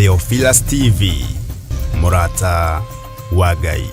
Theophilus TV, mũrata wa Ngai.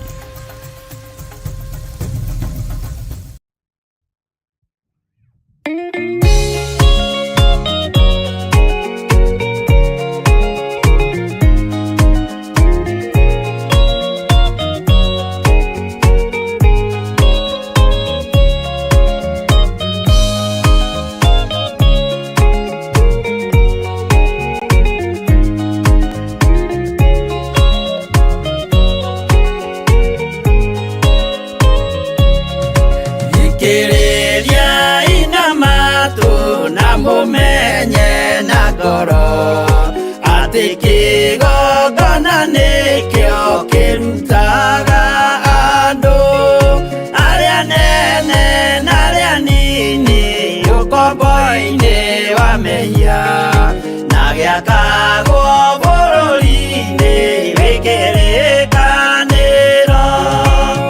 Thikĩrĩriai na matũ na mũmenye na ngoro atĩ kĩgongona nĩkĩo kĩrutaga andũ arĩa nene na arĩa nini ũkombo-inĩ wa mehia na gĩakagwo bũrũri-inĩ wĩ kĩrĩkanĩro.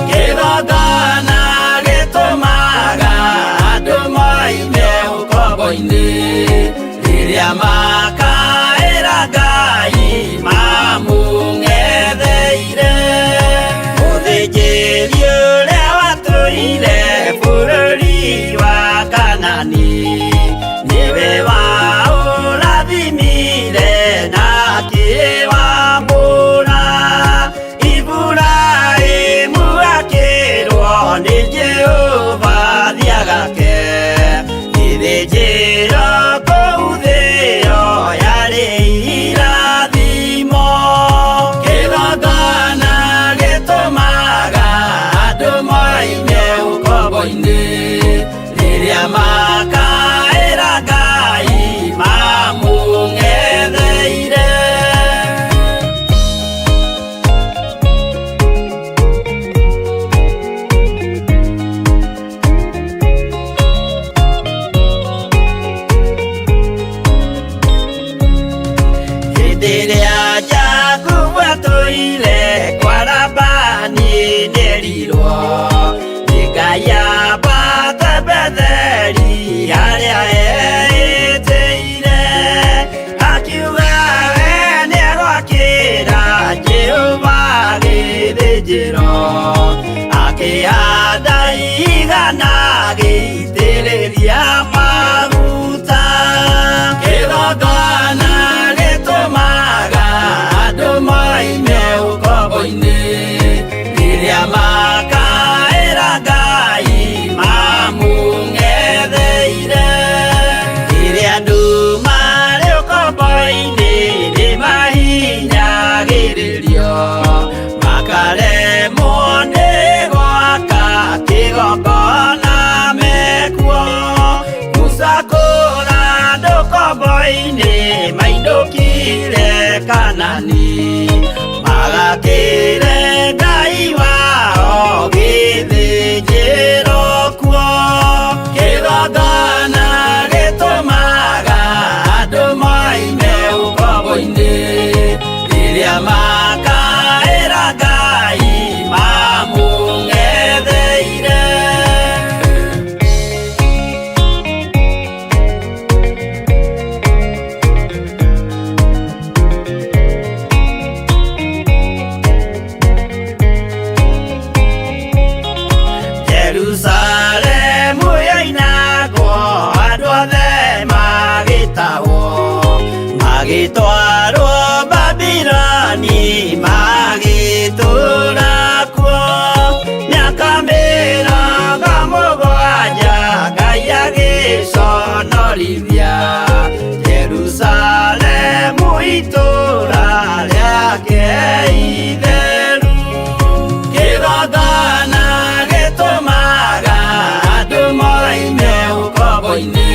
Kĩgongona gĩtũmaga andũ moime ũkombo-inĩ rĩrĩa makaĩra Ngai mamũng'etheire. Mũthĩnjĩri ũrĩa watũire bũrũri wa Kanani nĩwe waũrathimire na akĩwambũra. Iburahĩmu akĩrwo nĩ Jehova thiĩ agake gĩthĩnjĩro kũu thĩ ĩyo yarĩ irathimo. Kĩgongona gĩtũmaga andũ moime ũkombo-inĩ rĩrĩa makaĩra Ngai mamũng'etheire. Hĩndĩ ĩrĩa Jakubu atũire kwa Labani nĩerirwo nĩ Ngai ambate Betheli harĩa eĩtĩire. Akiuga we nĩegwakĩra Jehova gĩthĩnjĩro, akĩhanda ihiga na agĩitĩrĩria maguta. Kĩgongona gĩtũmaga andũ moime ũkombo-inĩ rĩrĩa makaĩra Ngai mamũng'etheire. Rĩrĩa andũ marĩ ũkombo-inĩ nĩmahinyagĩrĩrio, makaremwo nĩ gwaka kĩgongona mekuo. Musa kũra andũ ũkombo-inĩ mainũkire Kanani, magakĩre Ngai wao gĩthĩnjĩro kuo. Kĩgongona gĩtũmaga andũ moime ũkombo-inĩ rĩrĩa makaĩra Ngai mamũng'etheire. Jerusalemu yoinagwo andũ othe magĩtahwo, magĩtwarwo Babiloni magĩtũũra kuo. Mĩaka 70 Ngai agĩconorithia Jerusalemu itũũra rĩake itheru. Kĩgongona gĩtũmaga andũ moime ũkombo-inĩ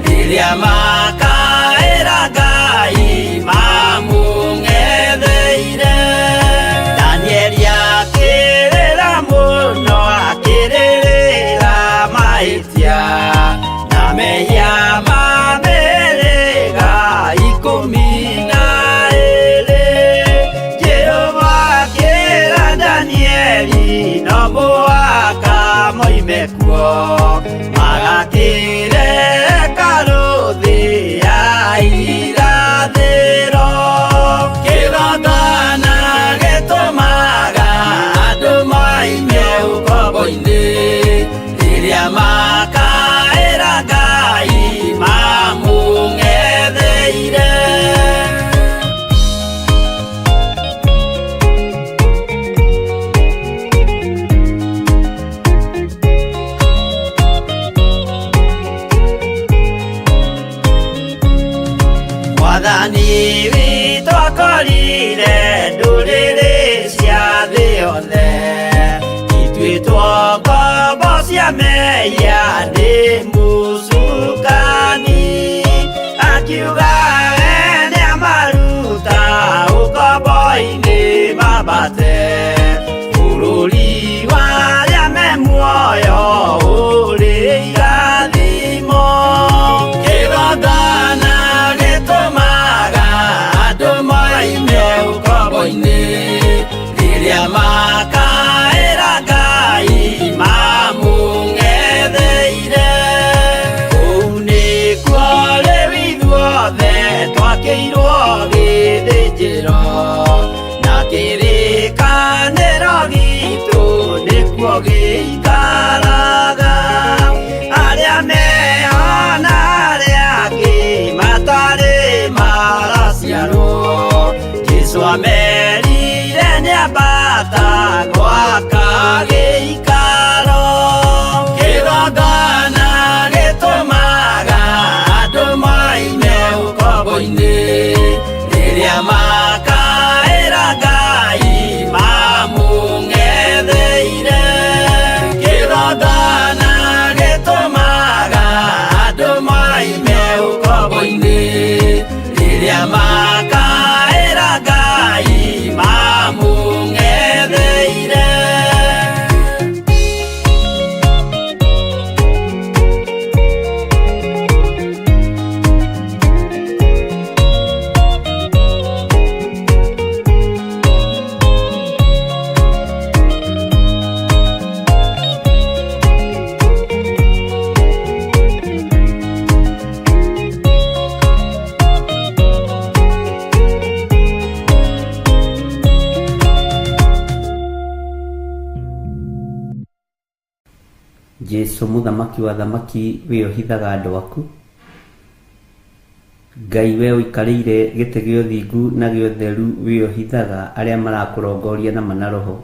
rĩrĩa makaĩra Ngai mamũng'etheire. Danieli akĩrĩra mũno akĩrĩrĩra mahĩtia na mehia ma mĩhĩrĩga 12. Jehova akĩra Danieli no mũhaka moime kuo, magakĩre hekarũ thĩ Mwathani witũ akorire ndũrĩrĩ cia thĩ yothe ituĩtwo ngombo cia mehia nĩ mũcukani akiuga we nĩamaruta ũkombo-inĩ mambate bũrũri wa arĩa me muoyo ũrĩ irathimo kĩgongona gĩtũmaga andũ moime ũkombo-inĩ rĩrĩa makaĩra Ngai mamũng'etheire kũu nĩkuo rĩu ithuothe twakĩirwo gĩthĩnjĩro na kĩrĩkanĩro gitũ nĩkuo gĩikaraga arĩa meho na arĩa angĩ matarĩ maraciarwo Jesũ amerire nĩambata gwaka gĩikaro kĩgongona gĩtũmaga andũ moime ũkombo-inĩ rĩrĩa makaĩra Ngai mamũng'etheire kĩgongona gĩtũmaga andũ moime ũkombo-inĩ rĩrĩa makaĩra Ngai mamũng'etheire. Jesu mũthamaki wa thamaki wĩ ũhithaga andũ aku. Ngai we ũikarĩire gĩtĩ gĩa ũthingu na gĩa ũtheru wĩ ũhithaga arĩa marakũrongoria na mana roho.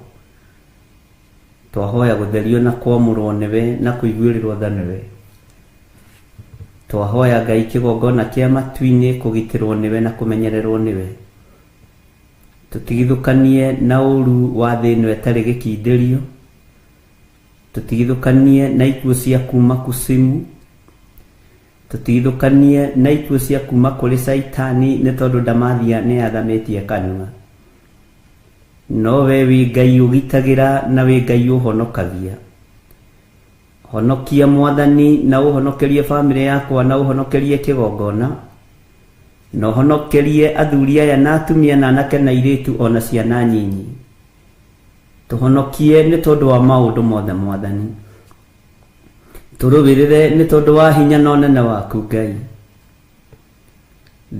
Twahoya gũtherio na kwamũrwo nĩwe na kũiguĩrĩrwo tha nĩwe. Twahoya Ngai kĩgongona kĩa matu-inĩ kũgitĩrwo nĩwe na kũmenyererwo nĩwe. Tũtigithũkanie na ũru wa thĩ ĩno ĩtarĩ gĩkindĩrio. Tũtigithũkanie na ikuũ cia kuma kusimu. Tũtigithũkanie na ikuũ cia kuma kũrĩ Caitani nĩ tondũ ndamathia nĩ athamĩtie kanua. No we wĩ Ngai ũgitagĩra na wĩ Ngai ũhonokagia. Honokia Mwathani na ũhonokerie bamĩrĩ yakwa na ũhonokerie kĩgongona. Na ũhonokerie athuri aya na atumia na anake na airĩtu ona ciana nyinyi. Tũhonokie nĩ tondũ wa maũndũ mothe Mwathani. Tũrũĩrĩre nĩ tondũ wa hinya na ũnene waku Ngai.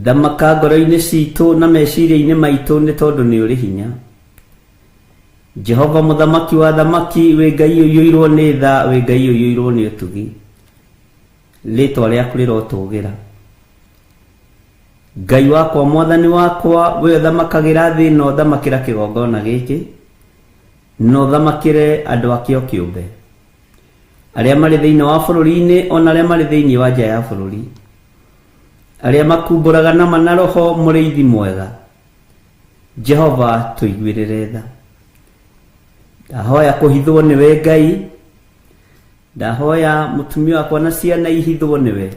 Thamaka ngoro-inĩ citũ na meciria-inĩ maitũ nĩ tondũ nĩ ũrĩ hinya. Jehova mũthamaki wa thamaki wĩ Ngai ũiyũirwo nĩ tha wĩ Ngai ũiyũirwo nĩ ũtugi. Rĩtwa rĩaku rĩrotũgĩra. Ngai wakwa Mwathani wakwa we ũthamakagĩra thĩ na ũthamakĩra kĩgongona gĩkĩ na ũthamakĩre andũ akĩo kĩũmbe arĩa marĩ thĩinĩ wa bũrũri-inĩ ona arĩa marĩ thĩinĩ wa nja ya bũrũri arĩa makumbũraga na mana roho mũrĩithi mwega Jehova tũiguĩrĩre tha. Ndahoya kũhithwo nĩwe Ngai, ndahoya mũtumia wakwa na ciana ihithwo nĩwe.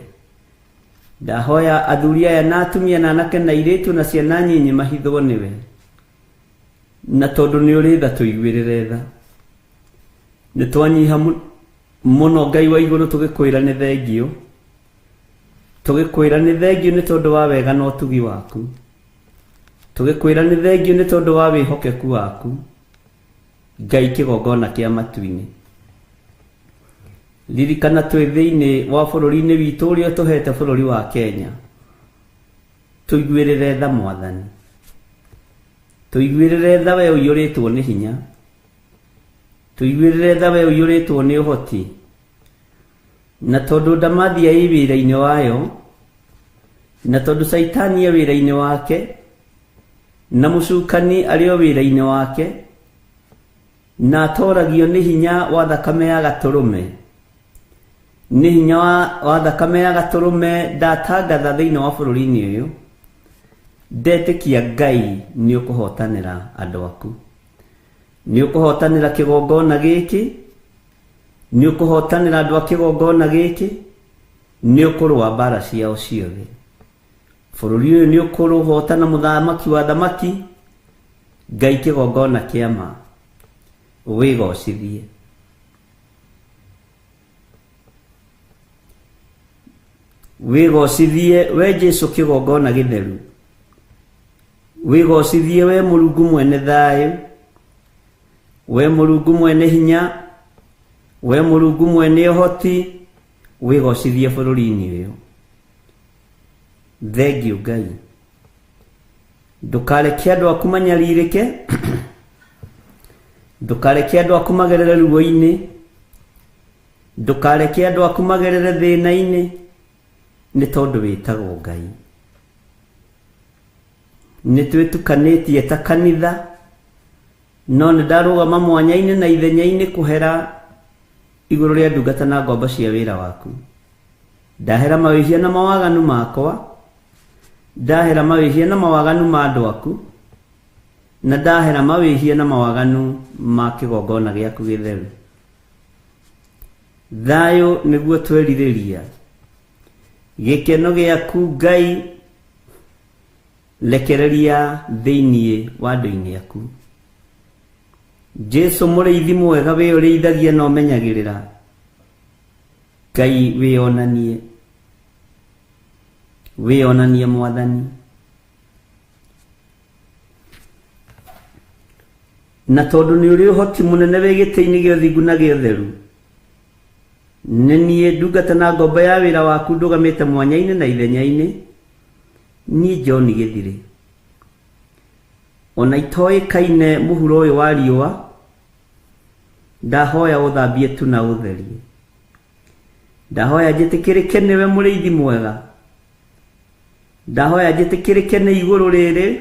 Ndahoya athuri aya na atumia na anake na airĩtu na ciana nyinyi mahithwo nĩwe. Na tondũ nĩ ũrĩ tha tũiguĩrĩre tha. Nĩ twanyiha mũno Ngai wa igũrũ tũgĩkwĩra nĩ thengiũ. Tũgĩkwĩra nĩ thengiũ nĩ tondũ wa wega na ũtugi waku. Tũgĩkwĩra nĩ thengiũ nĩ tondũ wa wĩhokeku waku. Ngai kĩgongona kĩa matu-inĩ. Ririkana twĩ thĩinĩ wa bũrũri-inĩ witũ ũrĩa ũtũhete bũrũri wa Kenya. Tũiguĩrĩre tha Mwathani. Tũiguĩrĩre tha we ũiyũrĩtwo nĩ hinya. Tũiguĩrĩre tha we ũiyũrĩtwo nĩ ũhoti. Na tondũ ndamathia ĩ wĩra-inĩ wayo, na tondũ Caitani e wĩra-inĩ wake, na mũcukani arĩ o wĩra-inĩ wake, na atoragio nĩ hinya wa thakame ya gatũrũme. Nĩ hinya wa thakame ya gatũrũme ndatangatha thĩinĩ wa bũrũri-inĩ ũyũ. Ndetĩkia Ngai nĩ ũkũhotanĩra andũ aku, nĩ ũkũhotanĩra kĩgongona gĩkĩ, nĩ ũkũhotanĩra andũ a kĩgongona gĩkĩ, nĩ ũkũrũa mbara ciao ciothe. Bũrũri ũyũ nĩ ũkũrũhotana mũthamaki wa thamaki. Ngai kĩgongona kĩa ma, wĩgocithie. Wĩgocithie we Jesũ kĩgongona gĩtheru, wĩgocithie we Mũrungu mwene thayũ, we Mũrungu mwene hinya, we Mũrungu mwene ũhoti, wĩgocithie bũrũri-inĩ ũyũ. Thengiũ Ngai, ndũkareke andũ aku manyarirĩke, ndũkareke andũ aku magerere ruo-inĩ, ndũkareke andũ aku magerere thĩna-inĩ, nĩ tondũ wĩtagwo Ngai. Nĩ twĩtukanĩtie ta kanitha, no nĩ ndarũgama mwanya-inĩ na ithenya-inĩ kũhera igũrũ rĩa ndungata na ngombo cia wĩra waku. Ndahera mawĩhia na mawaganu makwa, ndahera mawĩhia na mawaganu ma andũ aku, na ndahera mawĩhia na mawaganu ma kĩgongona gĩaku gĩtheru. Thayũ nĩguo twerirĩria, gĩkeno gĩaku Ngai rekereria thĩinĩ wa andũ-inĩ aku. Jesũ mũrĩithi mwega, wĩ ũrĩithagia na ũmenyagĩrĩra. Ngai wĩonanie, wĩonanie Mwathani. Na tondũ nĩ ũrĩ ũhoti mũnene wĩ gĩtĩ-inĩ gĩa ũthingu na gĩa ũtheru, nĩ niĩ ndungata na ngombo ya wĩra waku ndũgamĩte mwanya-inĩ na ithenya-inĩ, niĩ John Gĩthirĩ. Ona itoĩkaine mũhuro ũyũ wa riũa, ndahoya ũthambie tu na ũtherie. Ndahoya njĩtĩkĩrĩke nĩwe mũrĩithi mwega. Ndahoya njĩtĩkĩrĩke nĩ igũrũ rĩrĩ,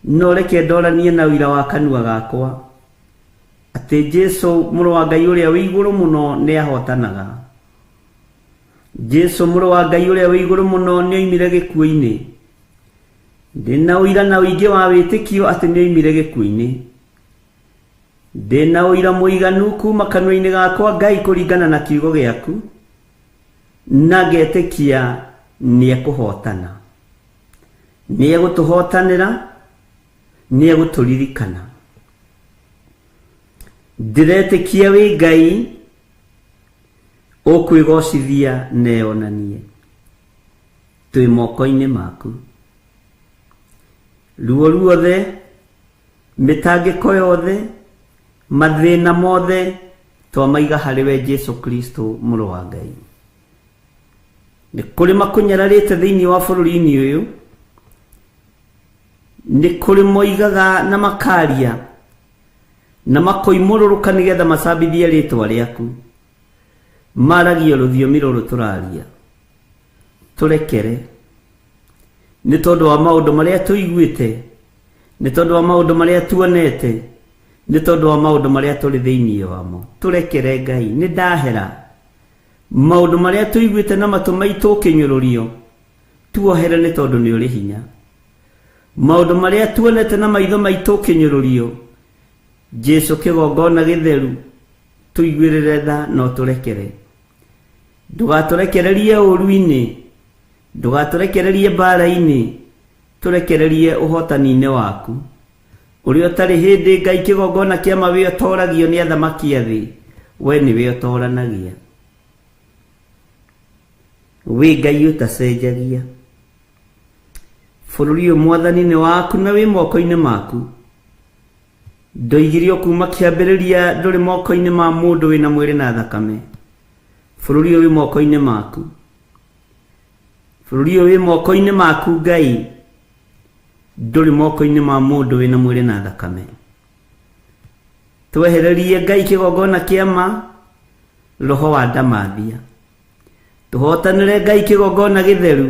no reke ndoranie na ũira wa kanua gakwa atĩ Jesũ mũrũ wa Ngai ũrĩa wĩ igũrũ mũno nĩ ahotanaga. Jesũ mũrũ wa Ngai ũrĩa wĩ igũrũ mũno nĩ oimire gĩkuũ-inĩ. Ndĩna ũira na ũingĩ wa wĩtĩkio atĩ nĩ oimire gĩkuũ-inĩ. Ndĩna ũira mũiganu kuma kanua-inĩ gakwa Ngai kũringana na kiugo gĩaku, na ngetĩkia nĩ ekũhotana, nĩ egũtũhotanĩra, nĩ egũtũririkana. Ndĩretĩkia wĩ Ngai ũkwĩgocithia na eyonanie. Twĩ moko-inĩ maku. Ruo ruothe, mĩtangĩko yothe, mathĩna mothe twamaiga harĩ we Jesũ Kristo mũrũ wa Ngai. Nĩ kũrĩ makũnyararĩte thĩinĩ wa bũrũri-inĩ ũyũ, nĩ kũrĩ moigaga na makaria na makoimũrũrũka nĩgetha macambithie rĩtwa rĩaku. Maragia rũthiomi rũrũ tũraria. Tũrekere nĩ tondũ wa maũndũ marĩa tũiguĩte, nĩ tondũ wa maũndũ marĩa tuonete, nĩ tondũ wa maũndũ marĩa tũrĩ thĩinĩ wamo. Tũrekere Ngai, nĩ ndahera maũndũ marĩa tũiguĩte na matũ maitũ ũkĩnyũrũrio, tuohere nĩ tondũ nĩ ũrĩ hinya. Maũndũ marĩa tuonete na maitho maitũ ũkĩnyũrũrio, Jesũ kĩgongona gĩtheru, tũiguĩrĩre tha na ũtũrekere. Ndũgatũrekererie ũũru-inĩ, ndũgatũrekererie mbara-inĩ, tũrekererie ũhotani-inĩ waku. Ũrĩa ũtarĩ hĩndĩ Ngai kĩgongona kĩa ma wĩ ũtoragio nĩ athamaki a thĩ, we nĩwe ũtoranagia. Wĩ Ngai ũtacenjagia. Bũrũri ũyũ Mwathani nĩ waku na wĩ moko-inĩ maku. Ndoigirio kuma kĩambĩrĩria ndũrĩ moko-inĩ ma mũndũ wĩna mwĩrĩ na thakame. Bũrũri ũyũ wĩ moko-inĩ maku. Bũrũri ũyũ wĩ moko-inĩ maku Ngai, ndũrĩ moko-inĩ ma mũndũ wĩna mwĩrĩ na thakame. Twehererie Ngai kĩgongona kĩa ma, roho wa ndamathia. Tũhotanĩre Ngai kĩgongona gĩtheru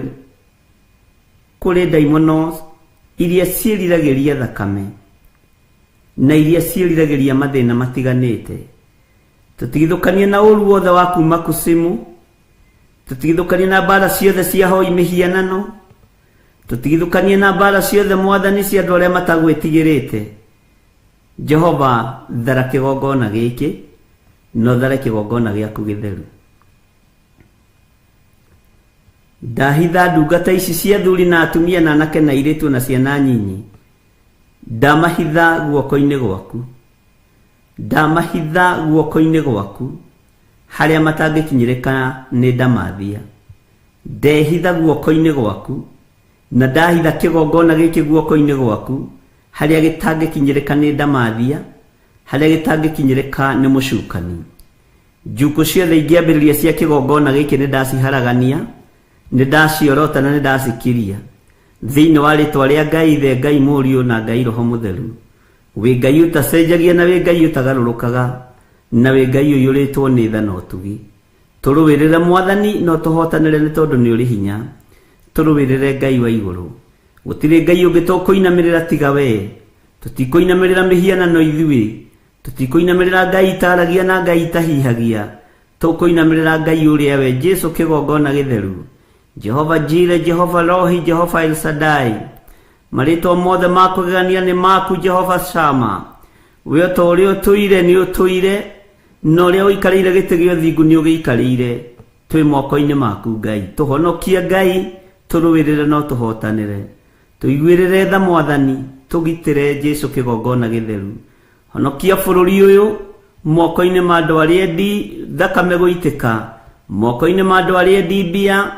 kũrĩ ndaimono iria ciĩriragĩria thakame na iria ciĩriragĩria mathĩna matiganĩte. Tũtigithũkanie na ũru wothe wa kuma kusimu, tũtigithũkanie na mbara ciothe cia hoi mĩhianano, Tũtigithũkanie na mbara ciothe Mwathani cia andũ arĩa matagwĩtigĩrĩte. Jehova, thara kĩgongona gĩkĩ, na ũthare kĩgongona gĩaku gĩtheru. Ndahitha ndungata ici cia athuri na atumia na anake na airĩtu na ciana nyinyi, ndamahitha guoko-inĩ gwaku, ndamahitha guoko-inĩ gwaku, harĩa matangĩkinyĩrĩka nĩ ndamathia. Ndehitha guoko-inĩ gwaku, na ndahitha kĩgongona gĩkĩ guoko-inĩ gwaku, harĩa gĩtangĩkinyĩrĩka nĩ ndamathia, harĩa gĩtangĩkinyĩrĩka nĩ mũcukani. Njukũ ciothe ingĩambĩrĩria cia kĩgongona gĩkĩ nĩ ndaciharagania, nĩ ndaciorota na nĩ ndacikiria. Thĩinĩ wa rĩtwa rĩa Ngai Ithe, Ngai Mũriũ na Ngai Roho Mũtheru. Wĩ Ngai ũtacenjagia na wĩ Ngai ũtagarũrũkaga, na wĩ Ngai ũiyũrĩtwo nĩ tha na ũtugi. Tũrũĩrĩre Mwathani na ũtũhotanĩre nĩ tondũ nĩ ũrĩ hinya. Tũrũĩrĩre Ngai wa igũrũ. Gũtirĩ Ngai ũngĩ tũkũinamĩrĩra tiga we. Tũtikũinamĩrĩra mĩhianano ithuĩ. Tũtikũinamĩrĩra Ngai itaragia na Ngai itahihagia. Tũkũinamĩrĩra Ngai ũrĩa we Jesu kĩgongona gĩtheru. Jehova Jire, Jehova Rohi, Jehova El Shaddai. Marĩtwa mothe ma kũgegania nĩ maku Jehova Shama. We o ta ũrĩa ũtũire nĩ ũtũire, na ũrĩa ũikarĩire gĩtĩ gĩa ũthingu nĩ ũgĩikarĩire. Twĩ moko-inĩ maku Ngai. Tũhonokie Ngai, tũrũĩrĩre na ũtũhotanĩre. Tũiguĩrĩre tha Mwathani, tũgitĩre Jesu kĩgongona gĩtheru. Honokia bũrũri ũyũ moko-inĩ ma andũ arĩa endi thakame gũitĩka, moko-inĩ ma andũ arĩa endi mbia,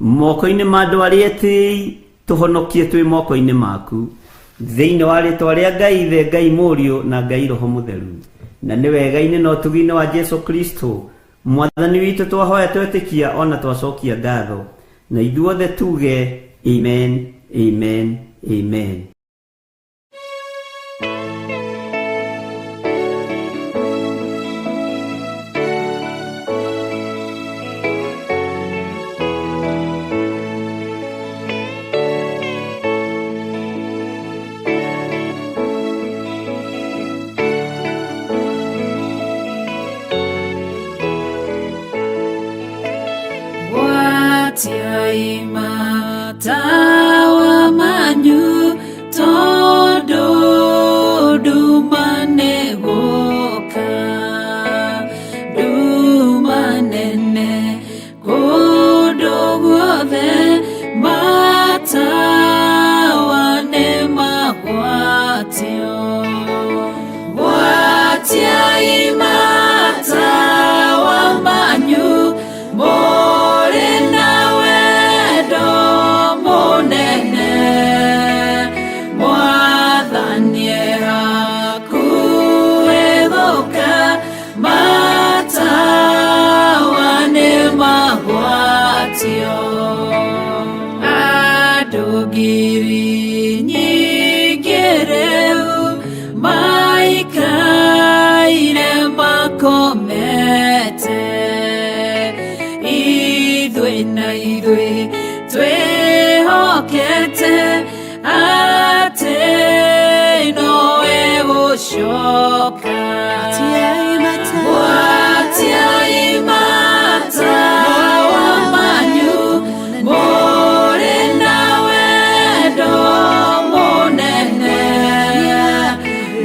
moko-inĩ ma andũ arĩa etĩi, tũhonokie twĩ moko-inĩ maku. Thĩinĩ wa rĩtwa rĩa Ngai Ithe, Ngai Mũriũ na Ngai Roho Mũtheru. Na nĩ wega-inĩ na ũtugi-inĩ wa Jesu Kristo Mwathani witũ twahoya twetĩkia ona twacokia ngatho. Na ithuothe tuge amen, amen, amen. Gwatiai matawa manyu tondũ nduma nĩgũka, nduma nene kũndũ guothe, matawa nĩmagwatio. Gwatiai matawa manyu mũrĩ na wendo mũnene, Mwathani e hakuhĩ gũka, matawa nĩmagwatio. Andũ ngiri nyingĩ rĩu maikaire makomete, ithuĩ na ithuĩ twĩhokete atĩ nowe gũcoka. Gwatiai matawa manyu mũrĩ na wendo mũnene,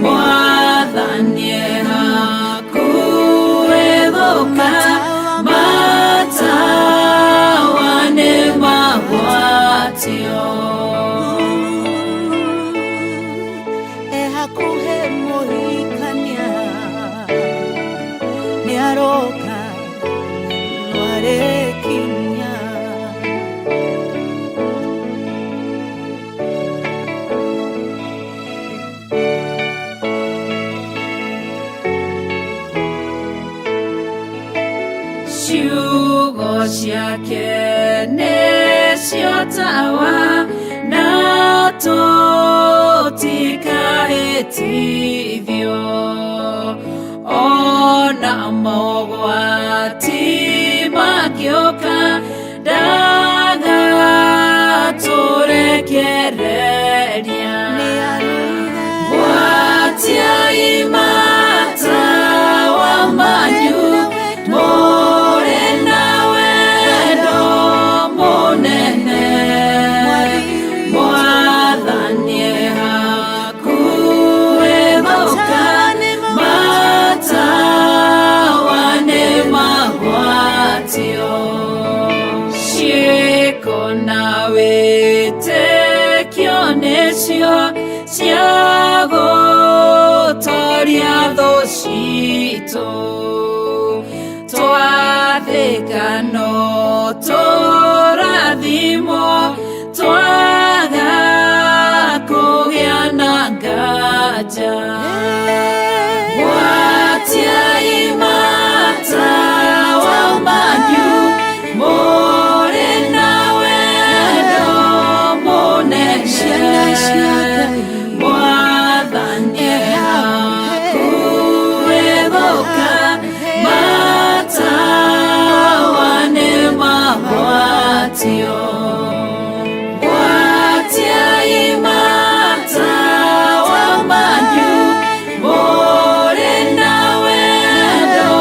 Mwathani e hakuhĩ gũka, matawa nĩmagwatio. Ehakuhe mũhikania nĩaroka nĩarĩkinya. Ciugo ciake nĩcio tawa na tũtikahĩtithio, ona mogwati mangĩũka ndagatũrekereria. Gwatiai matawa manyu mũrĩ na wendo mũnene, witũ twathĩka no tũrathimwo twaga kũgĩa na nganja gwatiai matawa manyu mũrĩ na wendo mũnene mwathani hakuhĩ gũka matawa nĩ magwatio gwatiai matawa manyu mũrĩ na wendo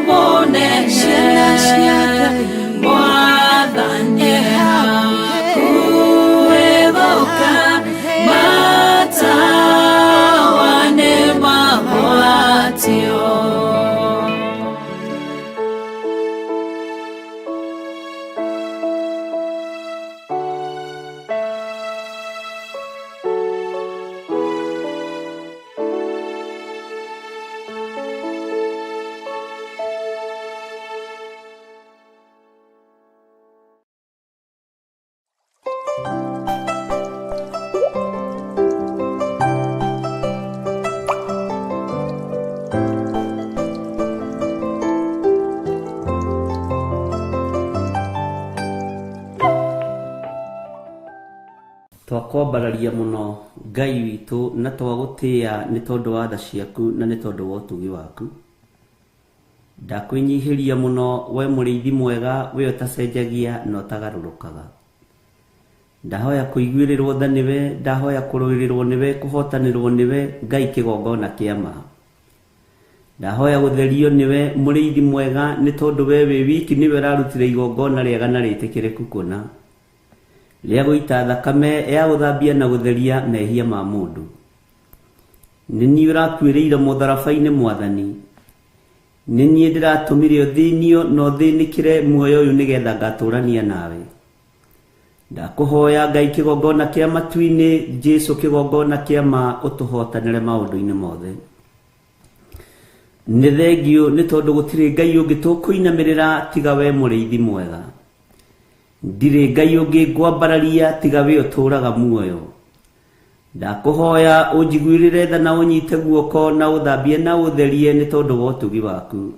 mũnene mwathani hakuhĩ gũka matawa nĩ magwatio. Twakwambararia mũno Ngai witũ na twagũtĩĩa nĩ tondũ wa tha ciaku na nĩ tondũ wa ũtugi waku. Ndakwĩnyihĩria mũno we mũrĩithi mwega, we ũtacenjagia na ũtagarũrũkaga. Ndahoya kũiguĩrĩrwo tha nĩwe, ndahoya kũrũĩrĩrwo nĩwe, kũhotanĩrwo nĩwe, Ngai kĩgongona kĩa ma. Ndahoya gũtherio nĩwe mũrĩithi mwega, nĩ tondũ we wĩ wiki nĩwe ũrarutire igongona rĩega na rĩtĩkĩrĩku kũna, rĩa gũita thakame ya gũthambia na gũtheria mehia ma mũndũ. Nĩ niĩ ũrakuĩrĩire mũtharaba-inĩ mwathani, nĩ niĩ ndĩratũmire ũthĩnio na ũthĩnĩkĩre muoyo ũyũ nĩgetha ngatũrania nawe. Ndakũhoya Ngai kĩgongona kĩa matu-inĩ, Jesũ kĩgongona kĩa ma, ũtũhotanĩre maũndũ-inĩ mothe. Nĩ thengiũ nĩ tondũ gũtirĩ Ngai ũngĩ tũkũinamĩrĩra tiga we mũrĩithi mwega. Ndirĩ Ngai ũngĩ ngwambararia tiga we ũtũũraga muoyo. Ndakũhoya ũnjiguĩrĩre tha na ũnyite guoko na ũthambie na ũtherie nĩ tondũ wa ũtugi waku.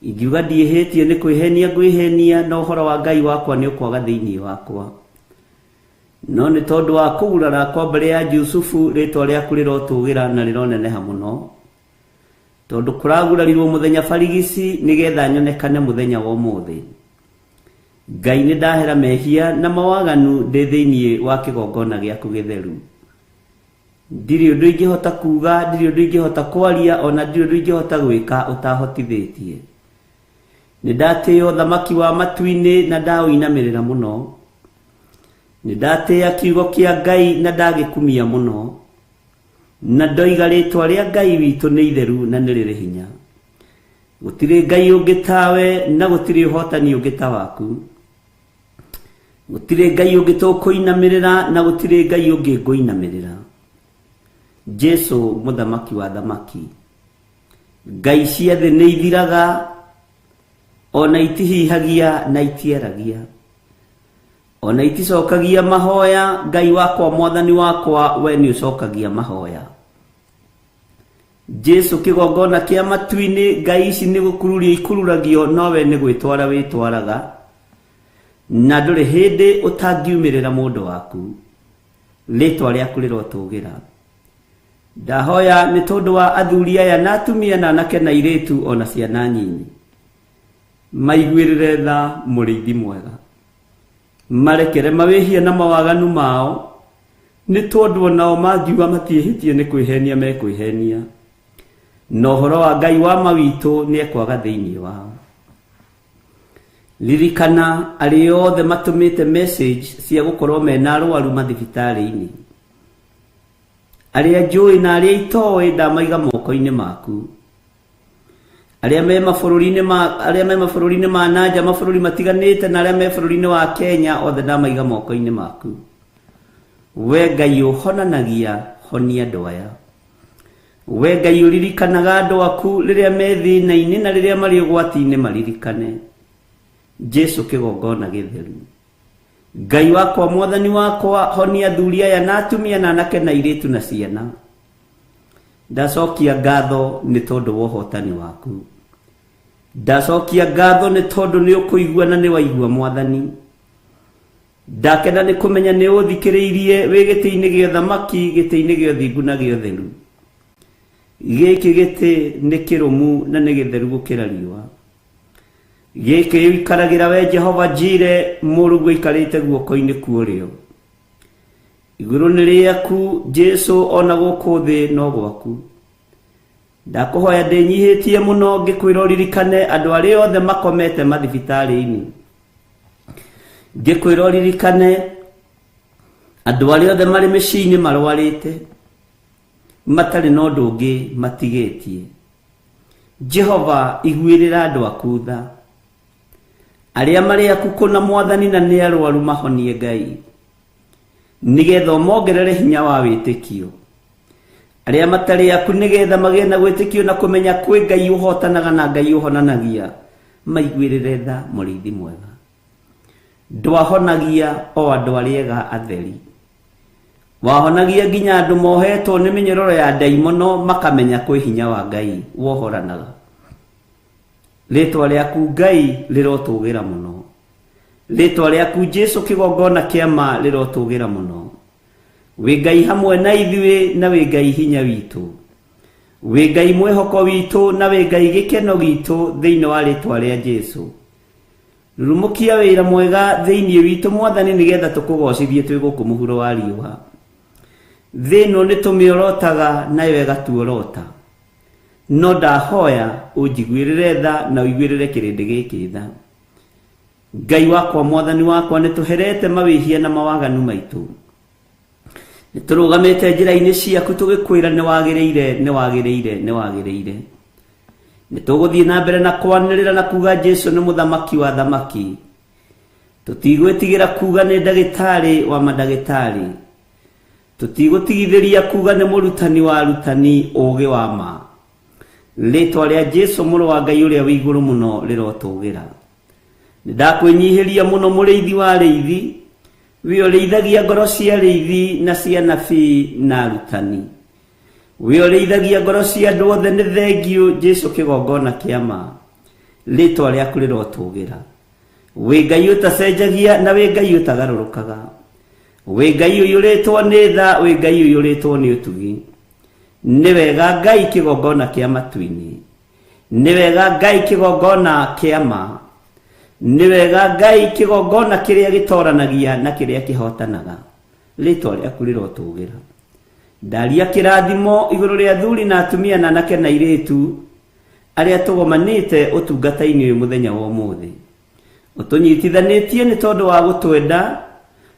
Ingiuga ndiĩhĩtie nĩ kwĩhenia ngwĩhenia, na ũhoro wa Ngai wakwa nĩ ũkwaga thĩinĩ wakwa. No nĩ tondũ wa kũgurara kwa mbere ya Jusufu, rĩtwa rĩaku rĩrotũgĩra na rĩroneneha mũno. Tondũ kũragurarirwo mũthenya barigici nĩgetha nyonekane mũthenya wa ũmũthĩ. Ngai nĩ ndahera mehia na mawaganu ndĩ thĩinĩ wa kĩgongona gĩaku gĩtheru. Ndirĩ ũndũ ingĩhota kuuga, ndirĩ ũndũ ingĩhota kwaria, ona ndirĩ ũndũ ingĩhota gwĩka ũtahotithĩtie. Nĩ ndatĩĩa ũthamaki wa matu-inĩ na ndaũinamĩrĩra mũno. Nĩ ndatĩĩa kiugo kĩa Ngai na ndagĩkumia mũno. Na ndoiga rĩtwa rĩa Ngai witũ nĩ itheru na nĩ rĩrĩ hinya. Gũtirĩ Ngai ũngĩ tawe na gũtirĩ ũhotani ũngĩ ta waku. Gũtirĩ Ngai ũngĩ tũkũinamĩrĩra na gũtirĩ Ngai ũngĩ ngũinamĩrĩra. Jesũ mũthamaki wa thamaki. Ngai cia thĩ nĩ ithiraga, ona itihihagia na itiaragia, ona iticokagia mahoya. Ngai wakwa mwathani wakwa, we nĩ ũcokagia mahoya. Jesũ kĩgongona kĩa matu-inĩ, Ngai ici nĩ gũkururia ikururagio, no we nĩ gwĩtwara wĩtwaraga, na ndũrĩ hĩndĩ ũtangiumĩrĩra mũndũ waku. Rĩtwa rĩaku rĩrotũgĩra. Ndahoya nĩ tondũ wa athuri aya na atumia na anake na airĩtu ona ciana nyinyi, maiguĩrĩre tha mũrĩithi mwega, marekere mawĩhia na mawaganu mao, nĩ tondũ onao mangiuga matiĩhĩtie nĩ kwĩhenia mekwĩhenia, na ũhoro wa Ngai wa ma witũ nĩ ekwaga thĩinĩ wao. Ririkana arĩa othe matũmĩte message cia gũkorwo mena arwaru mathibitarĩ-inĩ, arĩa njũĩ na arĩa itoĩ ndamaiga moko-inĩ maku, arĩa me mabũrũri-inĩ ma arĩa me mabũrũri-inĩ ma nanja, mabũrũri matiganĩte, na arĩa me bũrũri-inĩ wa Kenya, othe ndamaiga moko-inĩ maku. We Ngai ũhonanagia, honia andũ aya. We Ngai ũririkanaga andũ aku rĩrĩa me thĩna-inĩ na rĩrĩa marĩ ũgwati-inĩ maririkane. Jesu kĩgongona gĩtheru. Ngai wakwa mwathani wakwa honia athuri aya na atumia na anake na airĩtu na ciana. Ndacokia ngatho nĩ tondũ wa ũhotani waku. Ndacokia ngatho nĩ tondũ nĩ ũkũigua na nĩ waigua mwathani. Ndakena nĩ kũmenya nĩ ũthikĩrĩirie wĩ gĩtĩ-inĩ gĩa ũthamaki, gĩtĩ-inĩ gĩa ũthingu na gĩa ũtheru. Gĩkĩ gĩtĩ nĩ kĩrũmu na nĩ gĩtheru gũkĩra riũa. Gĩkĩ ũikaragĩra we Jehova Jire, mũrũguo aikarĩte guoko-inĩ kwa ũrĩo. Igũrũ nĩ rĩaku Jesu, ona gũkũ thĩ no gwaku. Ndakũhoya ndĩnyihĩtie mũno ngĩkwĩra ũririkane andũ arĩa othe makomete mathibitarĩ-inĩ. Ngĩkwĩra ũririkane andũ arĩa othe marĩ mĩciĩ-inĩ marwarĩte, matarĩ na ũndũ ũngĩ matigĩtie. Jehova iguĩrĩra andũ aku tha. Arĩa marĩ aku kũna mwathani na nĩ arwaru mahonie Ngai, nĩgetha ũmongerere hinya wa wĩtĩkio. Arĩa matarĩ aku nĩgetha magĩe na wĩtĩkio na kũmenya kwĩ Ngai ũhotanaga na Ngai ũhonanagia, maiguĩrĩre tha mũrĩithi mwega. Ndwahonagia o andũ arĩa ega atheri, wahonagia nginya andũ mohetwo nĩ mĩnyororo ya ndaimono makamenya kwĩ hinya wa Ngai wohoranaga. Rĩtwa rĩaku Ngai rĩrotũgĩra mũno. Rĩtwa rĩaku Jesu kĩgongona kĩa ma rĩrotũgĩra mũno. Wĩ Ngai hamwe na ithuĩ na wĩ Ngai hinya witũ. Wĩ Ngai mwĩhoko witũ na wĩ Ngai gĩkeno gitũ thĩinĩ wa rĩtwa rĩa Jesu. Rurumũkia wĩra mwega thĩinĩ witũ mwathani nĩgetha tũkũgocithie twĩ gũkũ mũhuro wa riũa. Thĩ ĩno nĩ tũmĩorotaga nayo ĩgatuorota. No ndahoya ũnjiguĩrĩre tha na ũiguĩrĩre kĩrĩndĩ gĩkĩ tha. Ngai wakwa mwathani wakwa nĩ tũherete mawĩhia na mawaganu maitũ. Nĩ tũrũgamĩte njĩra-inĩ ciaku tũgĩkwĩra nĩ wagĩrĩire, nĩ wagĩrĩire, nĩ wagĩrĩire. Nĩ tũgũthiĩ na mbere na kwanĩrĩra na kuga Jesu nĩ mũthamaki wa thamaki. Tũtigwĩtigĩra kuga nĩ ndagĩtarĩ wa mandagĩtarĩ. Tũtigũtigithĩria kuga nĩ mũrutani wa arutani ũũgĩ wa ma. Rĩtwa rĩa Jesu mũrũ wa Ngai ũrĩa wĩ igũrũ mũno rĩrotũgĩra. Nĩ ndakwĩnyihĩria mũno mũrĩithi wa arĩithi, wĩ ũrĩithagia ngoro cia arĩithi na cia anabii na arutani. Wĩ ũrĩithagia ngoro cia andũ othe nĩ thengiũ Jesu kĩgongona kĩa ma. Rĩtwa rĩaku rĩrotũgĩra. Wĩ Ngai ũtacenjagia na wĩ Ngai ũtagarũrũkaga. Wĩ Ngai ũiyũrĩtwo nĩ tha, wĩ Ngai ũiyũrĩtwo nĩ ũtugi. Nĩ wega Ngai kĩgongona kĩa matu-inĩ. Nĩ wega Ngai kĩgongona kĩa ma. Nĩ wega Ngai kĩgongona kĩrĩa gĩtoranagia na kĩrĩa kĩhotanaga. Rĩtwa rĩaku rĩrotũgĩra. Ndaria kĩrathimo igũrũ rĩa athuri na atumia na anake na airĩtu arĩa tũgomanĩte ũtungata-inĩ ũyũ mũthenya wa ũmũthĩ. Ũtũnyitithanĩtie nĩ tondũ wa gũtwenda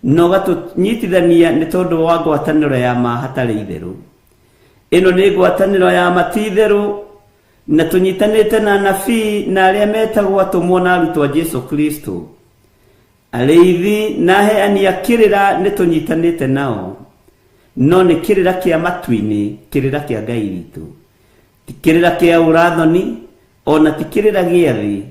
na ũgatũnyitithania nĩ tondũ wa ngwatanĩro ya ma hatarĩ itherũ. Ĩno nĩ ngwatanĩro ya ma ti itherũ na tũnyitanĩte na anabii na arĩa metagwo atũmwo na arutwo a Jesu Kristo. Arĩithi na aheani a kĩrĩra nĩ tũnyitanĩte nao, no nĩ kĩrĩra kĩa matu-inĩ, kĩrĩra kĩa Ngai witũ. Ti kĩrĩra kĩa ũrathoni, ona ti kĩrĩra gĩa thĩ,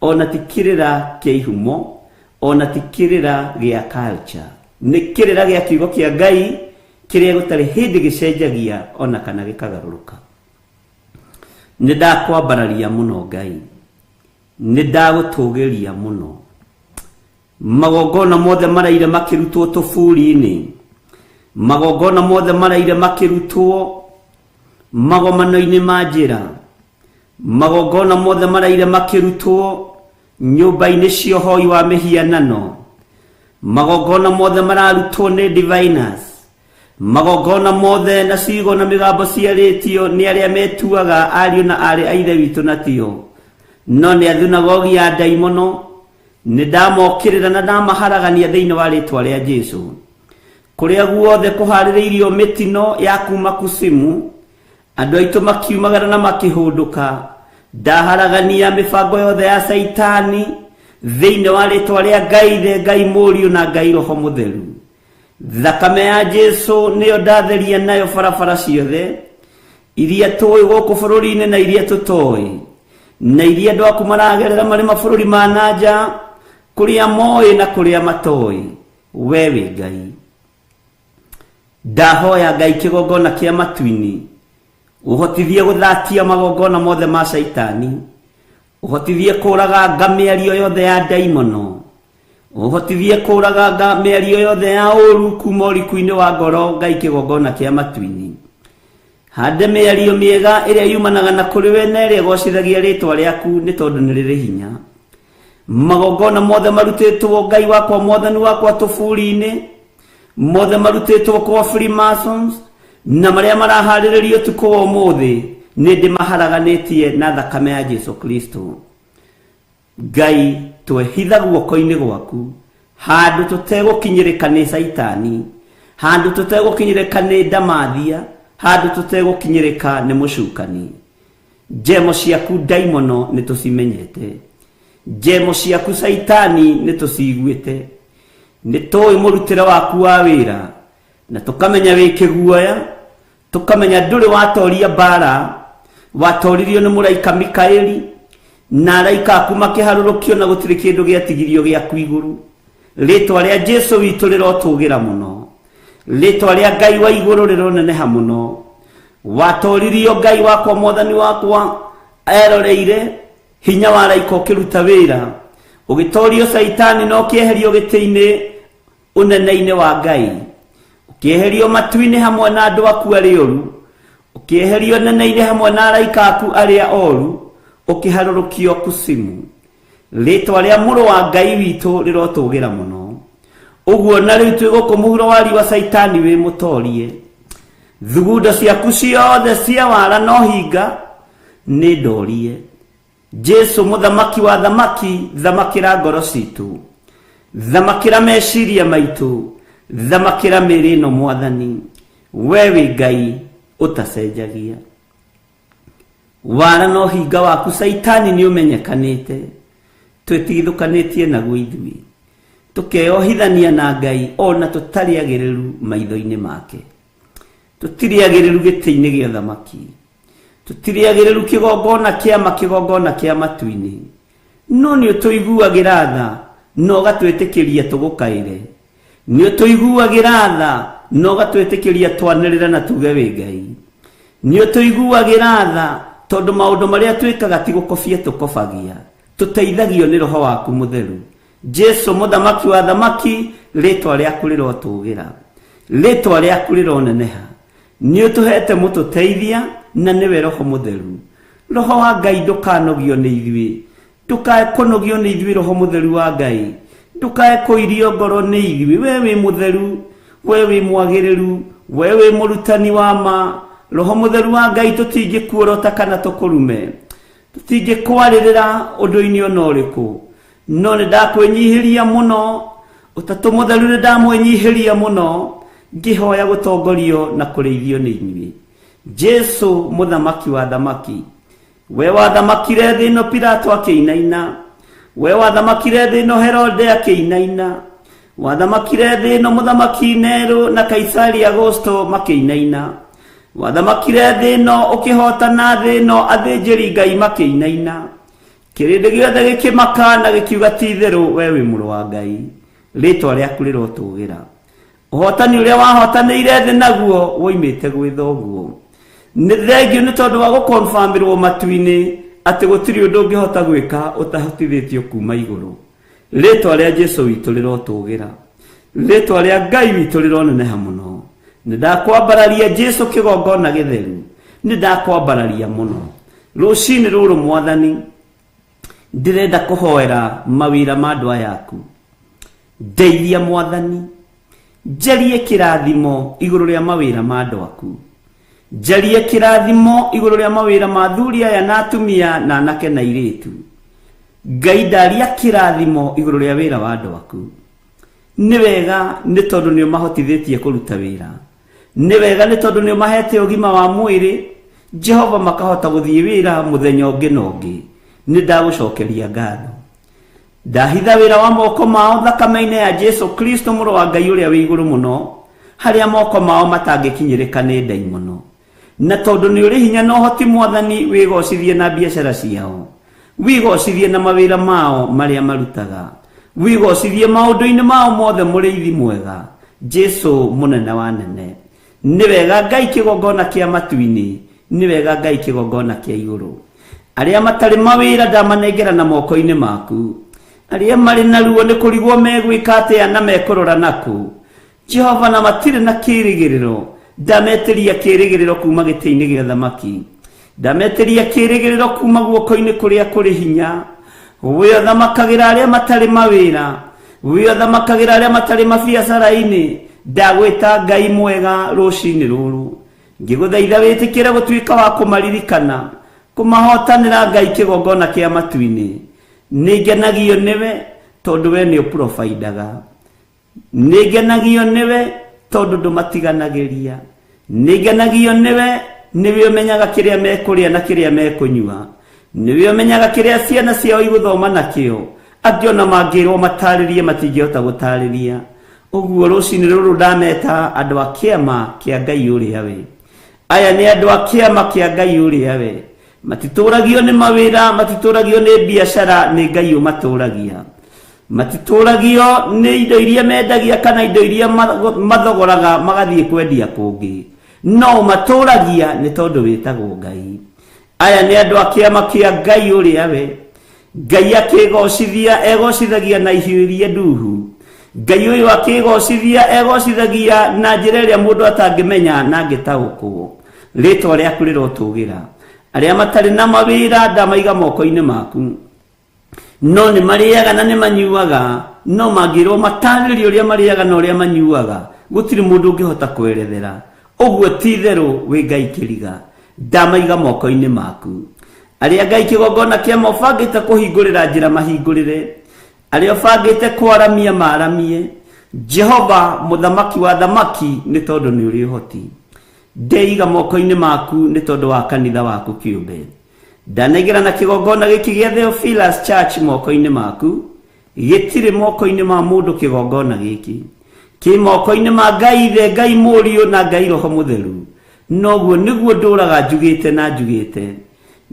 ona ti kĩrĩra kĩa ihumo, ona ti kĩrĩra gĩa culture. Nĩ kĩrĩra gĩa kiugo kĩa Ngai kĩrĩa gũtarĩ hĩndĩ gĩcenjagia ona kana gĩkagarũrũka. Nĩ ndakwambararia mũno Ngai, nĩ ndagũtũgĩria mũno. Magongona mothe maraire makĩrutwo tũburi-inĩ, magongona mothe maraire makĩrutwo magomano-inĩ ma njĩra, magongona mothe maraire makĩrutwo nyũmba-inĩ cia ũhoi wa mĩhianano, magongona mothe mararutwo nĩ diviners, magongona mothe na ciugo na mĩgambo ciarĩtio nĩ arĩa metuaga ariũ na aarĩ a ithe witũ na tio, no nĩ athunagogi ya ndaimono. Nĩ ndamokĩrĩra na ndamaharagania thĩinĩ wa rĩtwa rĩa Jesu. Kũrĩa guothe kũharĩrĩirio mĩtino ya kuma kusimu, andũ aitũ makiumagara na makĩhũndũka. Ndaharagania mĩbango yothe ya Caitani thĩinĩ wa rĩtwa rĩa Ngai Ithe, Ngai Mũriũ na Ngai Roho Mũtheru. Thakame ya Jesu nĩyo ndatheria nayo barabara ciothe. Iria tũĩ gũkũ bũrũri-inĩ na iria tũtoĩ, na iria andũ aku maragerera marĩ mabũrũri ma na nja, kũrĩa moĩ na kũrĩa matoĩ, we wĩ Ngai. Ndahoya Ngai kĩgongona kĩa matu-inĩ, ũhotithie gũthatia magongona mothe ma caitani, ũhotithie kũraganga mĩario yothe ya ndaimono, ũhotithie kũraganga mĩario yothe ya ũru kuma ũriku-inĩ wa ngoro. Ngai kĩgongona kĩa matu-inĩ, hande mĩario mĩega ĩrĩa yumanaga na kũrĩ we na ĩrĩa ĩgocithagia rĩtwa rĩaku, nĩ tondũ nĩ rĩrĩ hinya. Magongona mothe marutĩtwo Ngai wakwa mwathani wakwa tũburi-inĩ, mothe marutĩtwo kwa Freemasons na marĩa maraharĩrĩrio ũtukũ wa ũmũthĩ, nĩ ndĩmaharaganĩtie na thakame ya Jesu Kristo. Ngai, twehitha guoko-inĩ gwaku handũ tũtegũkinyĩrĩka nĩ caitani, handũ tũtegũkinyĩrĩka nĩ ndamathia, handũ tũtegũkinyĩrĩka nĩ mũcukani. Njemo ciaku ndaimono nĩ tũcimenyete, njemo ciaku caitani nĩ tũciguĩte, nĩ tũĩ mũrutĩre waku wa wĩra, na tũkamenya wĩ kĩguoya, tũkamenya ndũrĩ watoria mbara, watoririo nĩ mũraika Mikaeli na araika aku makĩharũrũkio na gũtirĩ kĩndũ gĩatigirio gĩaku igũrũ. Rĩtwa rĩa Jesu witũ rĩrotũgĩra mũno, rĩtwa rĩa Ngai wa igũrũ rĩroneneha mũno. Watoririo Ngai wakwa mwathani wakwa eroreire hinya wa araika ũkĩruta wĩra, ũgĩtorio caitani na ũkĩeherio gĩtĩ-inĩ ũnene-inĩ wa Ngai, ũkĩeherio matu-inĩ hamwe na andũ aku arĩa oru, ũkĩeherio nene-inĩ hamwe na araika aku arĩa oru, ũkĩharũrũkio kusimu. Rĩtwa rĩa mũrũ wa Ngai witũ rĩrotũgĩra mũno. Ũguo na rĩu twĩ gũkũ mũhuro wa riũa, caitani wĩ mũtorie. Thugundo ciaku ciothe cia wara no hinga nĩ ndorie. Jesu mũthamaki wa thamaki, thamakĩra ngoro citũ, thamakĩra meciria maitũ, thamakĩra mĩĩrĩ ĩno mwathani. We wĩ Ngai ũtacenjagia. Wara no hinga waku caitani nĩ ũmenyekanĩte, twĩtigithũkanĩtie naguo ithuĩ, tũkeyohithania na Ngai ona tũtarĩ agĩrĩru maitho-inĩ make. Tũtirĩ agĩrĩru gĩtĩ-inĩ gĩa thamaki, tũtirĩ agĩrĩru kĩgongona kĩa kĩgongona kĩa matu-inĩ, no nĩ ũtũiguagĩra tha na ũgatwĩtĩkĩria tũgũkaĩre, nĩ ũtũiguagĩra tha na ũgatwĩtĩkĩria twanĩrĩre na tuge wĩ Ngai, nĩ ũtũiguagĩra tha tondũ maũndũ marĩa twĩkaga ti gũkobia tũkobagia, tũteithagio nĩ roho waku mũtheru. Jesu mũthamaki wa thamaki, rĩtwa rĩaku rĩrotũgĩra, rĩtwa rĩaku rĩroneneha. Nĩ ũtũhete mũtũteithia na nĩwe roho mũtheru. Roho wa Ngai ndũkanogio nĩ ithuĩ, ndũkae kũnogio nĩ ithuĩ roho mũtheru wa Ngai, ndũkae kũirio ngoro nĩ ithuĩ. We wĩ mũtheru, we wĩ mwagĩrĩru, we wĩ mũrutani wa ma. Roho mũtheru wa Ngai tũtingĩkuorota kana tũkũrume, tũtingĩkwarĩrĩra ũndũ-inĩ ona ũrĩkũ, no nĩ ndakwĩnyihĩria mũno. Ũtatũ mũtheru nĩ ndamwĩnyihĩria mũno, ngĩhoya gũtongorio na kũrĩithio nĩ inyuĩ. Jesu mũthamaki wa thamaki, we wathamakire thĩ ĩno Pilato akĩinaina, we wathamakire thĩ ĩno Herode akĩinaina, wathamakire thĩ ĩno mũthamaki Nero na Kaisari Augusto makĩinaina, wathamakire thĩ ĩno ũkĩhotana thĩ ĩno athĩnjĩri Ngai makĩinaina, kĩrĩndĩ gĩothe gĩkĩmaka na gĩkiuga ti itherũ we wĩ mũrũ wa Ngai. Rĩtwa rĩaku rĩrotũgĩra. Ũhotani ũrĩa wahotanĩire thĩ naguo woimĩte gwĩ thoguo. Nĩ thengio nĩ tondũ wa gũkonfirmĩrwo matu-inĩ atĩ gũtirĩ ũndũ ũngĩhota gwĩka ũtahotithĩtio kuma igũrũ. Rĩtwa rĩa Jesu witũ rĩrotũgĩra, rĩtwa rĩa Ngai witũ rĩroneneha mũno. Nĩ ndakwambararia Jesu kĩgongona gĩtheru, nĩ ndakwambararia mũno. Rũcinĩ rũrũ mwathani, ndĩrenda kũhoera mawĩra ma andũ aya aku. Ndeithia mwathani, njarie kĩrathimo igũrũ rĩa mawĩra ma andũ aku, njarie kĩrathimo igũrũ rĩa mawĩra ma athuri aya na atumia na anake na airĩtu. Ngai ndaria kĩrathimo igũrũ rĩa wĩra wa andũ aku. Nĩ wega nĩ tondũ nĩ ũmahotithĩtie kũruta wĩra, nĩ wega nĩ tondũ nĩ ũmahete ũgima wa mwĩrĩ, Jehova makahota gũthiĩ wĩra mũthenya ũngĩ na ũngĩ. Nĩ ndagũcokeria ngatho. Ndahitha wĩra wa moko mao thakame-inĩ ya Jesu Kristo mũrũ wa Ngai ũrĩa wĩ igũrũ mũno, harĩa moko mao matangĩkinyĩrĩka nĩ ndaimono. Na tondũ nĩ ũrĩ hinya na ũhoti mwathani, wĩgocithie na biacara ciao, wĩgocithie na mawĩra mao marĩa marutaga, wĩgocithie maũndũ-inĩ mao mothe, mũrĩithi mwega Jesu mũnene wa nene. Nĩ wega Ngai kĩgongona kĩa matu-inĩ, nĩ wega Ngai kĩgongona kĩa igũrũ. Arĩa matarĩ mawĩra ndamanengera na moko-inĩ maku, arĩa marĩ na ruo nĩ kũrigwo megwĩka atĩa na mekũrora nakũ, Jehova, na matirĩ na kĩrĩgĩrĩro, ndametĩria kĩrĩgĩrĩro kuma gĩtĩ-inĩ gĩa thamaki, ndametĩria kĩrĩgĩrĩro kuma guoko-inĩ kũrĩa kũrĩ hinya. We ũthamakagĩra arĩa matarĩ mawĩra, we ũthamakagĩra arĩa matarĩ mabiacara-inĩ, ndagwĩta Ngai mwega rũcinĩ rũrũ, ngĩgũthaitha wĩtĩkĩre gũtuĩka wa kũmaririkana, kũmahotanĩra Ngai kĩgongona kĩa matu-inĩ. Nĩ ngenagio nĩwe tondũ we nĩ ũprovidaga, nĩ ngenagio nĩwe tondũ ndũmatiganagĩria, nĩ ngenagio nĩwe, nĩwe ũmenyaga kĩrĩa mekũrĩa na kĩrĩa mekũnyua, nĩwe ũmenyaga kĩrĩa ciana ciao igũthoma nakĩo, angĩ ona mangĩrwo matarĩrie matingĩhota gũtarĩria. Ũguo rũcinĩ rũrũ ndameta andũ a kĩama kĩa Ngai ũrĩa we. Aya nĩ andũ a kĩama kĩa Ngai ũrĩa we. Matitũragio nĩ mawĩra, matitũragio nĩ biacara, nĩ Ngai ũmatũragia. Matitũragio nĩ indo iria mendagia kana indo iria mathogoraga magathiĩ kwendia kũngĩ, no ũmatũragia nĩ tondũ wĩtagwo Ngai. Aya nĩ andũ a kĩama kĩa Ngai ũrĩa we. Ngai akĩgocithia egocithagia na ihiũ iria nduhu. Ngai ũyũ akĩgocithia egocithagia na njĩra ĩrĩa mũndũ atangĩmenya na angĩtaũkwo. Rĩtwa rĩaku rĩrotũgĩra. Arĩa matarĩ na mawĩra ndamaiga moko-inĩ maku, no nĩ marĩaga na nĩ manyuaga, no mangĩrwo matarĩrie ũrĩa marĩaga na ũrĩa manyuaga, gũtirĩ mũndũ ũngĩhota kwerethera. Ũguo ti itherũ wĩ Ngai kĩriga, ndamaiga moko-inĩ maku. Arĩa Ngai kĩgongona kĩama ũbangĩte kũhingũrĩra njĩra mahingũrĩre, arĩa ũbangĩte kwaramia maramie. Jehova mũthamaki wa thamaki, nĩ tondũ nĩ ũrĩ ũhoti, ndeiga moko-inĩ maku nĩ tondũ wa kanitha waku kĩũmbe. Ndanengera na kĩgongona gĩkĩ gĩa Theophilus Church moko-inĩ maku, gĩtirĩ moko-inĩ ma mũndũ. Kĩgongona gĩkĩ kĩ moko-inĩ ma Ngai Ithe, Ngai Mũriũ na Ngai Roho Mũtheru. Noguo nĩguo ndũraga njugĩte na njugĩte,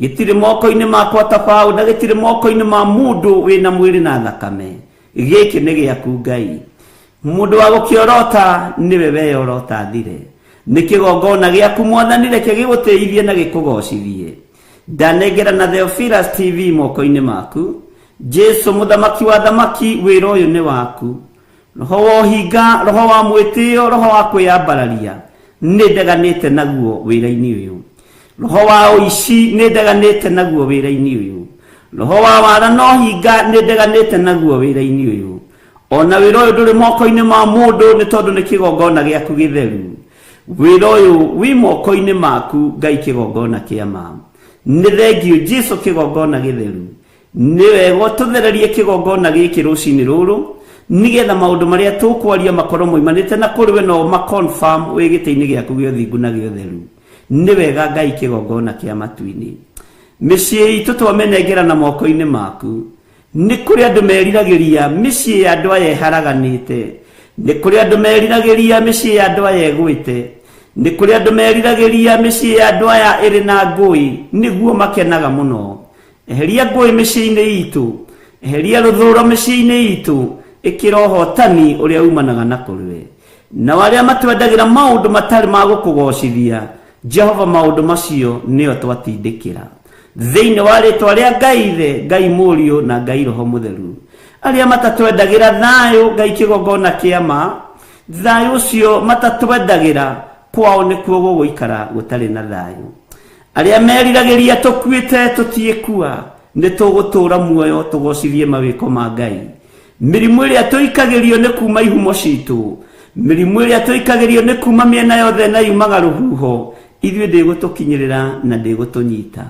gĩtirĩ moko-inĩ makwa ta baũ, na gĩtirĩ moko-inĩ ma mũndũ wĩna mwĩrĩ na thakame. Gĩkĩ nĩ gĩaku Ngai. Mũndũ wa gũkĩorota nĩwe weyorota thire. Nĩ kĩgongona gĩaku mwathani, reke gĩgũtĩithie na gĩkũgocithie. Ndanengera na Theophilus TV moko-inĩ maku, Jesu mũthamaki wa thamaki, wĩra ũyũ nĩ waku. Roho wa ũhinga, roho wa mwĩtĩo, roho wa kwĩyambararia, nĩ ndeganĩte naguo wĩra-inĩ ũyũ. Roho wa ũici nĩ ndeganĩte naguo wĩra-inĩ ũyũ. Roho wa wara na ũhinga nĩ ndeganĩte naguo wĩra-inĩ ũyũ. Ona wĩra ũyũ ndũrĩ moko-inĩ ma mũndũ, nĩ tondũ nĩ kĩgongona gĩaku gĩtheru. Wĩra ũyũ wĩ moko-inĩ maku Ngai kĩgongona kĩa ma. Nĩ thengio Jesu kĩgongona gĩtheru. Nĩ wega ũtũthererie kĩgongona gĩkĩ rũcinĩ rũrũ, nĩgetha maũndũ marĩa tũkwaria makorwo moimanĩte na kũrĩ we, no ma-confirm wĩ gĩtĩ-inĩ gĩaku gĩa ũthingu na gĩa ũtheru. Nĩ wega Ngai kĩgongona kĩa matu-inĩ. Mĩciĩ itũ twamĩnengera na moko-inĩ maku. Nĩ kũrĩ andũ meriragĩria mĩciĩ ya andũ aya ĩharaganĩte, nĩ kũrĩ andũ meriragĩria mĩciĩ ya andũ aya ĩgwĩte, nĩ kũrĩ andũ meriragĩria mĩciĩ ya andũ aya ĩrĩ na ngũĩ, nĩguo makenaga mũno. Eheria ngũĩ mĩciĩ-inĩ itũ, eheria rũthũro mĩciĩ-inĩ itũ, ĩkĩra ũhotani ũrĩa umanaga na kũrĩ we. Nao arĩa matwendagĩra maũndũ matarĩ ma gũkũgocithia Jehova, maũndũ macio nĩo twatindĩkĩra thĩinĩ wa rĩtwa rĩa Ngai Ithe, Ngai Mũriũ na Ngai Roho Mũtheru. Arĩa matatwendagĩra thayũ, Ngai kĩgongona kĩa ma, thayũ ũcio matatwendagĩra kwao nĩkuo gũgũikara gũtarĩ na thayũ. Arĩa meriragĩria tũkuĩte, tũtiĩkua, nĩ tũgũtũũra muoyo tũgocithie mawĩko ma Ngai. Mĩrimũ ĩrĩa tũikagĩrio nĩ kuma ihumo citũ, mĩrimũ ĩrĩa tũikagĩrio nĩ kuma mĩena yothe na yumaga rũhuho, ithuĩ ndĩgũtũkinyĩrĩra na ndĩgũtũnyita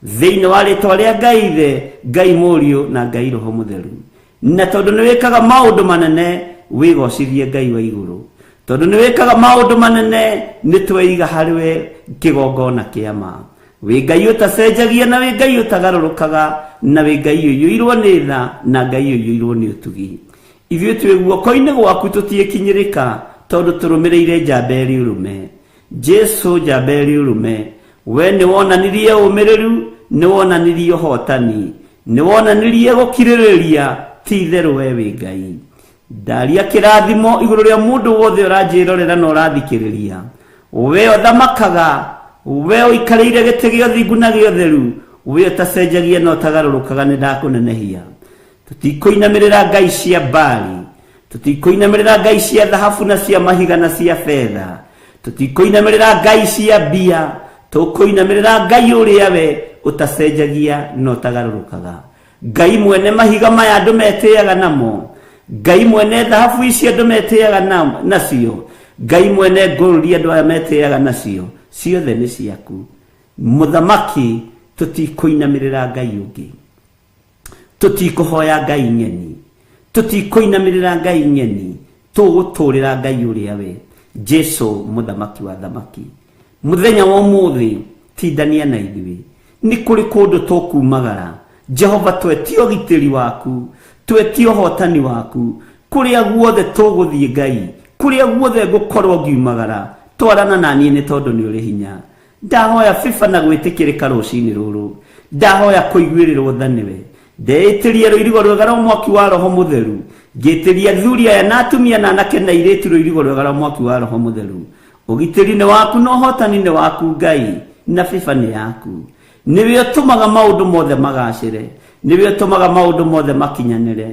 thĩinĩ wa rĩtwa rĩa Ngai Ithe, Ngai Mũriũ na Ngai Roho Mũtheru. Na tondũ nĩ wĩkaga maũndũ manene, wĩgocithie Ngai wa igũrũ. Tondũ nĩ wĩkaga maũndũ manene, nĩ tweiga harĩ we kĩgongona kĩa ma. Wĩ Ngai ũtacenjagia, na wĩ Ngai ũtagarũrũkaga, na wĩ Ngai ũiyũirwo nĩ tha na Ngai ũiyũirwo nĩ ũtugi. Ithuĩ twĩ guoko-inĩ gwaku, tũtiĩkinyĩrĩka, tondũ tũrũmĩrĩire njamba ĩrĩ ũrũme. Jesu njamba ĩrĩ ũrũme, we nĩ wonanirie ũmĩrĩru, nĩ wonanirie ũhotani, nĩ wonanirie gũkirĩrĩria, ti itherũ we wĩ Ngai. Ndaria kĩrathimo igũrũ rĩa mũndũ wothe ũranjĩrorera na ũrathikĩrĩria. We ũthamakaga, we ũikarĩire gĩtĩ gĩa ũthingu na gĩa ũtheru, we ũtacenjagia na ũtagarũrũkaga, nĩ ndakũnenehia. Tũtikũinamĩrĩra ngai cia Baali, tũtikũinamĩrĩra ngai cia thahabu na cia mahiga na cia betha, tũtikũinamĩrĩra ngai cia mbia, tũkũinamĩrĩra Ngai ũrĩa we ũtacenjagia na ũtagarũrũkaga. Ngai mwene mahiga maya andũ metĩaga namo, Ngai mwene thahabu ici andũ metĩaga nacio, Ngai mwene ngũrũri andũ aya metĩaga nacio, ciothe nĩ ciaku. Mũthamaki, tũtikũinamĩrĩra Ngai ũngĩ, tũtikũhoya Ngai ng'eni, tũtikũinamĩrĩra Ngai ng'eni, tũgũtũrĩra Ngai ũrĩa we Jesu mũthamaki wa thamaki. Mũthenya wa ũmũthĩ tindania na ithuĩ, nĩ kũrĩ kũndũ tũkumagara. Jehova, twetie ũgitĩri waku, twetie ũhotani waku, kũrĩa guothe tũgũthiĩ Ngai, kũrĩa guothe ngũkorwo ngiumagara, twarana na niĩ nĩ tondũ nĩ ũrĩ hinya. Ndahoya biba na gwĩtĩkĩrĩka rũcinĩ rũrũ, ndahoya kũiguĩrĩrwo tha nĩwe. Ndeĩtĩria rũirigo rwega rwa mwaki wa Roho Mũtheru, ngĩtĩria athuri aya na atumia na anake na airĩtu rũirigo rwega rwa mwaki wa Roho Mũtheru. Ũgitĩri nĩ waku na ũhotani nĩ waku Ngai, na biba nĩ yaku. Nĩwe ũtũmaga maũndũ mothe magacĩre, nĩwe ũtũmaga maũndũ mothe makinyanĩre,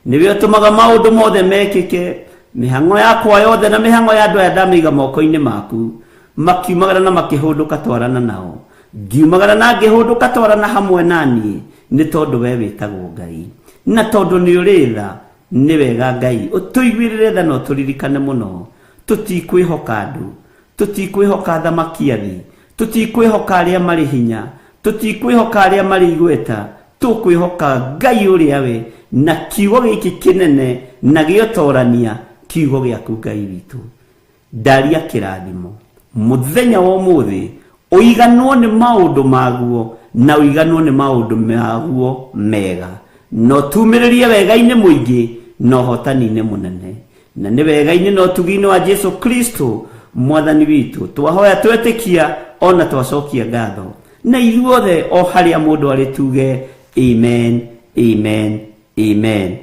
nĩwe ũtũmaga maũndũ mothe mekĩke. Mĩhang'o yakwa yothe na mĩhang'o ya andũ aya ndamĩiga moko-inĩ maku. Makiumagara na makĩhũndũka twarana nao, ngiumagara na ngĩhũndũka twarana hamwe na niĩ, nĩ tondũ we wĩtagwo Ngai, na tondũ nĩ ũrĩ tha. Nĩ wega Ngai ũtũiguĩrĩre tha na ũtũririkane mũno. Tũtikwĩhoka andũ, tũtikwĩhoka thamaki a thĩ, tũtikwĩhoka arĩa marĩ hinya, tũtikwĩhoka arĩa marĩ igweta, tũkwĩhoka Ngai ũrĩa we na kiugo gĩkĩ kĩnene na gĩotorania, kiugo gĩaku Ngai witũ. Ndaria kĩrathimo mũthenya wa ũmũthĩ, ũiganwo nĩ maũndũ maguo na ũiganwo nĩ maũndũ maguo mega, na ũtumĩrĩrie wega-inĩ mũingĩ na ũhotani-inĩ mũnene, na nĩ wega-inĩ na ũtugi-inĩ wa Jesu Kristo mwathani witũ. Twahoya twetĩkia ona twacokia ngatho, na ithuothe o harĩa mũndũ arĩ tuge amen, amen, amen.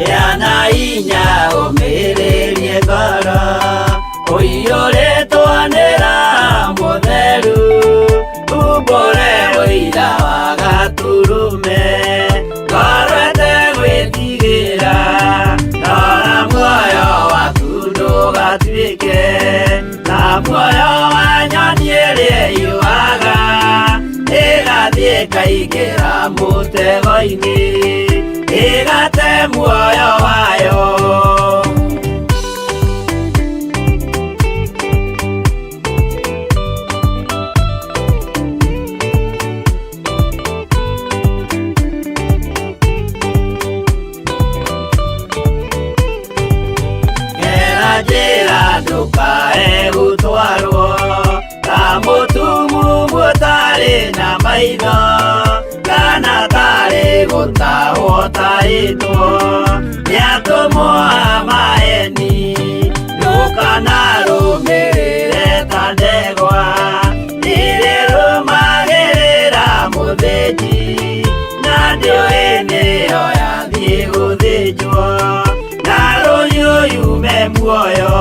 Yana inya ũmĩrĩrie ngoro, ũiyũrĩtwo nĩ Roho Mũtheru, umbũre ũira wa Gatũrũme, ngoro ĩtegwĩtigĩra, rora muoyo waku ndũgatuĩke ta muoyo wa nyoni ĩrĩa ĩyũaga, ĩgathiĩ ĩkaingĩra mũtego-inĩ, ĩgate muoyo wayo. Gera njĩra ndũkae gũtwarwo ta mũtumumu ũtarĩ na maitho, kana tarĩ gũtahwo tarĩtwo nĩ atũmwo a maeni. Ndũkanarũmĩrĩre ta ndegwa irĩrũmagĩrĩra mũthĩnji, na ndĩũĩ nĩyo yathiĩ gũthĩnjwo, na rũhiũ yume muoyo.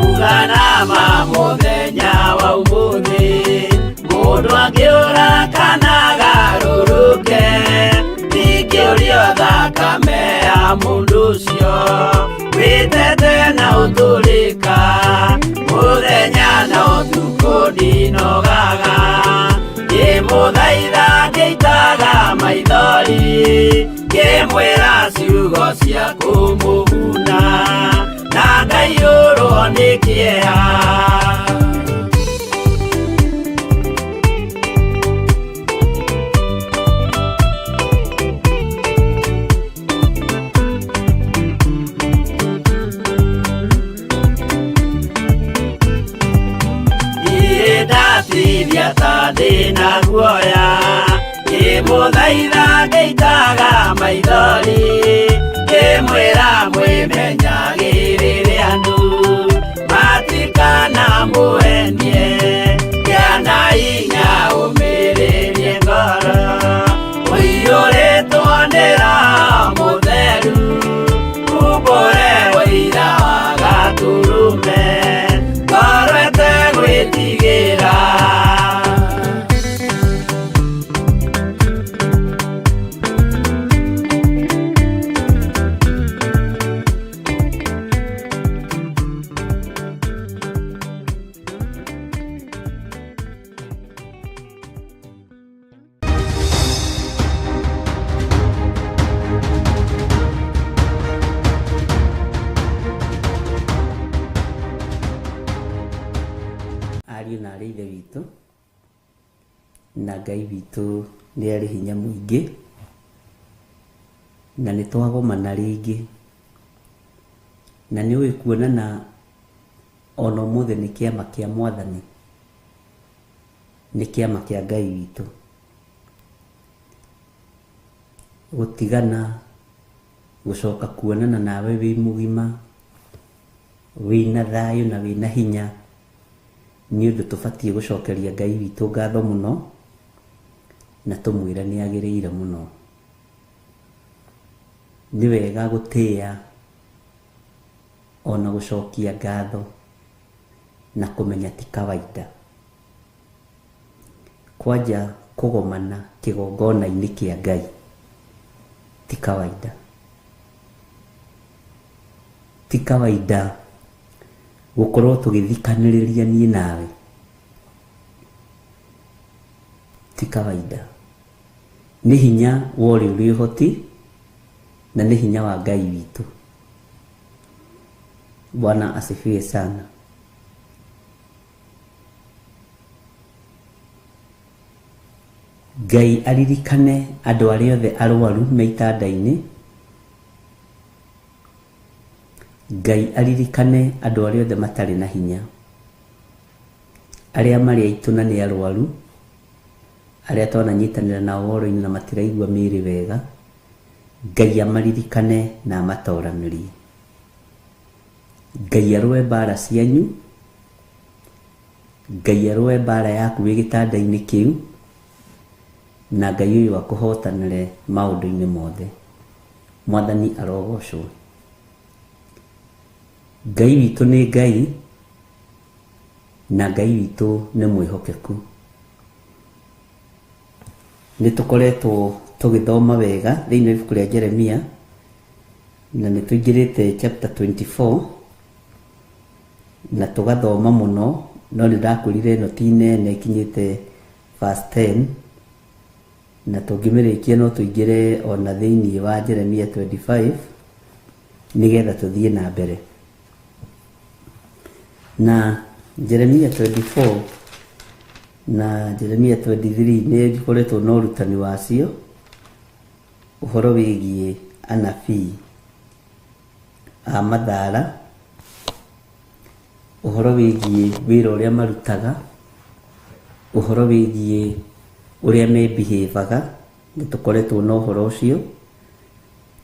Uganama mũthenya wa ũmũthĩ, mũndũ angĩũra kana agarũrũke, ndingĩũrio thakame ya mũndũ ũcio, wĩtete na ũtũrĩka, mũthenya na ũtukũ ndinogaga, ngĩmũthaitha ngĩitaga maithori, ngĩmwĩra ciugo cia kũmũguna, na ngaiyũrwo nĩ kĩeha. Ndĩna guoya ngĩmũthaitha ngĩitaga maithori ngĩmwĩra mwĩmenyagĩrĩre andũ matikana mũenie kĩana inya ũmĩrĩrie ngoro ũiyũrĩtwo nĩ Roho Mũtheru umbũre ũira wa Gatũrũme ngoro ĩtegwĩtigĩra. Ariũ na arĩ ithe witũ na Ngai witũ nĩ arĩ hinya mũingĩ na nĩ twagomana rĩngĩ na nĩ ũĩ kuonana ona ũmũthĩ nĩ kĩama kĩa mwathani, nĩ kĩama kĩa Ngai witũ. Gũtigana gũcoka kuonana nawe wĩ mũgima wĩna thayũ na wĩna hinya nĩ ũndũ tũbatiĩ gũcokeria Ngai witũ ngatho mũno na tũmwĩre nĩ agĩrĩire mũno. Nĩ wega gũtĩĩa ona gũcokia ngatho na kũmenya ti kawaida. Kwanja kũgomana kĩgongona-inĩ kĩa Ngai ti kawaida. Ti kawaida gũkorwo tũgĩthikanĩrĩria niĩ nawe ti kawaida. Nĩ hinya wa ũrĩa ũrĩ ũhoti na nĩ hinya wa Ngai witũ. Bwana asifiwe sana. Ngai aririkane andũ arĩa othe arwaru me itanda-inĩ. Ngai aririkane andũ arĩa othe matarĩ na hinya, arĩa marĩ aitũ na nĩ arwaru, arĩa twananyitanĩra nao ũhoro-inĩ na matiraigua mĩĩrĩ wega, Ngai amaririkane na amatoranĩrie. Ngai arũe mbara cianyu, Ngai arũe mbara yaku wĩ gĩtanda-inĩ kĩu, na Ngai ũyũ akũhotanĩre maũndũ-inĩ mothe. Mwathani arogocwo. Ngai witũ nĩ Ngai na Ngai witũ nĩ mwĩhokeku. Nĩ tũkoretwo tũgĩthoma wega thĩinĩ wa ibuku rĩa Jeremia na nĩ tũingĩrĩte chapter 24 na tũgathoma mũno, no nĩ ndakwĩrire ĩno ti nene ĩkinyĩte verse 10 na tũngĩmĩrĩkia no tũingĩre ona thĩinĩ wa Jeremia 25 nĩgetha tũthiĩ na mbere. Na Jeremia 24 na Jeremia 23 nĩ ikoretwo na ũrutani wacio ũhoro wĩgiĩ anabii a mathara, ũhoro wĩgiĩ wĩra ũrĩa marutaga, ũhoro wĩgiĩ ũrĩa mebihĩvaga, nĩ tũkoretwo na ũhoro ũcio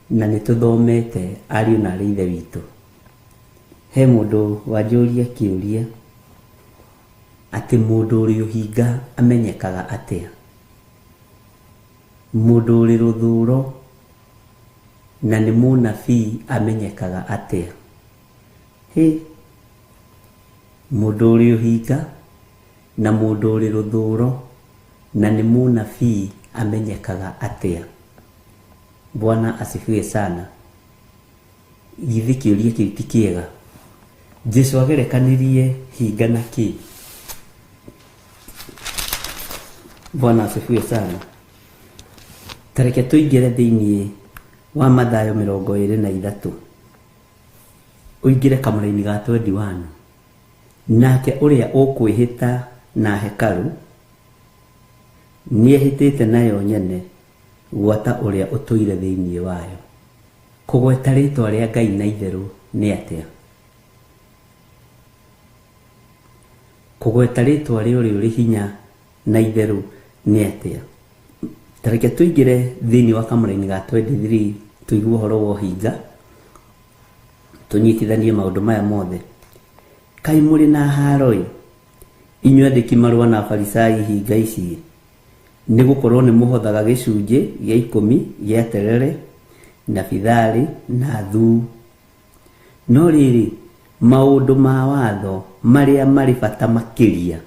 na nĩ tũthomete ariũ na arĩ ithe witũ. He mũndũ wanjũria kĩũria atĩ mũndũ ũrĩ ũhinga amenyekaga atĩa? Mũndũ ũrĩ rũthũro na nĩ mũnabii amenyekaga atĩa? Hĩ, mũndũ ũrĩ ũhinga na mũndũ ũrĩ rũthũro na nĩ mũnabii amenyekaga atĩa? Bwana asifiwe sana. Githĩ kĩũria kĩu ti kĩega? Jesu agerekanirie hinga na kĩ? Bwana asifiwe sana. Tareke tũingĩre thĩinĩ wa Mathayo 23 ũingĩre kamũraini ga 21. Nake ũrĩa ũkwĩhĩta na hekarũ nĩehĩtĩte nayo nyene gwata ũrĩa ũtũire thĩinĩ wayo. Kũgweta rĩtwa rĩa Ngai na itherũ nĩ atĩa? Kũgweta rĩtwa rĩa ũrĩa ũrĩ hinya Na itherũ nĩ atĩa? Ta reke tũingĩre thĩinĩ wa kamũraini ga 23 tũigue ũhoro wa ũhinga, tũnyitithanie maũndũ maya mothe. Kaĩ mũrĩ na haro-ĩ, inyuĩ andĩki marũa na Afarisai hinga ici, nĩ gũkorwo nĩ mũhothaga gĩcunjĩ gĩa 10 gĩa terere na bitharĩ na thuu. No rĩrĩ, maũndũ ma watho marĩa marĩ bata makĩria,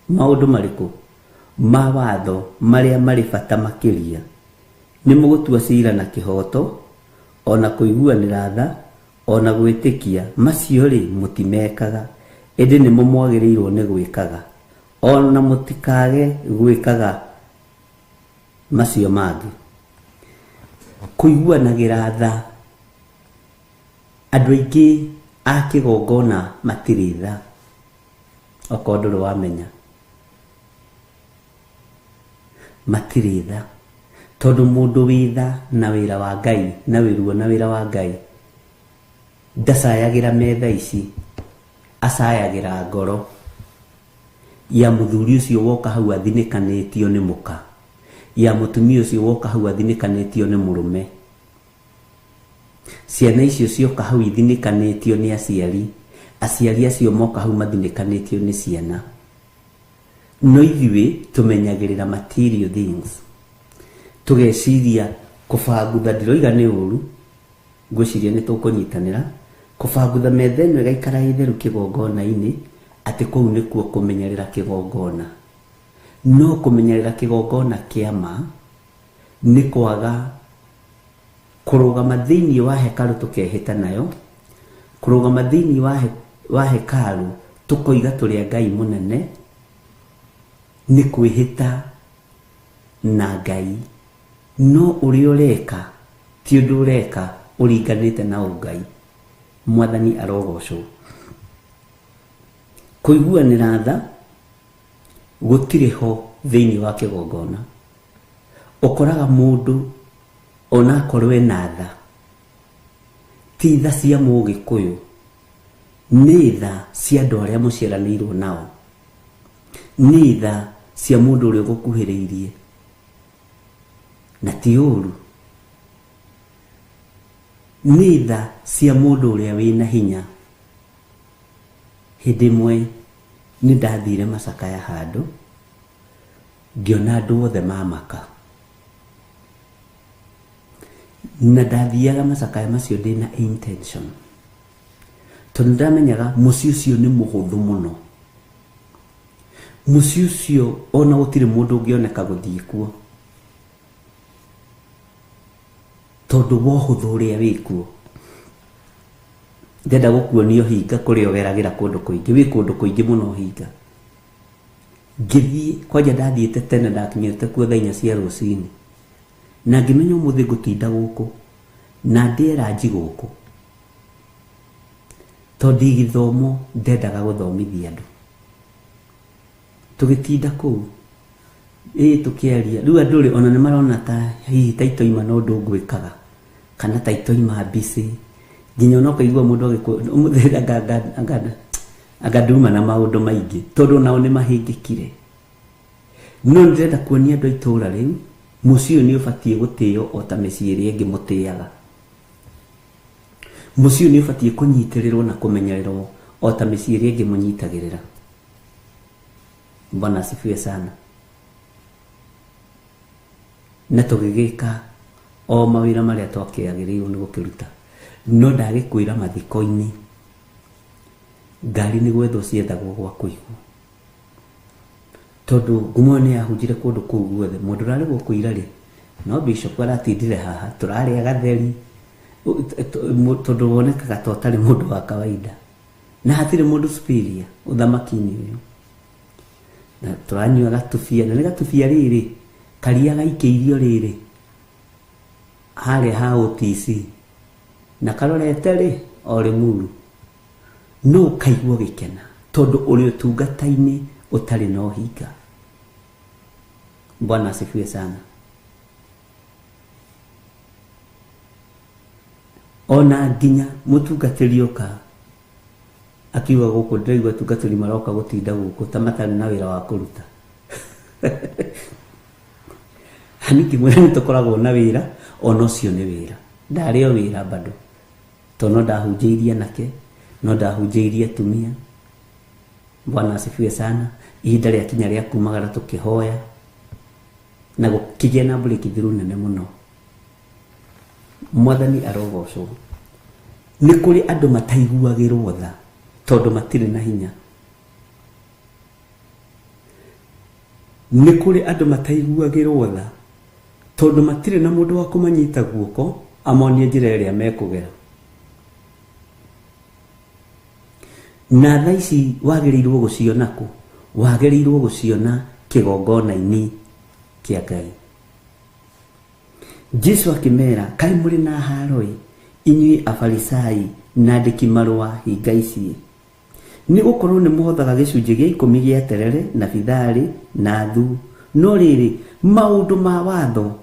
maũndũ marĩkũ? Ma watho marĩa marĩ bata makĩria, nĩ mũgũtua ciira na kĩhooto, ona kũiguanĩra tha, ona gwĩtĩkia, macio rĩ mũtimekaga, ĩndĩ nĩmo mwagĩrĩirwo nĩ gwĩkaga, ona mũtikage gwĩkaga macio mangĩ. Kũiguanagĩra tha, andũ aingĩ a kĩgongona matirĩ tha, okorwo ndũrĩ wamenya, matirĩ tha, tondũ mũndũ wĩ tha na wĩra wa Ngai na wĩruo na wĩra wa Ngai ndacayagĩra metha ici, acayagĩra ngoro ya mũthuri ũcio woka hau athinĩkanĩtio nĩ mũka, ya mũtumia ũcio woka hau athinĩkanĩtio nĩ mũrũme. Ciana icio cioka hau ithinĩkanĩtio nĩ aciari, aciari acio moka hau mathinĩkanĩtio nĩ ciana. No ithuĩ tũmenyagĩrĩra material things, tũgeciria kũbangutha, ndiroiga nĩ ũru, ngwĩciria nĩ tũkũnyitanĩra, kũbangutha metha ĩno ĩgaikara ĩ theru kĩgongona-inĩ, atĩ kũu nĩkuo kũmenyerera kĩgongona. No kũmenyerera kĩgongona kĩa ma nĩ kwaga kũrũgama thĩinĩ wa hekarũ tũkehĩta nayo, kũrũgama thĩinĩ wa hekarũ tũkoiga tũrĩ a Ngai mũnene, nĩ kwĩhĩta na Ngai. No ũrĩa ũreka ti ũndũ ũreka ũringanĩte na ũngai. Mwathani arogocwo. Kũiguanĩra tha gũtirĩ ho thĩinĩ wa kĩgongona. Ũkoraga mũndũ onakorwo ena tha, ti tha cia mũgĩkũyũ, nĩ tha cia andũ arĩa mũciaranĩirwo nao, nĩ tha cia mũndũ ũrĩa ũgũkuhĩrĩirie, na ti ũru, nĩ tha cia mũndũ ũrĩa wĩna hinya. Hĩndĩ ĩmwe nĩ ndathire macakaya handũ, ngĩona andũ othe mamaka, na ndathiaga macakaya macio ndĩna intention, tondũ ndamenyaga mũciĩ ũcio nĩ mũhũthũ mũno. Mũciĩ ũcio ona gũtirĩ mũndũ ũngĩoneka gũthiĩ kuo, tondũ wa ũhũthũ ũrĩa wĩkuo. Ndenda gũkuonia ũhinga kũrĩa ũgeragĩra kũndũ kũingĩ, wĩ kũndũ kũingĩ mũno ũhinga. Ngĩthiĩ kwanja, ndathiĩte tene, ndakinyĩte kuo thaa 4 cia rũcinĩ, na ngĩmenya ũmũthĩ ngũtinda gũkũ na ndĩe ranji gũkũ, tondũ gĩthomo ndendaga gũthomithia andũ. Tũgĩtinda kũu ĩ tũkĩaria, rĩu andũ rĩ ona nĩ marona ta hihi ta itoima no ũndũ ngwĩkaga, kana ta itoima mbici, nginya ona ũkaigua mũndũ ũmũthĩ anga nduma na maũndũ maingĩ, tondũ nao nĩ mahĩngĩkire. No ndĩrenda kuonia andũ a itũũra rĩu, mũciĩ ũyũ nĩ ũbatiĩ gũtĩo o ta mĩciĩ ĩrĩa ĩngĩ mũtĩaga. Mũciĩ ũyũ nĩ ũbatiĩ kũnyitĩrĩrwo na kũmenyererwo o ta mĩciĩ ĩrĩa ĩngĩ mũnyitagĩrĩra. Bwana asifiwe sana. Na tũgĩgĩka o mawĩra marĩa twakĩagĩrĩirwo nĩ gũkĩruta. No ndagĩkwĩra mathiko-inĩ, ngari nĩ gwethwo ciethagwo gwa kũigwo, tondũ ngumo nĩ yahunjire kũndũ kũu guothe. Mũndũ ũrarĩ gũkũ ira rĩ, no bishop aratindire haha, tũrarĩa gatheri, tondũ wonekaga ta ũtarĩ mũndũ wa kawaida, na hatirĩ mũndũ superior ũthamaki-inĩ ũyũ. Na tũranyua gatubia, na nĩ gatubia rĩrĩ karia gaikĩirio rĩrĩ harĩa ha OTC, na karorete rĩ o Limuru, no ũkaigua gĩkena tondũ ũrĩ ũtungata-inĩ ũtarĩ na ũhinga. Bwana asifiwe sana. Ona nginya mũtungatĩri oka akiuga gũkũ ndĩraigua atungatĩri maroka gũtinda gũkũ ta matarĩ na wĩra wa kũruta. Hani ngĩmwĩra nĩ tũkoragwo na wĩra, ona ũcio nĩ wĩra. Ndarĩ o wĩra bado, tondũ no ndahunjĩirie anake, no ndahunjĩirie atumia. Bwana asifiwe sana. Ihinda rĩakinya rĩa kumagara tũkĩhoya na gũkĩgĩa na breakthrough nene mũno. Mwathani arogocwo. Nĩ kũrĩ andũ mataiguagĩrwo tha tondũ matirĩ na hinya. Nĩ kũrĩ andũ mataiguagĩrwo tha tondũ matirĩ na mũndũ wa kũmanyita guoko amonie njĩra ĩrĩa mekũgera. Na thaa ici wagĩrĩirwo gũciona kũ? Wagĩrĩirwo gũciona kĩgongona-inĩ kĩa Ngai. Jesu akĩmera, kaĩ mũrĩ na haro-ĩ, inyuĩ Afarisai na andĩki marũa hinga ici, nĩ gũkorwo nĩ mũhothaga gĩcunjĩ gĩa 10 gĩa terere na bitharĩ na thu, no rĩrĩ maũndũ ma watho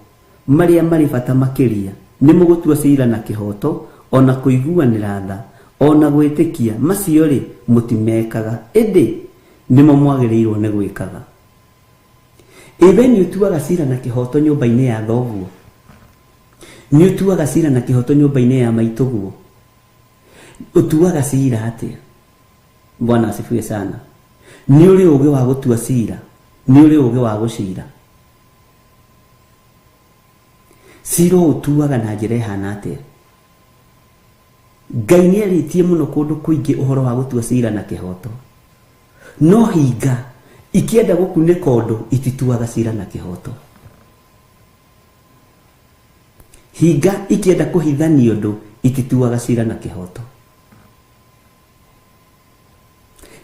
marĩa marĩ bata makĩria nĩ mũgũtua ciira na kĩhooto, ona kũiguanĩra tha, ona gwĩtĩkia, macio rĩ mũtimekaga, ĩndĩ nĩmo mwagĩrĩirwo nĩ gwĩkaga. Ĩwe nĩ ũtuaga ciira na kĩhooto nyũmba-inĩ ya thoguo? Nĩ ũtuaga ciira na kĩhooto nyũmba-inĩ ya maitũguo? Ũtuaga ciira atĩa? Bwana asifiwe sana. Nĩ ũrĩ ũũgĩ wa gũtua ciira, nĩ ũrĩ ũũgĩ wa gũcira. Ciira ũtuaga na njĩra ĩhana atĩa? Ngai nĩ arĩtie mũno kũndũ kũingĩ ũhoro wa gũtua ciira na kĩhooto, no hinga ikĩenda gũkunĩka ũndũ itituaga ciira na kĩhooto. Hinga ikĩenda kũhithania ũndũ itituaga ciira na kĩhooto.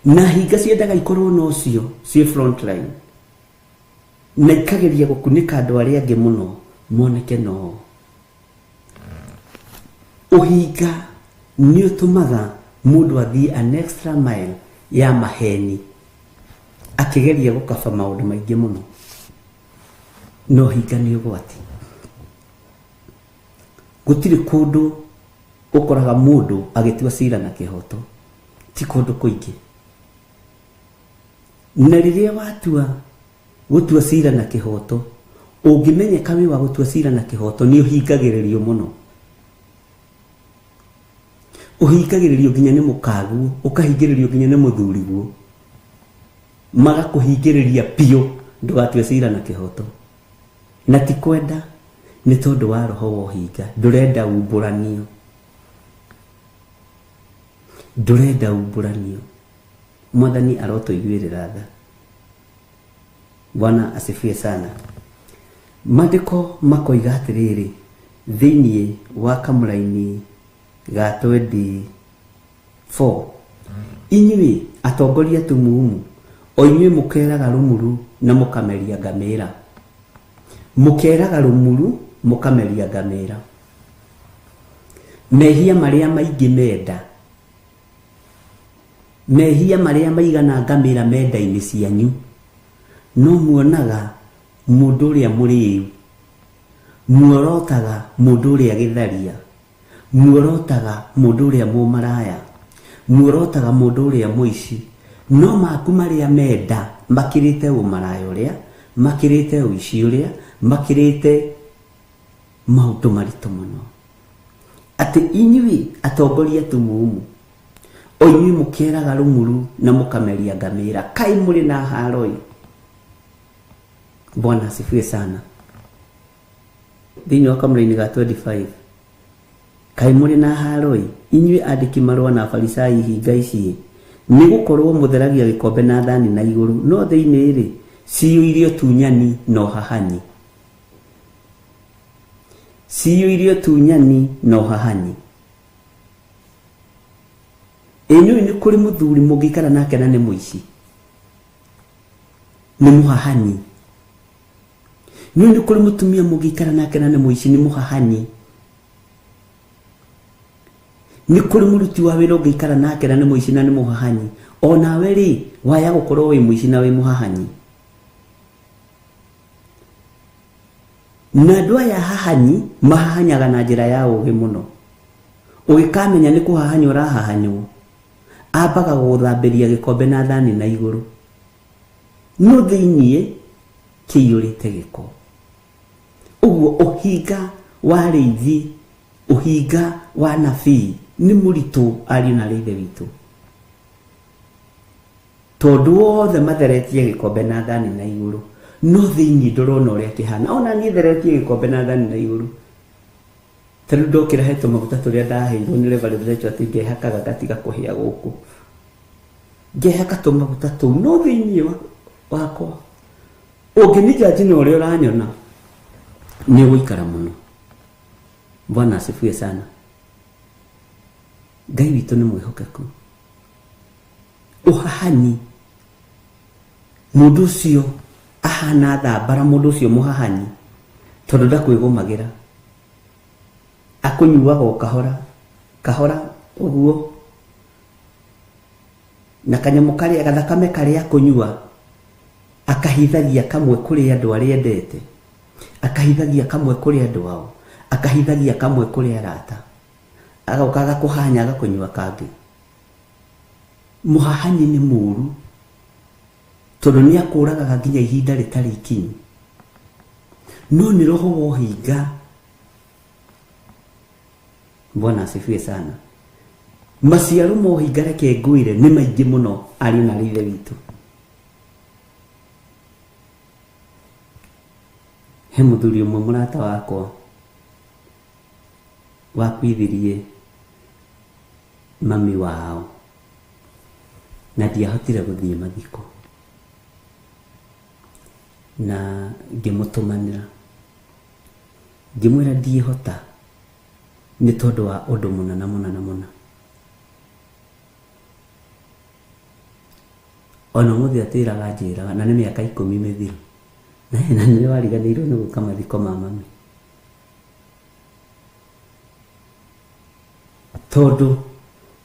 Na hinga ciendaga ikorwo na ũcio ciĩ front line, na ikageria gũkunĩka andũ arĩa angĩ mũno moneke no. Ũhinga nĩ ũtũmaga mũndũ athiĩ an extra mile ya maheni akĩgeria gũkaba maũndũ maingĩ mũno. No hinga nĩ ũgwati. Gũtirĩ kũndũ ũkoraga mũndũ agĩtua ciira na kĩhooto, ti kũndũ kũingĩ. Na rĩrĩa watua gũtua ciira na kĩhooto, ũngĩmenyeka wĩ wa gũtua ciira na kĩhooto nĩ ũhingagĩrĩrio mũno. Ũhingagĩrĩrio nginya nĩ mũkaguo, ũkahingĩrĩrio nginya nĩ mũthuriguo, magakũhingĩrĩria biũ ndũgatue ciira na kĩhooto. Na ti kwenda, nĩ tondũ wa roho wa ũhinga. Ndũrenda umbũranio, ndũrenda umbũranio. Mwathani arotũiguĩrĩra tha. Bwana asifiwe sana. Maandĩko makoiga atĩrĩrĩ thĩinĩ wa kamũraini ga 24, inyuĩ atongoria tumumu, o inyuĩ mũkeraga rũmuru na mũkameria ngamĩra. Mũkeraga rũmuru mũkameria ngamĩra. Mehia marĩa maingĩ menda, mehia marĩa maigana ngamĩra menda-inĩ cianyu, no muonaga mũndũ ũrĩa mũrĩu, muorotaga mũndũ ũrĩa gĩtharia, muorotaga mũndũ ũrĩa mũmaraya, muorotaga mũndũ ũrĩa mũici, no maku marĩa menda makĩrĩte ũmaraya ũrĩa, makĩrĩte ũici ũrĩa, makĩrĩte maũndũ maritũ mũno. Atĩ inyuĩ atongoria tumumu, o inyuĩ mũkeraga rũmuru na mũkameria ngamĩra, kaĩ mũrĩ na haro-ĩ. Bwana asifiwe sana. Thĩinĩ wa kamũraini ga 25, kaĩ mũrĩ na haro-ĩ, inyuĩ andĩki marũa na Afarisai hinga ici, nĩ gũkorwo mũtheragia gĩkombe na thani na igũrũ, no thĩinĩ-rĩ ciyũire ũtunyani na ũhahanyi. Ciyũire ũtunyani na ũhahanyi. Ĩnyuĩ nĩ kũrĩ mũthuri mũngĩikara nake na nĩ mũici, nĩ mũhahanyi. Nĩ nĩ kũrĩ mũtumia mũngĩikara nake na nĩ mũici, nĩ mũhahanyi. Nĩ kũrĩ mũruti wa wĩra ũngĩikara nake na nĩ mũici na nĩ mũhahanyi. Onawe rĩ waya gũkorwo wĩ mũici na wĩ mũhahanyi. Na andũ aya hahanyi mahahanyaga na njĩra ya ũũgĩ mũno. Ũgĩkamenya nĩ kũhahanywo ũrahahanywo, ambaga gũgũthambĩria gĩkombe na thani na igũrũ, no thĩiniĩ Kĩiyũrĩte gĩko. Ũguo ũhinga wa rĩithi, ũhinga wa nabii nĩ mũritũ ariũ na ithe witũ. Tondũ wothe matheretie gĩkombe na thani na igũrũ, no thĩinĩ ndũrona ũrĩa kĩhana. Ona niĩ theretie gĩkombe na thani na igũrũ. Ta rĩu ndokĩra he tũmaguta tũrĩa ndaheirwo nĩ Reverend Rachel atĩ ngehakaga gatiga kũhĩa gũkũ. Ngehaka tũmaguta tũu no thĩinĩ wakwa. Ũngĩnijudge na ũrĩa ũranyona, nĩ ũgũikara mũno. Bwana asifiwe sana. Ngai witũ nĩ mwĩhokeku. Ũhahanyi, mũndũ ũcio ahana thambara, mũndũ ũcio mũhahanyi, tondũ ndakwĩgũmagĩra. Akũnyuaga o kahora kahora ũguo, na kanyamũ karĩa gathakame karĩa akũnyua akahithagia kamwe kũrĩ andũ arĩa endete, akahithagia kamwe kũrĩ andũ ao, akahithagia kamwe kũrĩ arata, agoka agakũhanya agakũnyua kangĩ. Mũhahanyi nĩ mũũru tondũ nĩ akũragaga nginya ihinda rĩtarĩ ikinyu. No nĩ roho wa ũhinga. Bwana asifiwe sana. Maciaro ma ũhinga reke ngwĩre nĩ maingĩ mũno ariũ na ithe witũ. He mũthuri ũmwe mũrata wakwa wakuithirie mami wao na ndiahotire gũthiĩ mathiko, na ngĩmũtũmanĩra ngĩmwĩra ndiĩhota nĩ tondũ wa ũndũ mũna na mũna na mũna. Ona ũmũthĩ atĩraga njĩraga, na nĩ mĩaka 10 mĩthiru, na nĩ wariganĩirwo nĩ gũka mathiko ma mami, tondũ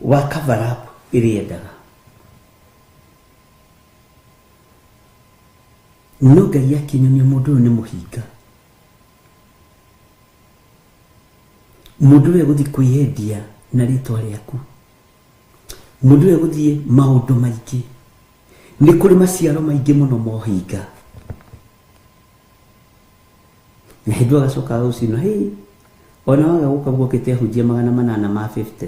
wa cover up ĩrĩa endaga. No Ngai akĩnyonia mũndũ ũyũ nĩ mũhinga. Mũndũ ũyũ egũthiĩ kwĩyendia na rĩtwa rĩaku, mũndũ ũyũ egũthiĩ maũndũ maingĩ. Nĩ kũrĩ maciaro maingĩ mũno ma ũhinga. Na hĩndĩ ĩyo agacoka agagũcinwo, hĩ, ona waga gũka guokĩte ahunjia 850.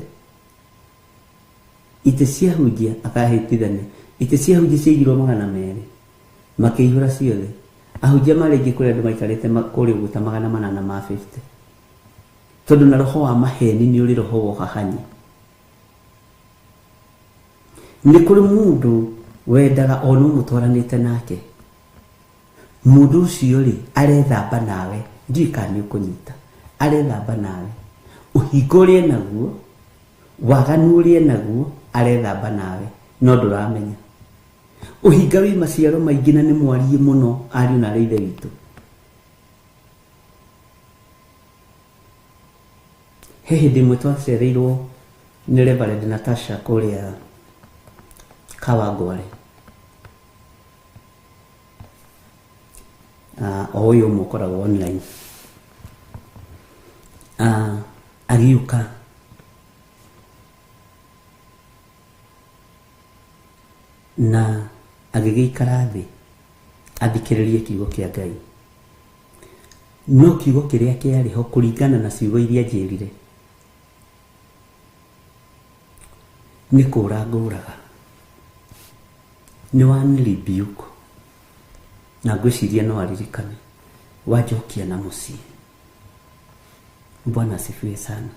Itĩ cia ahunjia akahĩtithania, itĩ cia ahunjia ciaigirwo 200, makĩihũra ciothe. Ahunjia marĩ aingĩ kũrĩ andũ maikarĩte kũrĩa ũguo ta 850. Tondũ na roho wa maheni nĩ ũrĩ roho wa ũhahanyi. Nĩ kũrĩ mũndũ wendaga ona ũmũtwaranĩte nake, mũndũ ũcio rĩ arethamba nawe, ndiũĩ kana nĩ ũkũnyita, arethamba nawe ũhinga ũrĩa enaguo, waganu ũrĩa enaguo, arethamba nawe no ndũramenya. Ũhinga wĩ maciaro maingĩ na nĩ mwariĩ mũno ariũ na ithe witũ. He hĩndĩ ĩmwe twacereirwo nĩ Reverend Natasha kũrĩa Kawangware. O ũyũ ũmwe ũkoragwo online. Agĩũka na agĩgĩikara thĩ athikĩrĩrie kiugo kĩa Ngai. No kiugo kĩrĩa kĩarĩ ho kũringana na ciugo iria njĩrire nĩ kũra ngũraga, nĩ wa rebuke, na ngwĩciria no aririkane wanjokia na mũciĩ. Bwana asifiwe sana.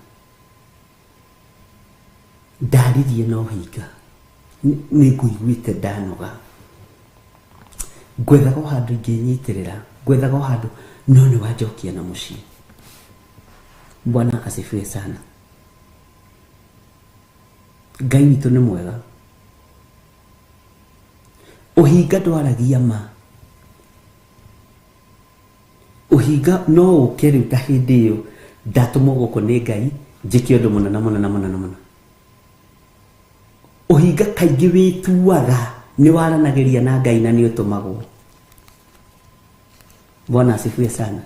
Ndaririe na ũhinga, nĩ ngũiguĩte ndanoga, ngwethaga o handũ ingĩnyitĩrĩra, ngwethaga o handũ, no nĩ wanjokia na mũciĩ. Bwana asifiwe sana. Ngai witũ nĩ mwega. Ũhinga ndwaragia ma. Ũhinga no ũke rĩu ta hĩndĩ ĩyo ndatũmwo gũkũ nĩ Ngai njĩke ũndũ mũna na mũna na mũna na mũna. Ũhinga kaingĩ wĩtuaga nĩ waranagĩria na Ngai na nĩ ũtũmagwo. Bwana asifiwe sana.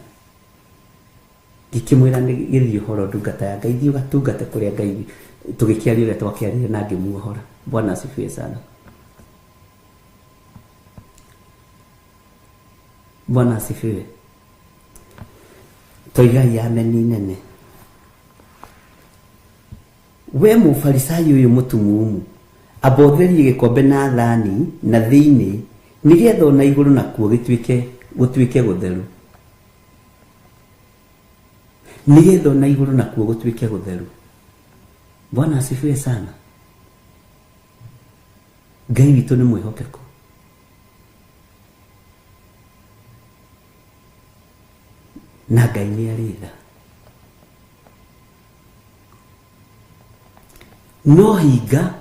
Ngĩkĩmwĩra nĩ gĩthiĩ ũhoro ndungata ya Ngai, thiĩ ũgatungate kũrĩa Ngai tũgĩkĩaria ũrĩa twakĩaria na ngĩmuohora. Bwana asifiwe sana. Bwana asifiwe. Toigai ameni nene. We mũfarisai ũyũ mũtumumu, amba ũtherie gĩkombe na thani na thĩinĩ, nĩgetha ona igũrũ nakuo gũtuĩke gũtheru. Nĩgetha ona igũrũ nakuo gũtuĩke gũtheru. Bwana asifiwe sana. Ngai witũ nĩ mwĩhokeku. Na Ngai nĩ arĩ tha. No hinga